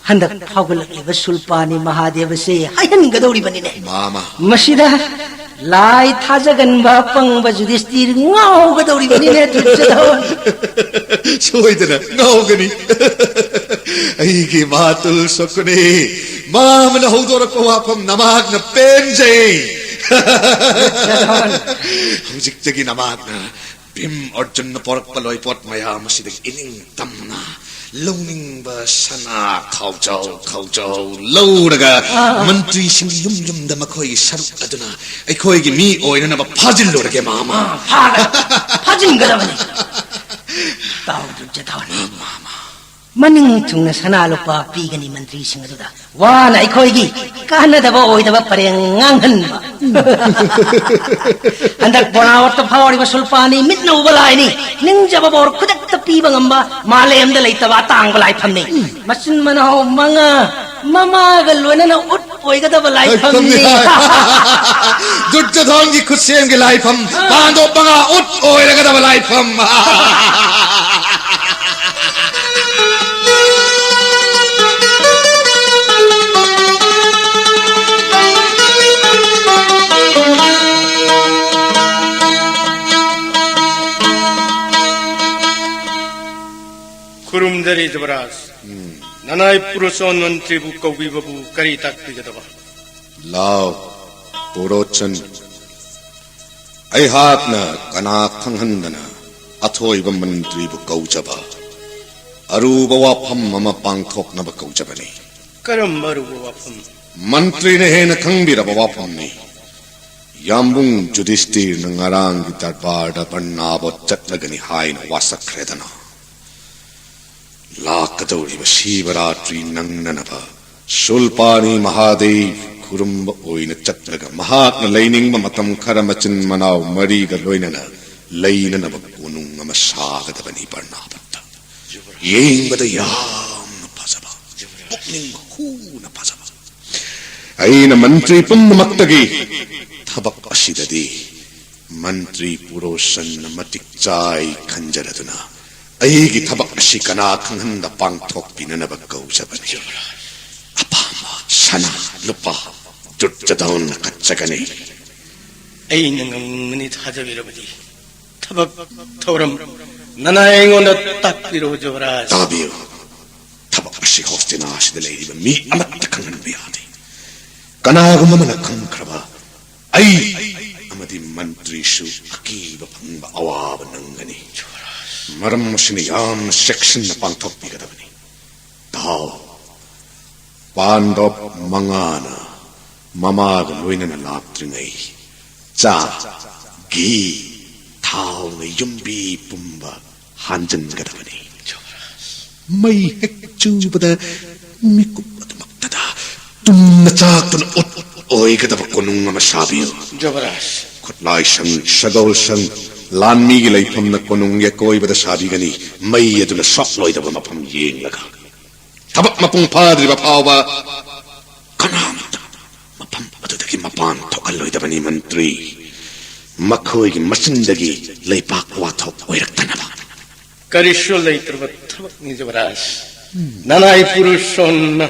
ꯍꯟꯗꯛ ꯐꯥꯎꯒꯠꯂꯛꯂꯤꯕ ꯁꯨꯜꯄꯥꯅꯤ ꯃꯍꯥꯗꯦꯕꯁꯦ ꯍꯥꯏꯍꯟꯒꯗꯧꯔꯤꯕꯅꯤꯅꯦ꯫ ꯃꯥꯃ꯫ ꯃꯁꯤꯗ ꯂꯥꯏ ꯊꯥꯖꯒꯟꯕ ꯑꯄꯪꯕ ꯌꯨꯙꯤꯁꯇꯤꯔ ꯉꯥꯎꯒꯗꯧꯔꯤꯕꯅꯤꯅꯦ, ꯗꯨꯔꯖꯣꯙꯟ꯫ ꯁꯣꯏꯗꯅ ꯉꯥꯎꯒꯅꯤ꯫ ꯑꯩꯒꯤ ꯃꯥꯇꯨꯜ ꯁꯛꯄꯅꯤ꯫ ꯃꯥꯃꯅ ꯍꯧꯗꯣꯔꯛꯄ ꯋꯥꯐꯝ ꯅꯃꯥꯛꯅ ꯄꯦꯟꯖꯩ꯫ ꯗꯨꯔꯖꯣꯙꯟ꯫ ꯍꯧꯖꯤꯛꯇꯒꯤ ꯅꯃꯥꯛꯅ ꯚꯤꯝ ꯑꯔꯖꯨꯟꯅ ꯄꯣꯔꯛꯄ ꯂꯣꯏꯄꯣꯠ ꯃꯌꯥꯝ ꯑꯁꯤꯗꯒꯤ ꯏꯅꯤꯡ ꯇꯝꯅ ꯂꯧꯅꯤꯡꯕ ꯁꯅꯥ ꯈꯥꯎꯖꯥꯎ ꯈꯥꯎꯖꯥꯎ ꯂꯧꯔꯒ ꯑꯥ꯫ ꯃꯟꯇ꯭ꯔꯤꯁꯤꯡꯒꯤ ꯌꯨꯝ ꯌꯨꯝꯗ ꯃꯈꯣꯏꯒꯤ ꯁꯔꯨꯛ ꯑꯗꯨꯅ ꯑꯩꯈꯣꯏꯒꯤ ꯃꯤ ꯑꯣꯏꯅꯅꯕ ꯐꯥꯖꯤꯜꯂꯨꯔꯒꯦ, ꯃꯥꯃ꯫ ꯑꯥ, ꯐꯥꯒ-, ꯐꯥꯖꯤꯟꯒꯗꯕꯅꯤ꯫ ꯇꯥꯎ, ꯗꯨꯔꯖꯣꯙꯟ꯫ ꯃꯥꯃ꯫ ꯃꯅꯤꯡ ꯊꯨꯡꯅ ꯁꯅꯥ ꯂꯨꯄꯥ ꯄꯤꯒꯅꯤ ꯃꯟꯇ꯭ꯔꯤꯁꯤꯡ ꯑꯗꯨꯗ꯫ ꯋꯥꯅ ꯑꯩꯈꯣꯏꯒꯤ ꯀꯥꯟꯅꯗꯕ ꯑꯣꯏꯗꯕ ꯄꯔꯦꯡ ꯉꯥꯡꯍꯟꯕ꯫ ꯍꯟꯗꯛ ꯕꯣꯔꯅꯥꯕꯠꯇ ꯐꯥꯎꯔꯤꯕ ꯁꯨꯜꯄꯥꯅꯤ ꯃꯤꯠꯅ ꯎꯕ ꯂꯥꯏꯅꯤ꯫ ꯅꯤꯡꯖꯕ ꯕꯣꯔ ꯈꯨꯗꯛꯇ ꯄꯤꯕ ꯉꯝꯕ ꯃꯥꯂꯦꯝꯗ ꯂꯩꯇꯕ ꯑꯇꯥꯡꯕ ꯂꯥꯏꯐꯝꯅꯤ꯫ ꯃꯆꯤꯟ ꯃꯅꯥꯎ ꯃꯉꯥ ꯃꯃꯥꯒ ꯂꯣꯏꯅꯅ ꯎꯠ ꯑꯣꯏꯒꯗꯕ ꯂꯥꯏꯐꯝꯅꯤ꯫ ꯂꯥꯏꯐꯝꯅꯤ꯫ ꯗꯨꯔꯖꯣꯙꯟꯒꯤ ꯈꯨꯠꯁꯦꯝꯒꯤ ꯂꯥꯏꯐꯝ, ꯄꯥꯟꯗꯣꯞ ꯃꯉꯥ ꯎꯠ ꯑꯣꯏꯔꯒꯗꯕ ꯂꯥꯏꯐꯝ꯫ ꯈꯨꯔꯨꯝꯖꯔꯤ ꯖꯨꯕꯔꯥꯖ꯫ ꯅꯅꯥꯏ ꯄꯨꯔꯣꯆꯟ ꯃꯟꯇ꯭ꯔꯤꯕꯨ ꯀꯧꯕꯤꯕꯕꯨ ꯀꯔꯤ ꯇꯥꯛꯄꯤꯒꯗꯕ? ꯂꯥꯎ, ꯄꯨꯔꯣꯆꯟ꯫ ꯑꯩꯍꯥꯛꯅ ꯀꯅꯥ ꯈꯪꯍꯟꯗꯅ ꯑꯊꯣꯏꯕ ꯃꯟꯇ꯭ꯔꯤꯕꯨ ꯀꯧꯖꯕ ꯑꯔꯨꯕ ꯋꯥꯐꯝ ꯑꯃ ꯄꯥꯡꯊꯣꯛꯅꯕ ꯀꯧꯖꯕꯅꯤ꯫ ꯀꯔꯝꯕ ꯑꯔꯨꯕ ꯋꯥꯐꯝ? ꯃꯟꯇ꯭ꯔꯤꯅ ꯍꯦꯟꯅ ꯈꯪꯕꯤꯔꯕ ꯋꯥꯐꯝꯅꯤ꯫ ꯌꯥꯝꯕꯨꯡ ꯖꯨꯗꯤꯁꯇꯤꯔꯅ ꯉꯔꯥꯡꯒꯤ ꯗꯔꯕꯥꯔꯗ ꯕꯔꯅꯥꯕꯣꯠ ꯆꯠꯂꯒꯅꯤ ꯍꯥꯏꯅ ꯋꯥꯁꯛꯈ꯭ꯔꯦꯗꯅ꯫ ꯂꯥꯛꯀꯗꯧꯔꯤꯕ ꯁꯤꯕꯔꯥꯇ꯭ꯔꯤ ꯅꯪꯅꯅꯕ ꯁꯨꯜꯄꯥꯅꯤ ꯃꯍꯥꯗꯦꯕ ꯈꯨꯔꯨꯝꯕ ꯑꯣꯏꯅ ꯆꯠꯂꯒ ꯃꯍꯥꯛꯅ ꯂꯩꯅꯤꯡꯕ ꯃꯇꯝ ꯈꯔ ꯃꯆꯤꯟ ꯃꯅꯥꯎ ꯃꯔꯤꯒ ꯂꯣꯏꯅꯅ ꯂꯩꯅꯅꯕ ꯀꯣꯅꯨꯡ ꯑꯃ ꯁꯥꯒꯗꯕꯅꯤ ꯕꯔꯅꯥꯕꯠꯇ꯫ ꯌꯦꯡꯕꯗ ꯌꯥꯝꯅ ꯐꯖꯕ, ꯄꯨꯛꯅꯤꯡ ꯍꯨꯅ ꯐꯖꯕ꯫ ꯑꯩꯅ ꯃꯟꯇ꯭ꯔꯤ ꯄꯨꯝꯅꯃꯛꯇꯒꯤ ꯊꯕꯛ ꯑꯁꯤꯗꯗꯤ ꯃꯟꯇ꯭ꯔꯤ ꯄꯨꯔꯣꯁꯟꯅ ꯃꯇꯤꯛ ꯆꯥꯏ ꯈꯟꯖꯔꯗꯨꯅ ꯑꯩꯒꯤ ꯊꯕꯛ ꯑꯁꯤ ꯀꯅꯥ ꯈꯪꯍꯟꯗ ꯄꯥꯡꯊꯣꯛꯄꯤꯅꯅꯕ ꯀꯧꯖꯕꯅꯤ꯫ ꯑꯄꯥꯝꯕ ꯁꯅꯥ ꯂꯨꯄꯥ ꯗꯨꯔꯖꯗꯣꯟꯅ ꯀꯠꯆꯒꯅꯤ꯫ ꯑꯩꯅ ꯉꯝꯒꯅꯤ, ꯊꯥꯖꯕꯤꯔꯕꯗꯤ꯫ ꯊꯕꯛ ꯊꯧꯔꯝ ꯅꯅꯥꯏ ꯑꯩꯉꯣꯟꯗ ꯇꯥꯛꯄꯤꯔꯣ ꯖꯨꯕꯔꯥꯖ꯫ ꯇꯥꯕꯤꯌꯨ, ꯊꯕꯛ ꯑꯁꯤ ꯍꯣꯁꯇꯤꯅꯥ ꯑꯁꯤꯗ ꯂꯩꯔꯤꯕ ꯃꯤ ꯑꯃꯠꯇ ꯈꯪꯍꯟꯕ ꯌꯥꯗꯦ꯫ ꯀꯅꯥꯒꯨꯝꯕ ꯑꯃꯅ ꯈꯪꯈ꯭ꯔꯕ ꯑꯩ ꯑꯃꯗꯤ ꯃꯟꯇ꯭ꯔꯤꯁꯨ ꯑꯀꯤꯕ ꯐꯪꯕ ꯑꯋꯥꯕ ꯅꯪꯒꯅꯤ꯫ ꯃꯔꯝ ꯑꯁꯤꯅ ꯌꯥꯝꯅ ꯆꯦꯛꯁꯤꯟꯅ ꯄꯥꯡꯊꯣꯛꯄꯤꯒꯗꯕꯅꯤ꯫ ꯇꯥꯎ, ꯄꯥꯟꯗꯕ ꯃꯉꯥꯅ ꯃꯃꯥꯒ ꯂꯣꯏꯅꯅ ꯂꯥꯛꯇ꯭ꯔꯤꯉꯩ ꯆꯥ, ꯘꯤ, ꯊꯥꯎꯅ ꯌꯨꯝꯕꯤ ꯄꯨꯝꯕ ꯍꯥꯟꯖꯤꯟꯒꯗꯕꯅꯤ꯫ ꯃꯩ ꯍꯦꯛ ꯆꯨꯕꯗ ꯃꯤꯀꯨꯞ ꯑꯗꯨꯃꯛꯇꯗ ꯇꯨꯝꯅ ꯆꯥꯛꯇꯨꯅ ꯎꯠ ꯑꯣꯏꯒꯗꯕ ꯀꯣꯅꯨꯡ ꯑꯃ ꯁꯥꯕꯤꯌꯨ꯫ ꯖꯨꯕꯔꯥꯖ꯫ ꯈꯨꯠꯂꯥꯏꯁꯪ, ꯁꯒꯣꯜꯁꯪ, ꯂꯥꯟꯃꯤꯒꯤ ꯂꯩꯐꯝꯅ ꯀꯣꯅꯨꯡꯒꯤ ꯑꯀꯣꯏꯕꯗ ꯁꯥꯕꯤꯒꯅꯤ꯫ ꯃꯩ ꯑꯗꯨꯅ ꯁꯣꯛꯂꯣꯏꯗꯕ ꯃꯐꯝ ꯌꯦꯡꯂꯒ꯫ ꯊꯕꯛ ꯃꯄꯨꯡ ꯐꯥꯗ꯭ꯔꯤꯕ ꯐꯥꯎꯕ ꯀꯅꯥꯃꯠꯇ ꯃꯐꯝ ꯑꯗꯨꯗꯒꯤ ꯃꯄꯥꯟ ꯊꯣꯛꯍꯜꯂꯣꯏꯗꯕꯅꯤ ꯃꯟꯇ꯭ꯔꯤ꯫ ꯃꯈꯣꯏꯒꯤ ꯃꯆꯤꯟꯗꯒꯤ ꯂꯩꯄꯥꯛ ꯋꯥꯊꯣꯛ ꯑꯣꯏꯔꯛꯇꯅꯕ꯫ ꯀꯔꯤꯁꯨ ꯂꯩꯇ꯭ꯔꯕ ꯊꯕꯛꯅꯤ ꯖꯨꯕꯔꯥꯖ꯫ ꯅꯅꯥꯏ ꯄꯨꯔꯨꯁꯣꯟꯅ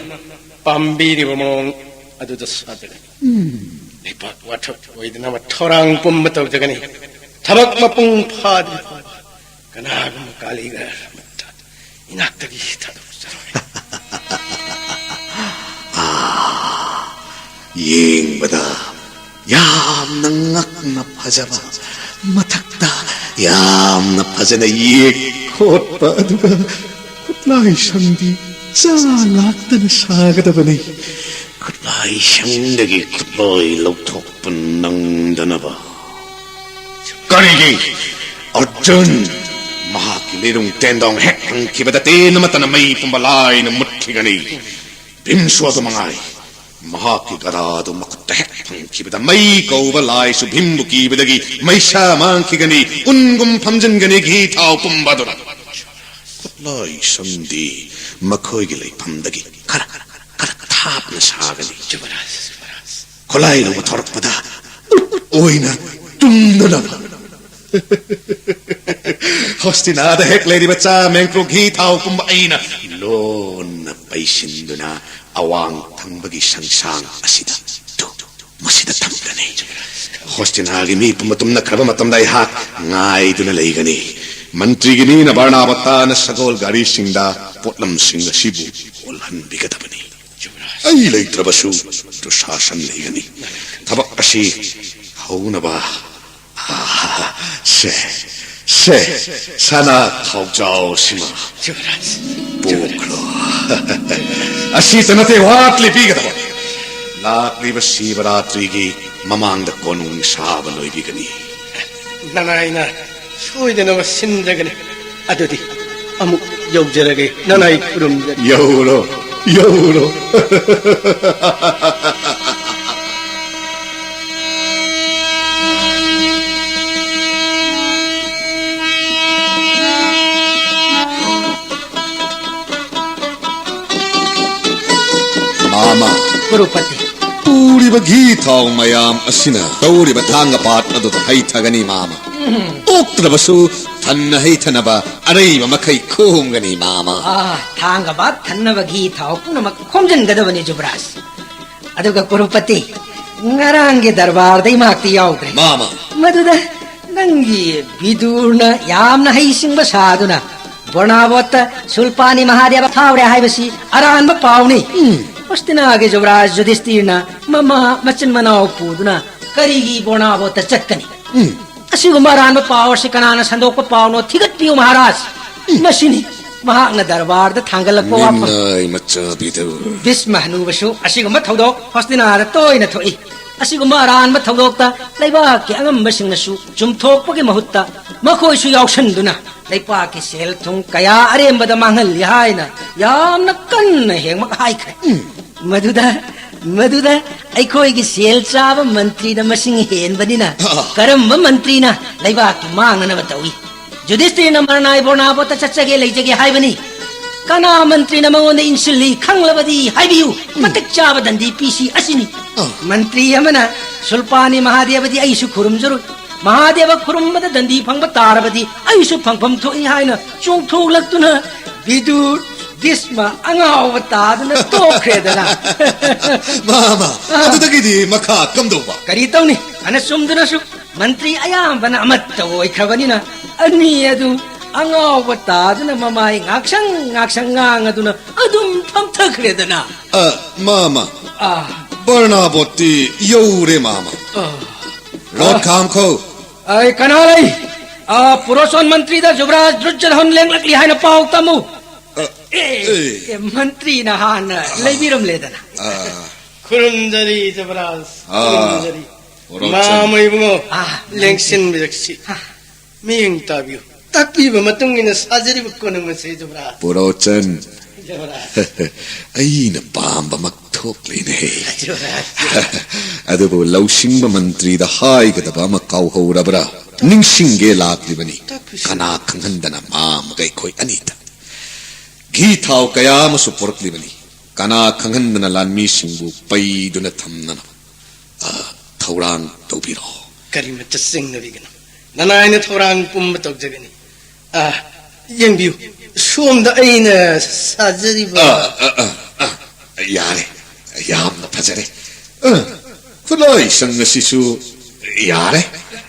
ꯄꯥꯝꯕꯤꯔꯤꯕ ꯃꯑꯣꯡ ꯑꯗꯨꯗ ꯁꯥꯖꯒꯅꯤ꯫ ꯂꯩꯄꯥꯛ ꯋꯥꯊꯣꯛ ꯑꯣꯏꯗꯅꯕ ꯊꯧꯔꯥꯡ ꯄꯨꯝꯕ ꯇꯧꯖꯒꯅꯤ꯫ ꯊꯕꯛ ꯃꯄꯨꯡ ꯐꯥꯗ꯭ꯔꯤ ꯐꯥꯎꯕ ꯀꯅꯥꯒꯨꯝꯕ ꯀꯥꯂꯤꯒꯔ ꯑꯃꯠꯇ ꯏꯅꯥꯛꯇꯒꯤ ꯊꯥꯗꯣꯛꯆꯔꯣꯏ꯫ ꯌꯦꯡꯕꯗ ꯌꯥꯝꯅ ꯉꯛꯅ ꯐꯖꯕ, ꯃꯊꯛꯇ ꯌꯥꯝꯅ ꯐꯖꯅ ꯌꯦꯛ ꯈꯣꯠꯄ, ꯑꯗꯨꯒ ꯈꯨꯠꯂꯥꯏ ꯁꯝꯗꯤ ꯆꯥ ꯂꯥꯛꯇꯅ ꯁꯥꯒꯗꯕꯅꯤ꯫ ꯈꯨꯠꯂꯥꯏ ꯁꯝꯗꯒꯤ ꯈꯨꯠꯂꯣꯏ ꯂꯧꯊꯣꯛꯄ ꯅꯪꯗꯅꯕ꯫ ꯀꯔꯤꯒꯤ? ꯑꯔꯖꯨꯟ, ꯃꯍꯥꯛꯀꯤ ꯂꯤꯔꯨꯡ ꯇꯦꯟꯗꯣꯡ ꯍꯦꯛ ꯐꯪꯈꯤꯕꯗ ꯇꯦꯟ ꯑꯃꯠꯇꯅ ꯃꯩ ꯄꯨꯝꯕ ꯂꯥꯏꯅ ꯃꯨꯠꯈꯤꯒꯅꯤ꯫ ꯚꯤꯝꯁꯨ ꯑꯗꯨ ꯃꯉꯥꯏ꯫ ꯃꯍꯥꯛꯀꯤ ꯒꯗꯥꯗꯨ ꯃꯈꯨꯠꯇ ꯍꯦꯛ ꯐꯪꯈꯤꯕꯗ ꯃꯩ ꯀꯧꯕ ꯂꯥꯏꯁꯨ ꯚꯤꯝꯕꯨ ꯀꯤꯕꯗꯒꯤ ꯃꯩꯁꯥ ꯃꯥꯡꯈꯤꯒꯅꯤ, ꯎꯟꯒꯨꯝ ꯐꯝꯖꯤꯟꯒꯅꯤ ꯘꯤ ꯊꯥꯎ ꯄꯨꯝꯕ ꯑꯗꯨꯅ꯫ ꯈꯨꯠꯂꯥꯏ ꯁꯝꯗꯤ ꯃꯈꯣꯏꯒꯤ ꯂꯩꯐꯝꯗꯒꯤ ꯈꯔ, ꯈꯔ ꯊꯥꯞꯅ ꯁꯥꯒꯅꯤ꯫ ꯖꯨꯕꯔꯥꯖ, ꯖꯨꯕꯔꯥꯖ꯫ ꯈꯨꯠꯂꯥꯏ ꯂꯧꯕ ꯊꯧꯔꯛꯄꯗ ꯎꯠ ꯑꯣꯏꯅ ꯇꯨꯝꯗꯨꯅ꯫ ꯍꯣꯁꯇꯤꯅꯥꯗ ꯍꯦꯛ ꯂꯩꯔꯤꯕ ꯆꯥ, ꯃꯦꯡꯀ꯭ꯔꯣ, ꯘꯤ ꯊꯥꯎ ꯄꯨꯝꯕ ꯑꯩꯅ ꯂꯣꯟꯅ ꯄꯩꯁꯤꯟꯗꯨꯅ ꯑꯋꯥꯡ ꯊꯪꯕꯒꯤ ꯁꯪꯁꯥꯡ ꯑꯁꯤꯗ, ꯇꯨ, ꯃꯁꯤꯗ ꯊꯝꯒꯅꯤ꯫ ꯍꯣꯁꯇꯤꯅꯥꯒꯤ ꯃꯤ ꯄꯨꯝꯕ ꯇꯨꯝꯅꯈ꯭ꯔꯕ ꯃꯇꯝꯗ ꯑꯩꯍꯥꯛ ꯉꯥꯏꯗꯨꯅ ꯂꯩꯒꯅꯤ꯫ ꯃꯟꯇ꯭ꯔꯤꯒꯤ ꯃꯤꯅ ꯕꯔꯅꯥꯕꯇꯥꯅ ꯁꯒꯣꯜ ꯒꯥꯔꯤꯁꯤꯡꯗ ꯄꯣꯠꯂꯝꯁꯤꯡ ꯑꯁꯤꯕꯨ ꯑꯣꯜꯍꯟꯕꯤꯒꯗꯕꯅꯤ꯫ ꯑꯩ ꯂꯩꯇ꯭ꯔꯕꯁꯨ ꯗꯨꯁꯥꯁꯟ ꯂꯩꯒꯅꯤ꯫ ꯊꯕꯛ ꯑꯁꯤ ꯍꯧꯅꯕ, ꯑꯥ, ꯁꯦ, ꯁꯦ, ꯁꯅꯥ ꯈꯥꯎꯖꯥꯎ ꯁꯤꯃ ꯖꯨꯕꯔꯥꯖ, ꯖꯨꯕꯔꯥꯖ꯫ ꯄꯨꯈ꯭ꯔꯣ꯫ ꯑꯁꯤꯇ ꯅꯠꯇꯦ, ꯋꯥꯠꯂꯤ ꯄꯤꯒꯗꯕ꯫ ꯂꯥꯛꯂꯤꯕ ꯁꯤꯕꯔꯥꯇ꯭ꯔꯤꯒꯤ ꯃꯃꯥꯡꯗ ꯀꯣꯅꯨꯡ ꯁꯥꯕ ꯂꯣꯏꯕꯤꯒꯅꯤ꯫ ꯅꯅꯥꯏꯅ ꯁꯣꯏꯗꯅꯕ ꯁꯤꯟꯖꯒꯅꯤ꯫ ꯑꯗꯨꯗꯤ ꯑꯃꯨꯛ ꯌꯧꯖꯔꯒꯦ, ꯅꯅꯥꯏ ꯈꯨꯔꯨꯝꯖꯔꯤ꯫ ꯌꯧꯔꯣ, ꯌꯧꯔꯣ꯫ ꯃꯥꯃ꯫ ꯀ꯭ꯔꯣꯔꯄꯇꯤ꯫ ꯄꯨꯔꯤꯕ ꯘꯤ ꯊꯥꯎ ꯃꯌꯥꯝ ꯑꯁꯤꯅ ꯇꯧꯔꯤꯕ ꯊꯥꯡꯒ ꯄꯥꯠ ꯑꯗꯨꯗ ꯍꯩꯊꯒꯅꯤ, ꯃꯥꯃ꯫ ꯎꯝ꯫ ꯑꯣꯛꯇ꯭ꯔꯕꯁꯨ ꯊꯟꯅ ꯍꯩꯊꯅꯕ ꯑꯔꯩꯕ ꯃꯈꯩ ꯈꯣꯝꯒꯅꯤ, ꯃꯥꯃ꯫ ꯑꯥ, ꯊꯥꯡꯒ ꯄꯥꯠ ꯊꯟꯅꯕ ꯘꯤ ꯊꯥꯎ ꯄꯨꯝꯅꯃꯛ ꯈꯣꯝꯖꯤꯟꯒꯗꯕꯅꯤ, ꯖꯨꯕꯔꯥꯖ꯫ ꯑꯗꯨꯒ ꯀ꯭ꯔꯣꯔꯄꯇꯤ, ꯉꯔꯥꯡꯒꯤ ꯗꯔꯕꯥꯔꯗ ꯏꯃꯥꯛꯇꯤ ꯌꯥꯎꯗ꯭ꯔꯦ꯫ ꯃꯥꯃ꯫ ꯃꯗꯨꯗ ꯅꯪꯒꯤ ꯕꯤꯗꯨꯔꯅ ꯌꯥꯝꯅ ꯍꯩꯁꯤꯡꯕ ꯁꯥꯗꯨꯅ ꯕꯣꯔꯅꯥꯕꯣꯠꯇ ꯁꯨꯜꯄꯥꯅꯤ ꯃꯍꯥꯗꯦꯕ ꯐꯥꯎꯔꯦ ꯍꯥꯏꯕꯁꯤ ꯑꯔꯥꯟꯕ ꯄꯥꯎꯅꯤ꯫ ꯎꯝ꯫ ꯍꯣꯁꯇꯤꯅꯥꯒꯤ ꯌꯨꯕꯔꯥꯖ ꯌꯨꯙꯤꯁꯇꯤꯔꯅ ꯃꯃꯥ ꯃꯆꯤꯟ ꯃꯅꯥꯎ ꯄꯨꯗꯨꯅ ꯀꯔꯤꯒꯤ ꯕꯣꯔꯅꯥꯕꯣꯠꯇ ꯆꯠꯀꯅꯤ? ꯎꯝ꯫ ꯑꯁꯤꯒꯨꯝꯕ ꯑꯔꯥꯟꯕ ꯄꯥꯎ ꯑꯁꯤ ꯀꯅꯥꯅ ꯁꯟꯗꯣꯛꯄ ꯄꯥꯎꯅꯣ? ꯊꯤꯒꯠꯄꯤꯌꯨ ꯃꯍꯥꯔꯥꯖ꯫ ꯎꯝ꯫ ꯃꯁꯤꯅꯤ ꯃꯍꯥꯛꯅ ꯗꯔꯕꯥꯔꯗ ꯊꯥꯡꯒꯠꯂꯛꯄ ꯋꯥꯐꯝ꯫ ꯃꯤꯅꯥꯏ ꯃꯆꯥ ꯕꯤꯗꯨꯔ꯫ ꯚꯤꯁꯃ ꯍꯅꯨꯕꯁꯨ ꯑꯁꯤꯒꯨꯝꯕ ꯊꯧꯗꯣꯛ ꯍꯣꯁꯇꯤꯅꯥꯗ ꯇꯣꯏꯅ ꯊꯣꯛꯏ꯫ ꯑꯁꯤꯒꯨꯝꯕ ꯑꯔꯥꯟꯕ ꯊꯧꯗꯣꯛꯇ ꯂꯩꯕꯥꯛꯀꯤ ꯑꯉꯝꯕꯁꯤꯡꯅꯁꯨ ꯆꯨꯝꯊꯣꯛꯄꯒꯤ ꯃꯍꯨꯠꯇ ꯃꯈꯣꯏꯁꯨ ꯌꯥꯎꯁꯟꯗꯨꯅ ꯂꯩꯄꯥꯛꯀꯤ ꯁꯦꯜ ꯊꯨꯝ ꯀꯌꯥ ꯑꯔꯦꯝꯕꯗ ꯃꯥꯡꯍꯜꯂꯤ ꯍꯥꯏꯅ ꯌꯥꯝꯅ ꯀꯟꯅ ꯍꯦꯡꯃꯛ ꯍꯥꯏꯈ꯭ꯔꯦ꯫ ꯎꯝ꯫ ꯃꯗꯨꯗ, ꯃꯗꯨꯗ ꯑꯩꯈꯣꯏꯒꯤ ꯁꯦꯜ ꯆꯥꯕ ꯃꯟꯇ꯭ꯔꯤꯅ ꯃꯁꯤꯡ ꯍꯦꯟꯕꯅꯤꯅ ꯑꯥ꯫ ꯀꯔꯝꯕ ꯃꯟꯇ꯭ꯔꯤꯅ ꯂꯩꯕꯥꯛꯀꯤ ꯃꯥꯡꯅꯅꯕ ꯇꯧꯏ? ꯌꯨꯙꯤꯁꯇꯤꯔꯅ ꯃꯔꯅꯥꯏ ꯕꯣꯔꯅꯥꯕꯣꯠꯇ ꯆꯠꯆꯒꯦ ꯂꯩꯖꯒꯦ ꯍꯥꯏꯕꯅꯤ꯫ ꯀꯅꯥ ꯃꯟꯇ꯭ꯔꯤꯅ ꯃꯉꯣꯟꯗ ꯏꯟꯁꯤꯜꯂꯤ ꯈꯪꯂꯕꯗꯤ ꯍꯥꯏꯕꯤꯌꯨ꯫ ꯎꯝ꯫ ꯃꯇꯤꯛ ꯆꯥꯕ ꯗꯟꯗꯤ ꯄꯤꯁꯤ ꯑꯁꯤꯅꯤ꯫ ꯑꯥ꯫ ꯃꯟꯇ꯭ꯔꯤ ꯑꯃꯅ ꯁꯨꯜꯄꯥꯅꯤ ꯃꯍꯥꯗꯦꯕꯗꯤ ꯑꯩꯁꯨ ꯈꯨꯔꯨꯝꯖꯔꯨꯏ꯫ ꯃꯍꯥꯗꯦꯕ ꯈꯨꯔꯨꯝꯕꯗ ꯗꯟꯗꯤ ꯐꯪꯕ ꯇꯥꯔꯕꯗꯤ ꯑꯩꯁꯨ ꯐꯪꯐꯝ ꯊꯣꯛꯏ ꯍꯥꯏꯅ ꯆꯣꯡꯊꯣꯛꯂꯛꯇꯨꯅ ꯕꯤꯗꯨꯔ ꯚꯤꯁꯃ ꯑꯉꯥꯎꯕ ꯇꯥꯗꯨꯅ ꯇꯣꯛꯈ꯭ꯔꯦꯗꯅ꯫ ꯃꯥ, ꯃꯥ, ꯑꯥ꯫ ꯑꯗꯨꯗꯒꯤꯗꯤ ꯃꯈꯥ ꯀꯝꯗꯧꯕ? ꯀꯔꯤ ꯇꯧꯅꯤ? ꯐꯅ ꯆꯨꯝꯗꯨꯅꯁꯨ ꯃꯟꯇ꯭ꯔꯤ ꯑꯌꯥꯝꯕꯅ ꯑꯃꯠꯇ ꯑꯣꯏꯈ꯭ꯔꯕꯅꯤꯅ ꯑꯅꯤ ꯑꯗꯨ ꯑꯉꯥꯎꯕ ꯇꯥꯗꯨꯅ ꯃꯃꯥꯏ ꯉꯥꯛꯁꯪ ꯉꯥꯛꯁꯪ ꯉꯥꯡꯉꯗꯨꯅ ꯑꯗꯨꯝ ꯐꯝꯊꯈ꯭ꯔꯦꯗꯅ꯫ ꯑ, ꯃꯥꯃ, ꯑꯥ꯫ ꯕꯔꯅꯥꯕꯣꯠꯇꯤ ꯌꯧꯔꯦ, ꯃꯥꯃ꯫ ꯑꯥ꯫ ꯔꯣꯠ ꯑꯥ꯫ ꯈꯥꯝꯈꯣ꯫ ꯑꯩ ꯀꯅꯥ ꯂꯩ? ꯑꯥ, ꯄꯨꯔꯣꯆꯟ ꯃꯟꯇ꯭ꯔꯤꯗ ꯖꯨꯕꯔꯥꯖ ꯗꯨꯔꯖꯣꯙꯟ ꯂꯦꯡꯂꯛꯂꯤ ꯍꯥꯏꯅ ꯄꯥꯎ ꯇꯝꯃꯨ꯫ ꯑ, ꯑꯦ, ꯑꯦ꯫ ꯑꯦ, ꯃꯟꯇ꯭ꯔꯤꯅ ꯍꯥꯟꯅ ꯑꯥ꯫ ꯂꯩꯕꯤꯔꯝꯂꯦꯗꯅ꯫ ꯑꯥ꯫ ꯈꯨꯔꯨꯝꯖꯔꯤ ꯖꯨꯕꯔꯥꯖ, ꯑꯥ꯫ ꯈꯨꯔꯨꯝꯖꯔꯤ꯫ ꯄꯨꯔꯣꯆꯟ꯫ ꯃꯥꯃ ꯏꯕꯨꯡꯉꯣ, ꯑꯥ꯫ ꯂꯦꯡꯁꯤꯟꯕꯤꯔꯛꯁꯤ꯫ ꯍꯥ꯫ ꯃꯤꯠꯌꯦꯡ ꯇꯥꯕꯤꯌꯨ꯫ ꯇꯥꯛꯄꯤꯕ ꯃꯇꯨꯡ ꯏꯟꯅ ꯁꯥꯖꯔꯤꯕ ꯀꯣꯅꯨꯡ ꯑꯁꯤ ꯖꯨꯕꯔꯥꯖ꯫ ꯄꯨꯔꯣꯆꯟ꯫ ꯖꯨꯕꯔꯥꯖ꯫ ꯑꯩꯅ ꯄꯥꯝꯕꯃꯛ ꯊꯣꯛꯂꯤꯅꯦ꯫ ꯖꯨꯕꯔꯥꯖ꯫ ꯑꯗꯨꯕꯨ ꯂꯧꯁꯤꯡꯕ ꯃꯟꯇ꯭ꯔꯤꯗ ꯍꯥꯏꯒꯗꯕ ꯑꯃ ꯀꯥꯎꯍꯧꯔꯕ꯭ꯔꯥ? ꯅꯤꯡꯁꯤꯡꯒꯦ ꯂꯥꯛꯂꯤꯕꯅꯤ꯫ ꯇꯥꯛꯄꯤꯁꯤ꯫ ꯀꯅꯥ ꯈꯪꯍꯟꯗꯅ ꯃꯥꯃꯒ ꯑꯩꯈꯣꯏ ꯑꯅꯤꯗ ꯘꯤ ꯊꯥꯎ ꯀꯌꯥ ꯑꯃꯁꯨ ꯄꯨꯔꯛꯂꯤꯕꯅꯤ꯫ ꯀꯅꯥ ꯈꯪꯍꯟꯗꯅ ꯂꯥꯟꯃꯤꯁꯤꯡꯕꯨ ꯄꯩꯗꯨꯅ ꯊꯝꯅꯅꯕ꯫ ꯑ, ꯊꯧꯔꯥꯡ ꯇꯧꯕꯤꯔꯣ꯫ ꯀꯔꯤꯃꯠꯇ ꯆꯤꯡꯅꯕꯤꯒꯅꯨ꯫ ꯅꯅꯥꯏꯅ ꯊꯧꯔꯥꯡ ꯄꯨꯝꯕ ꯇꯧꯖꯒꯅꯤ꯫ ꯑ, ꯌꯦꯡꯕꯤꯌꯨ, ꯁꯣꯝꯗ ꯑꯩꯅ ꯁꯥꯖꯔꯤꯕ ꯑ, ꯑ, ꯑ, ꯑ, ꯌꯥꯔꯦ꯫ ꯌꯥꯝꯅ ꯐꯖꯔꯦ꯫ ꯑ, ꯈꯨꯠꯂꯥꯏꯁꯪ ꯑꯁꯤꯁꯨ ꯌꯥꯔꯦ꯫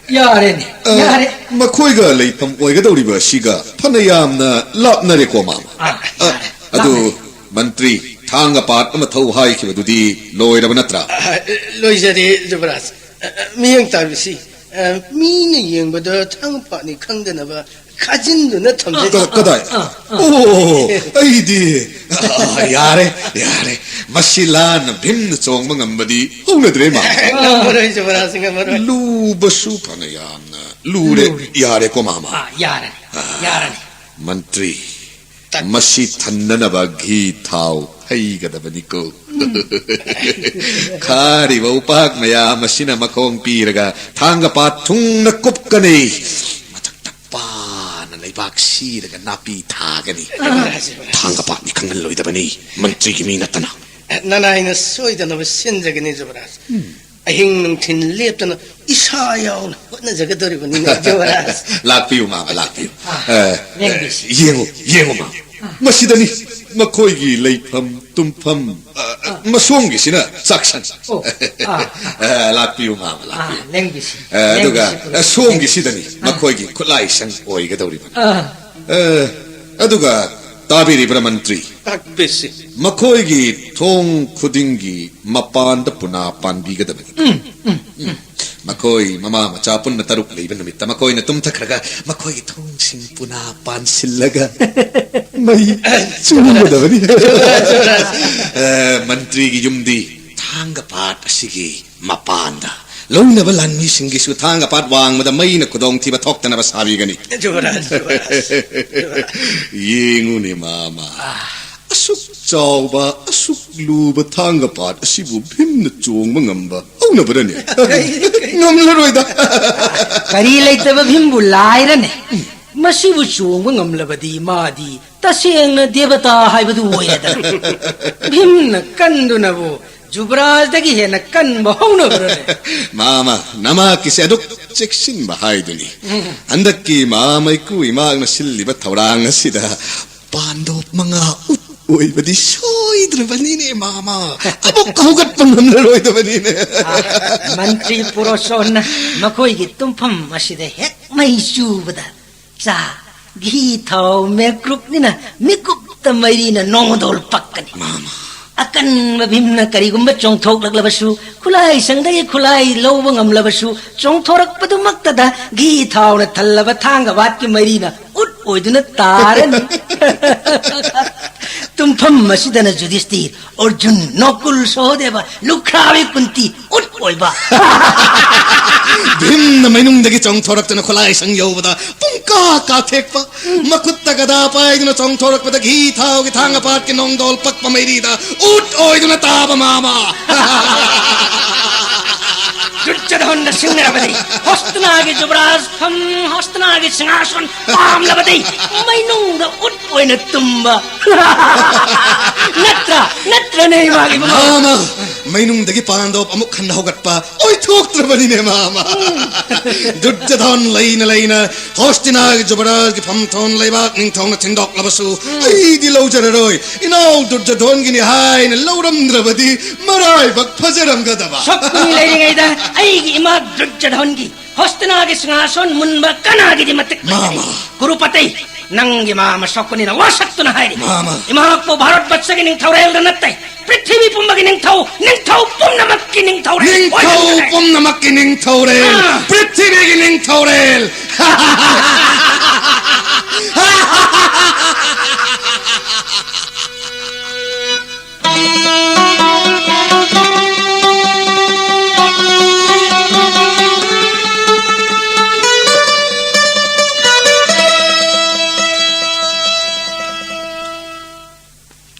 ꯌꯥꯔꯦꯅꯦ, ꯑ, ꯌꯥꯔꯦ꯫ ꯃꯈꯣꯏꯒ ꯂꯩꯐꯝ ꯑꯣꯏꯒꯗꯧꯔꯤꯕ ꯑꯁꯤꯒ ꯐꯅ ꯌꯥꯝꯅ ꯂꯥꯞꯅꯔꯦꯀꯣ, ꯃꯥꯃ꯫ ꯑꯥ, ꯑ, ꯌꯥꯔꯦ, ꯑꯗꯨ, ꯂꯥꯞꯅꯔꯦ꯫ ꯃꯟꯇ꯭ꯔꯤ, ꯊꯥꯡꯒ ꯄꯥꯠ ꯑꯃ ꯊꯧ ꯍꯥꯏꯈꯤꯕꯗꯨꯗꯤ ꯂꯣꯏꯔꯕ ꯅꯠꯇ꯭ꯔꯥ? ꯑ, ꯂꯣꯏꯖꯔꯦ, ꯖꯨꯕꯔꯥꯖ꯫ ꯑ, ꯑ, ꯃꯤꯠꯌꯦꯡ ꯇꯥꯕꯤꯁꯤ, ꯑ, ꯃꯤꯅ ꯌꯦꯡꯕꯗ ꯊꯥꯡꯒ ꯄꯥꯠꯅꯤ ꯈꯪꯗꯅꯕ ꯈꯥꯖꯤꯟꯗꯨꯅ ꯊꯝꯖꯔꯤ꯫ ꯀ-, ꯀꯗꯥꯏ? ꯑꯣ, ꯑꯩꯗꯤ, ꯑ, ꯌꯥꯔꯦ, ꯌꯥꯔꯦ꯫ ꯃꯁꯤ ꯂꯥꯟꯅ ꯚꯤꯝꯅ ꯆꯣꯡꯕ ꯉꯝꯕꯗꯤ ꯍꯧꯅꯗ꯭ꯔꯦ, ꯃꯥꯃ꯫ ꯉꯝꯃꯔꯣꯏ, ꯖꯨꯕꯔꯥꯖ, ꯉꯝꯃꯔꯣꯏ꯫ ꯂꯨꯕꯁꯨ ꯐꯅ ꯌꯥꯝꯅ ꯂꯨꯔꯦ꯫ ꯂꯨꯔꯦ꯫ ꯌꯥꯔꯦꯀꯣ, ꯃꯥꯃ꯫ ꯑꯥ, ꯌꯥꯔꯅꯤ, ꯌꯥꯔꯅꯤ꯫ ꯃꯟꯇ꯭ꯔꯤ, ꯇꯥꯛ- ꯃꯁꯤ ꯊꯟꯅꯅꯕ ꯘꯤ ꯊꯥꯎ ꯍꯩꯒꯗꯕꯅꯤꯀꯣ꯫ ꯈꯥꯔꯤꯕ ꯎꯄꯥꯛ ꯃꯌꯥꯝ ꯑꯁꯤꯅ ꯃꯈꯣꯡ ꯄꯤꯔꯒ ꯊꯥꯡꯒ ꯄꯥꯠ ꯊꯨꯡꯅ ꯀꯨꯞꯀꯅꯤ꯫ ꯃꯊꯛꯇ ꯄꯥꯅ ꯂꯩꯕꯥꯛ ꯁꯤꯔꯒ ꯅꯥꯄꯤ ꯊꯥꯒꯅꯤ꯫ ꯊꯥꯡꯒ ꯄꯥꯠꯅꯤ ꯈꯪꯍꯜꯂꯣꯏꯗꯕꯅꯤ, ꯃꯟꯇ꯭ꯔꯤꯒꯤ ꯃꯤ ꯅꯠꯇꯅ꯫ ꯅꯅꯥꯏꯅ ꯁꯣꯏꯗꯅꯕ ꯁꯤꯟꯖꯒꯅꯤ, ꯖꯨꯕꯔꯥꯖ꯫ ꯑꯍꯤꯡ ꯅꯨꯡꯊꯤꯜ ꯂꯦꯞꯇꯅ ꯏꯁꯥ ꯌꯥꯎꯅ ꯍꯣꯠꯅꯖꯒꯗꯧꯔꯤꯕꯅꯤꯅꯦ, ꯖꯨꯕꯔꯥꯖ꯫ ꯂꯥꯛꯄꯤꯌꯨ, ꯃꯥꯃ, ꯂꯥꯛꯄꯤꯌꯨ꯫ ꯑꯥ, ꯑꯦ, ꯂꯦꯡꯕꯤꯁꯤ꯫ ꯌꯦꯡꯉꯨ, ꯌꯦꯡꯉꯨ, ꯃꯥꯃ꯫ ꯃꯁꯤꯗꯅꯤ ꯃꯈꯣꯏꯒꯤ ꯂꯩꯐꯝ ꯇꯨꯝꯐꯝ, ꯑ, ꯑ, ꯃꯁꯣꯝꯒꯤꯁꯤꯅ ꯆꯥꯛꯁꯪ꯫ ꯑꯣ, ꯑꯥ, ꯑ, ꯂꯥꯛꯄꯤꯌꯨ, ꯃꯥꯃ, ꯑꯥ, ꯂꯥꯛꯄꯤꯌꯨ꯫ ꯂꯦꯡꯕꯤꯁꯤ, ꯑ, ꯑꯗꯨꯒ, ꯂꯦꯡꯕꯤꯁꯤ, ꯑ, ꯁꯣꯝꯒꯤꯁꯤꯗꯅꯤ ꯑꯥ꯫ ꯃꯈꯣꯏꯒꯤ ꯈꯨꯠꯂꯥꯏꯁꯪ ꯑꯣꯏꯒꯗꯧꯔꯤꯕꯅꯤ꯫ ꯑꯥ, ꯑ, ꯑꯗꯨꯒ ꯇꯥꯕꯤꯔꯤꯕ꯭ꯔꯥ, ꯃꯟꯇ꯭ꯔꯤ? ꯇꯥꯛꯄꯤꯁꯤ꯫ ꯃꯈꯣꯏꯒꯤ ꯊꯣꯡ ꯈꯨꯗꯤꯡꯒꯤ ꯃꯄꯥꯟꯗ ꯄꯨꯅꯥ ꯄꯥꯟꯕꯤꯒꯗꯕꯅꯤ꯫ ꯎꯝ꯫ ꯃꯈꯣꯏ ꯃꯃꯥ ꯃꯆꯥ ꯄꯨꯟꯅ ꯇꯔꯨꯛ ꯂꯩꯕ ꯅꯨꯃꯤꯠꯇ ꯃꯈꯣꯏꯅ ꯇꯨꯝꯊꯈ꯭ꯔꯒ ꯃꯈꯣꯏꯒꯤ ꯊꯣꯡꯁꯤꯡ ꯄꯨꯅꯥ ꯄꯥꯟꯁꯤꯜꯂꯒ ꯃꯩ ꯆꯨꯒꯗꯕꯅꯤ꯫ ꯑ, ꯃꯟꯇ꯭ꯔꯤꯒꯤ ꯌꯨꯝꯗꯤ ꯊꯥꯡꯒ ꯄꯥꯠ ꯑꯁꯤꯒꯤ ꯃꯄꯥꯟꯗ꯫ ꯂꯧꯅꯕ ꯂꯥꯟꯃꯤꯁꯤꯡꯒꯤꯁꯨ ꯊꯥꯡꯒ ꯄꯥꯠ ꯋꯥꯡꯃꯗ ꯃꯩꯅ ꯈꯨꯗꯣꯡꯊꯤꯕ ꯊꯣꯛꯇꯅꯕ ꯁꯥꯕꯤꯒꯅꯤ꯫ ꯖꯨꯕꯔꯥꯖ, ꯖꯨꯕꯔꯥꯖ, ꯖꯨꯕꯔꯥꯖ꯫ ꯌꯦꯡꯉꯨꯅꯦ, ꯃꯥꯃ꯫ ꯑꯁꯨꯛ ꯆꯥꯎꯕ, ꯑꯁꯨꯛ ꯂꯨꯕ ꯊꯥꯡꯒ ꯄꯥꯠ ꯑꯁꯤꯕꯨ ꯚꯤꯝꯅ ꯆꯣꯡꯕ ꯉꯝꯕ ꯍꯧꯅꯕ꯭ꯔꯅꯦ? ꯉꯝꯂꯔꯣꯏꯗ꯫ ꯀꯔꯤ ꯂꯩꯇꯕ ꯚꯤꯝꯕꯨ ꯂꯥꯏꯔꯅꯦ? ꯃꯁꯤꯕꯨ ꯆꯣꯡꯕ ꯉꯝꯂꯕꯗꯤ ꯃꯥꯗꯤ ꯇꯁꯦꯡꯅ ꯗꯦꯕꯇꯥ ꯍꯥꯏꯕꯗꯨ ꯑꯣꯏꯔꯦꯗꯅ꯫ ꯚꯤꯝꯅ ꯀꯟꯗꯨꯅꯕꯨ ꯖꯨꯕꯔꯥꯖꯗꯒꯤ ꯍꯦꯟꯅ ꯀꯟꯕ ꯍꯧꯅꯕ꯭ꯔꯅꯦ? ꯃꯥꯃ, ꯅꯃꯥꯛꯀꯤꯁꯦ ꯑꯗꯨꯛ ꯆꯦꯛꯁꯤꯟꯕ ꯍꯥꯏꯗꯨꯅꯤ꯫ ꯍꯟꯗꯛꯀꯤ ꯃꯥꯃ ꯏꯀꯨ ꯏꯃꯥꯛꯅ ꯁꯤꯜꯂꯤꯕ ꯊꯧꯔꯥꯡ ꯑꯁꯤꯗ ꯄꯥꯟꯗꯣꯞ ꯃꯉꯥ ꯎꯠ ꯑꯣꯏꯕꯗꯤ ꯁꯣꯏꯗ꯭ꯔꯕꯅꯤꯅꯦ, ꯃꯥꯃ꯫ ꯑꯃꯨꯛ ꯍꯧꯒꯠꯄ ꯉꯝꯂꯔꯣꯏꯗꯕꯅꯤꯅꯦ꯫ ꯑꯥ, ꯃꯟꯇ꯭ꯔꯤ ꯄꯨꯔꯣꯁꯣꯟꯅ ꯃꯈꯣꯏꯒꯤ ꯇꯨꯝꯐꯝ ꯑꯁꯤꯗ ꯍꯦꯛ ꯃꯩ ꯆꯨꯕꯗ ꯆꯥ, ꯘꯤ, ꯊꯥꯎ, ꯃꯦꯀ꯭ꯔꯨꯞꯅꯤꯅ ꯃꯤꯀꯨꯞꯇ ꯃꯩꯔꯤꯅ ꯅꯣꯡꯗꯣꯜ ꯄꯛꯀꯅꯤ꯫ ꯃꯥꯃ꯫ ꯑꯀꯟꯕ ꯚꯤꯝꯅ ꯀꯔꯤꯒꯨꯝꯕ ꯆꯣꯡꯊꯣꯛꯂꯛꯂꯕꯁꯨ, ꯈꯨꯠꯂꯥꯏꯁꯪꯗꯒꯤ ꯈꯨꯠꯂꯥꯏ ꯂꯧꯕ ꯉꯝꯂꯕꯁꯨ, ꯆꯣꯡꯊꯣꯔꯛꯄꯗꯨꯃꯛꯇꯗ ꯘꯤ ꯊꯥꯎꯅ ꯊꯜꯂꯕ ꯊꯥꯡꯒ ꯕꯥꯠꯀꯤ ꯃꯩꯔꯤꯅ ꯎꯠ ꯑꯣꯏꯗꯨꯅ ꯇꯥꯔꯅꯤ꯫ ꯇꯨꯝꯐꯝ ꯑꯁꯤꯗꯅ ꯖꯨꯗꯤꯁꯇꯤꯔ, ꯑꯔꯖꯨꯟ, ꯅꯣꯀꯨꯜ, ꯁꯣꯍꯗꯦꯕ, ꯂꯨꯈ꯭ꯔꯥꯕꯤ ꯀꯨꯟꯇꯤ ꯎꯠ ꯑꯣꯏꯕ꯫ ꯚꯤꯝꯅ ꯃꯩꯅꯨꯡꯗꯒꯤ ꯆꯣꯡꯊꯣꯔꯛꯇꯨꯅ ꯈꯨꯠꯂꯥꯏꯁꯪ ꯌꯧꯕꯗ ꯄꯨꯡꯀꯥ ꯀꯥꯊꯦꯛꯄ, ꯃꯈꯨꯠꯇ ꯒꯗꯥ ꯄꯥꯏꯗꯨꯅ ꯆꯣꯡꯊꯣꯔꯛꯄꯗ ꯘꯤ ꯊꯥꯎꯒꯤ ꯊꯥꯡꯒ ꯄꯥꯠꯀꯤ ꯅꯣꯡꯗꯣꯜ ꯄꯛꯄ ꯃꯩꯔꯤꯗ ꯎꯠ ꯑꯣꯏꯗꯨꯅ ꯇꯥꯕ ꯃꯥꯃ꯫ ꯗꯨꯔꯖꯣꯙꯟꯗ ꯁꯤꯡꯅꯔꯕꯗꯤ ꯍꯣꯁꯇꯤꯅꯥꯒꯤ ꯖꯨꯕꯔꯥꯖ ꯐꯝ, ꯍꯣꯁꯇꯤꯅꯥꯒꯤ ꯁꯤꯡꯍꯥꯁꯟ ꯄꯥꯝꯂꯕꯗꯤ ꯃꯩꯅꯨꯡꯗ ꯎꯠ ꯑꯣꯏꯅ ꯇꯨꯝꯕ꯫ ꯅꯠꯇ꯭ꯔꯥ? ꯅꯠꯇ꯭ꯔꯅꯦ, ꯏꯃꯥꯒꯤ ꯃꯃꯥ? ꯃꯥꯃ, ꯃꯩꯅꯨꯡꯗꯒꯤ ꯄꯥꯟꯗꯣꯞ ꯑꯃꯨꯛ ꯍꯟꯅ ꯍꯧꯒꯠꯄ ꯑꯣꯏꯊꯣꯛꯇ꯭ꯔꯕꯅꯤꯅꯦ, ꯃꯥꯃ꯫ ꯗꯨꯔꯖꯣꯙꯟ ꯂꯩꯅ ꯂꯩꯅ ꯍꯣꯁꯇꯤꯅꯥꯒꯤ ꯖꯨꯕꯔꯥꯖꯒꯤ ꯐꯝꯊꯣꯟ ꯂꯩꯕꯥꯛ ꯅꯤꯡꯊꯧꯅ ꯊꯤꯟꯗꯣꯛꯂꯕꯁꯨ ꯑꯩꯗꯤ ꯂꯧꯖꯔꯔꯣꯏ꯫ ꯏꯅꯥꯎ ꯗꯨꯔꯖꯣꯙꯟꯒꯤꯅꯤ ꯍꯥꯏꯅ ꯂꯧꯔꯝꯗ꯭ꯔꯕꯗꯤ ꯃꯔꯥꯏꯕꯛ ꯐꯖꯔꯝꯒꯗꯕ꯫ ꯁꯛꯄꯅꯤ ꯂꯩꯔꯤꯉꯩꯗ ꯑꯩꯒꯤ ꯏꯃꯥ ꯗꯨꯔꯖꯣꯙꯟꯒꯤ ꯍꯣꯁꯇꯤꯅꯥꯒꯤ ꯁꯤꯡꯍꯥꯁꯣꯟ ꯃꯨꯟꯕ ꯀꯅꯥꯒꯤꯗꯤ ꯃꯇꯤꯛ ꯂꯩꯇꯦ? ꯃꯥꯃ꯫ ꯀꯨꯔꯨꯄꯇꯩ, ꯅꯪꯒꯤ ꯃꯥꯃ ꯁꯛꯄꯅꯤꯅ ꯋꯥꯁꯛꯇꯨꯅ ꯍꯥꯏꯔꯤ꯫ ꯃꯥꯃ꯫ ꯏꯃꯥꯄꯨ ꯚꯥꯔꯠ ꯕꯠꯁꯒꯤ ꯅꯤꯡꯊꯧꯔꯦꯜꯗ ꯅꯠꯇꯦ, ꯄ꯭ꯔꯤꯊꯤꯕꯤ ꯄꯨꯝꯕꯒꯤ ꯅꯤꯡꯊꯧ, ꯅꯤꯡꯊꯧ ꯄꯨꯝꯅꯃꯛꯀꯤ ꯅꯤꯡꯊꯧꯔꯦꯜ ꯅꯤꯡꯊꯧ ꯑꯣꯏꯍꯟꯒꯗꯕꯅꯦ꯫ ꯄꯨꯝꯅꯃꯛꯀꯤ ꯅꯤꯡꯊꯧꯔꯦꯜ, ꯑꯥ꯫ ꯄ꯭ꯔꯤꯊꯤꯕꯤꯒꯤ ꯅꯤꯡꯊꯧꯔꯦꯜ꯫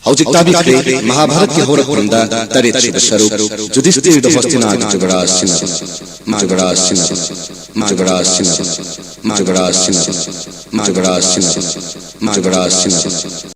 ꯍꯧꯖꯤꯛ ꯇꯥꯕꯤꯈ꯭ꯔꯦ ꯃꯍꯥꯚꯥꯔꯠꯀꯤ ꯍꯧꯔꯛꯐꯝꯗ ꯇꯔꯦꯠꯁꯨꯕ ꯁꯔꯨꯛ, ꯖꯨꯗꯤꯁꯇꯤꯔꯗ ꯍꯣꯁꯇꯤꯅꯥꯒꯤ ꯖꯨꯕꯔꯥꯖ ꯁꯤꯟꯅꯕ, ꯖꯨꯕꯔꯥꯖ ꯁꯤꯟꯅꯕ, ꯖꯨꯕꯔꯥꯖ ꯁꯤꯟꯅꯕ, ꯖꯨꯕꯔꯥꯖ ꯁꯤꯟꯅꯕ, ꯖꯨꯕꯔꯥꯖ ꯁꯤꯟꯅꯕ, ꯖꯨꯕꯔꯥꯖ ꯁꯤꯟꯅꯕ꯫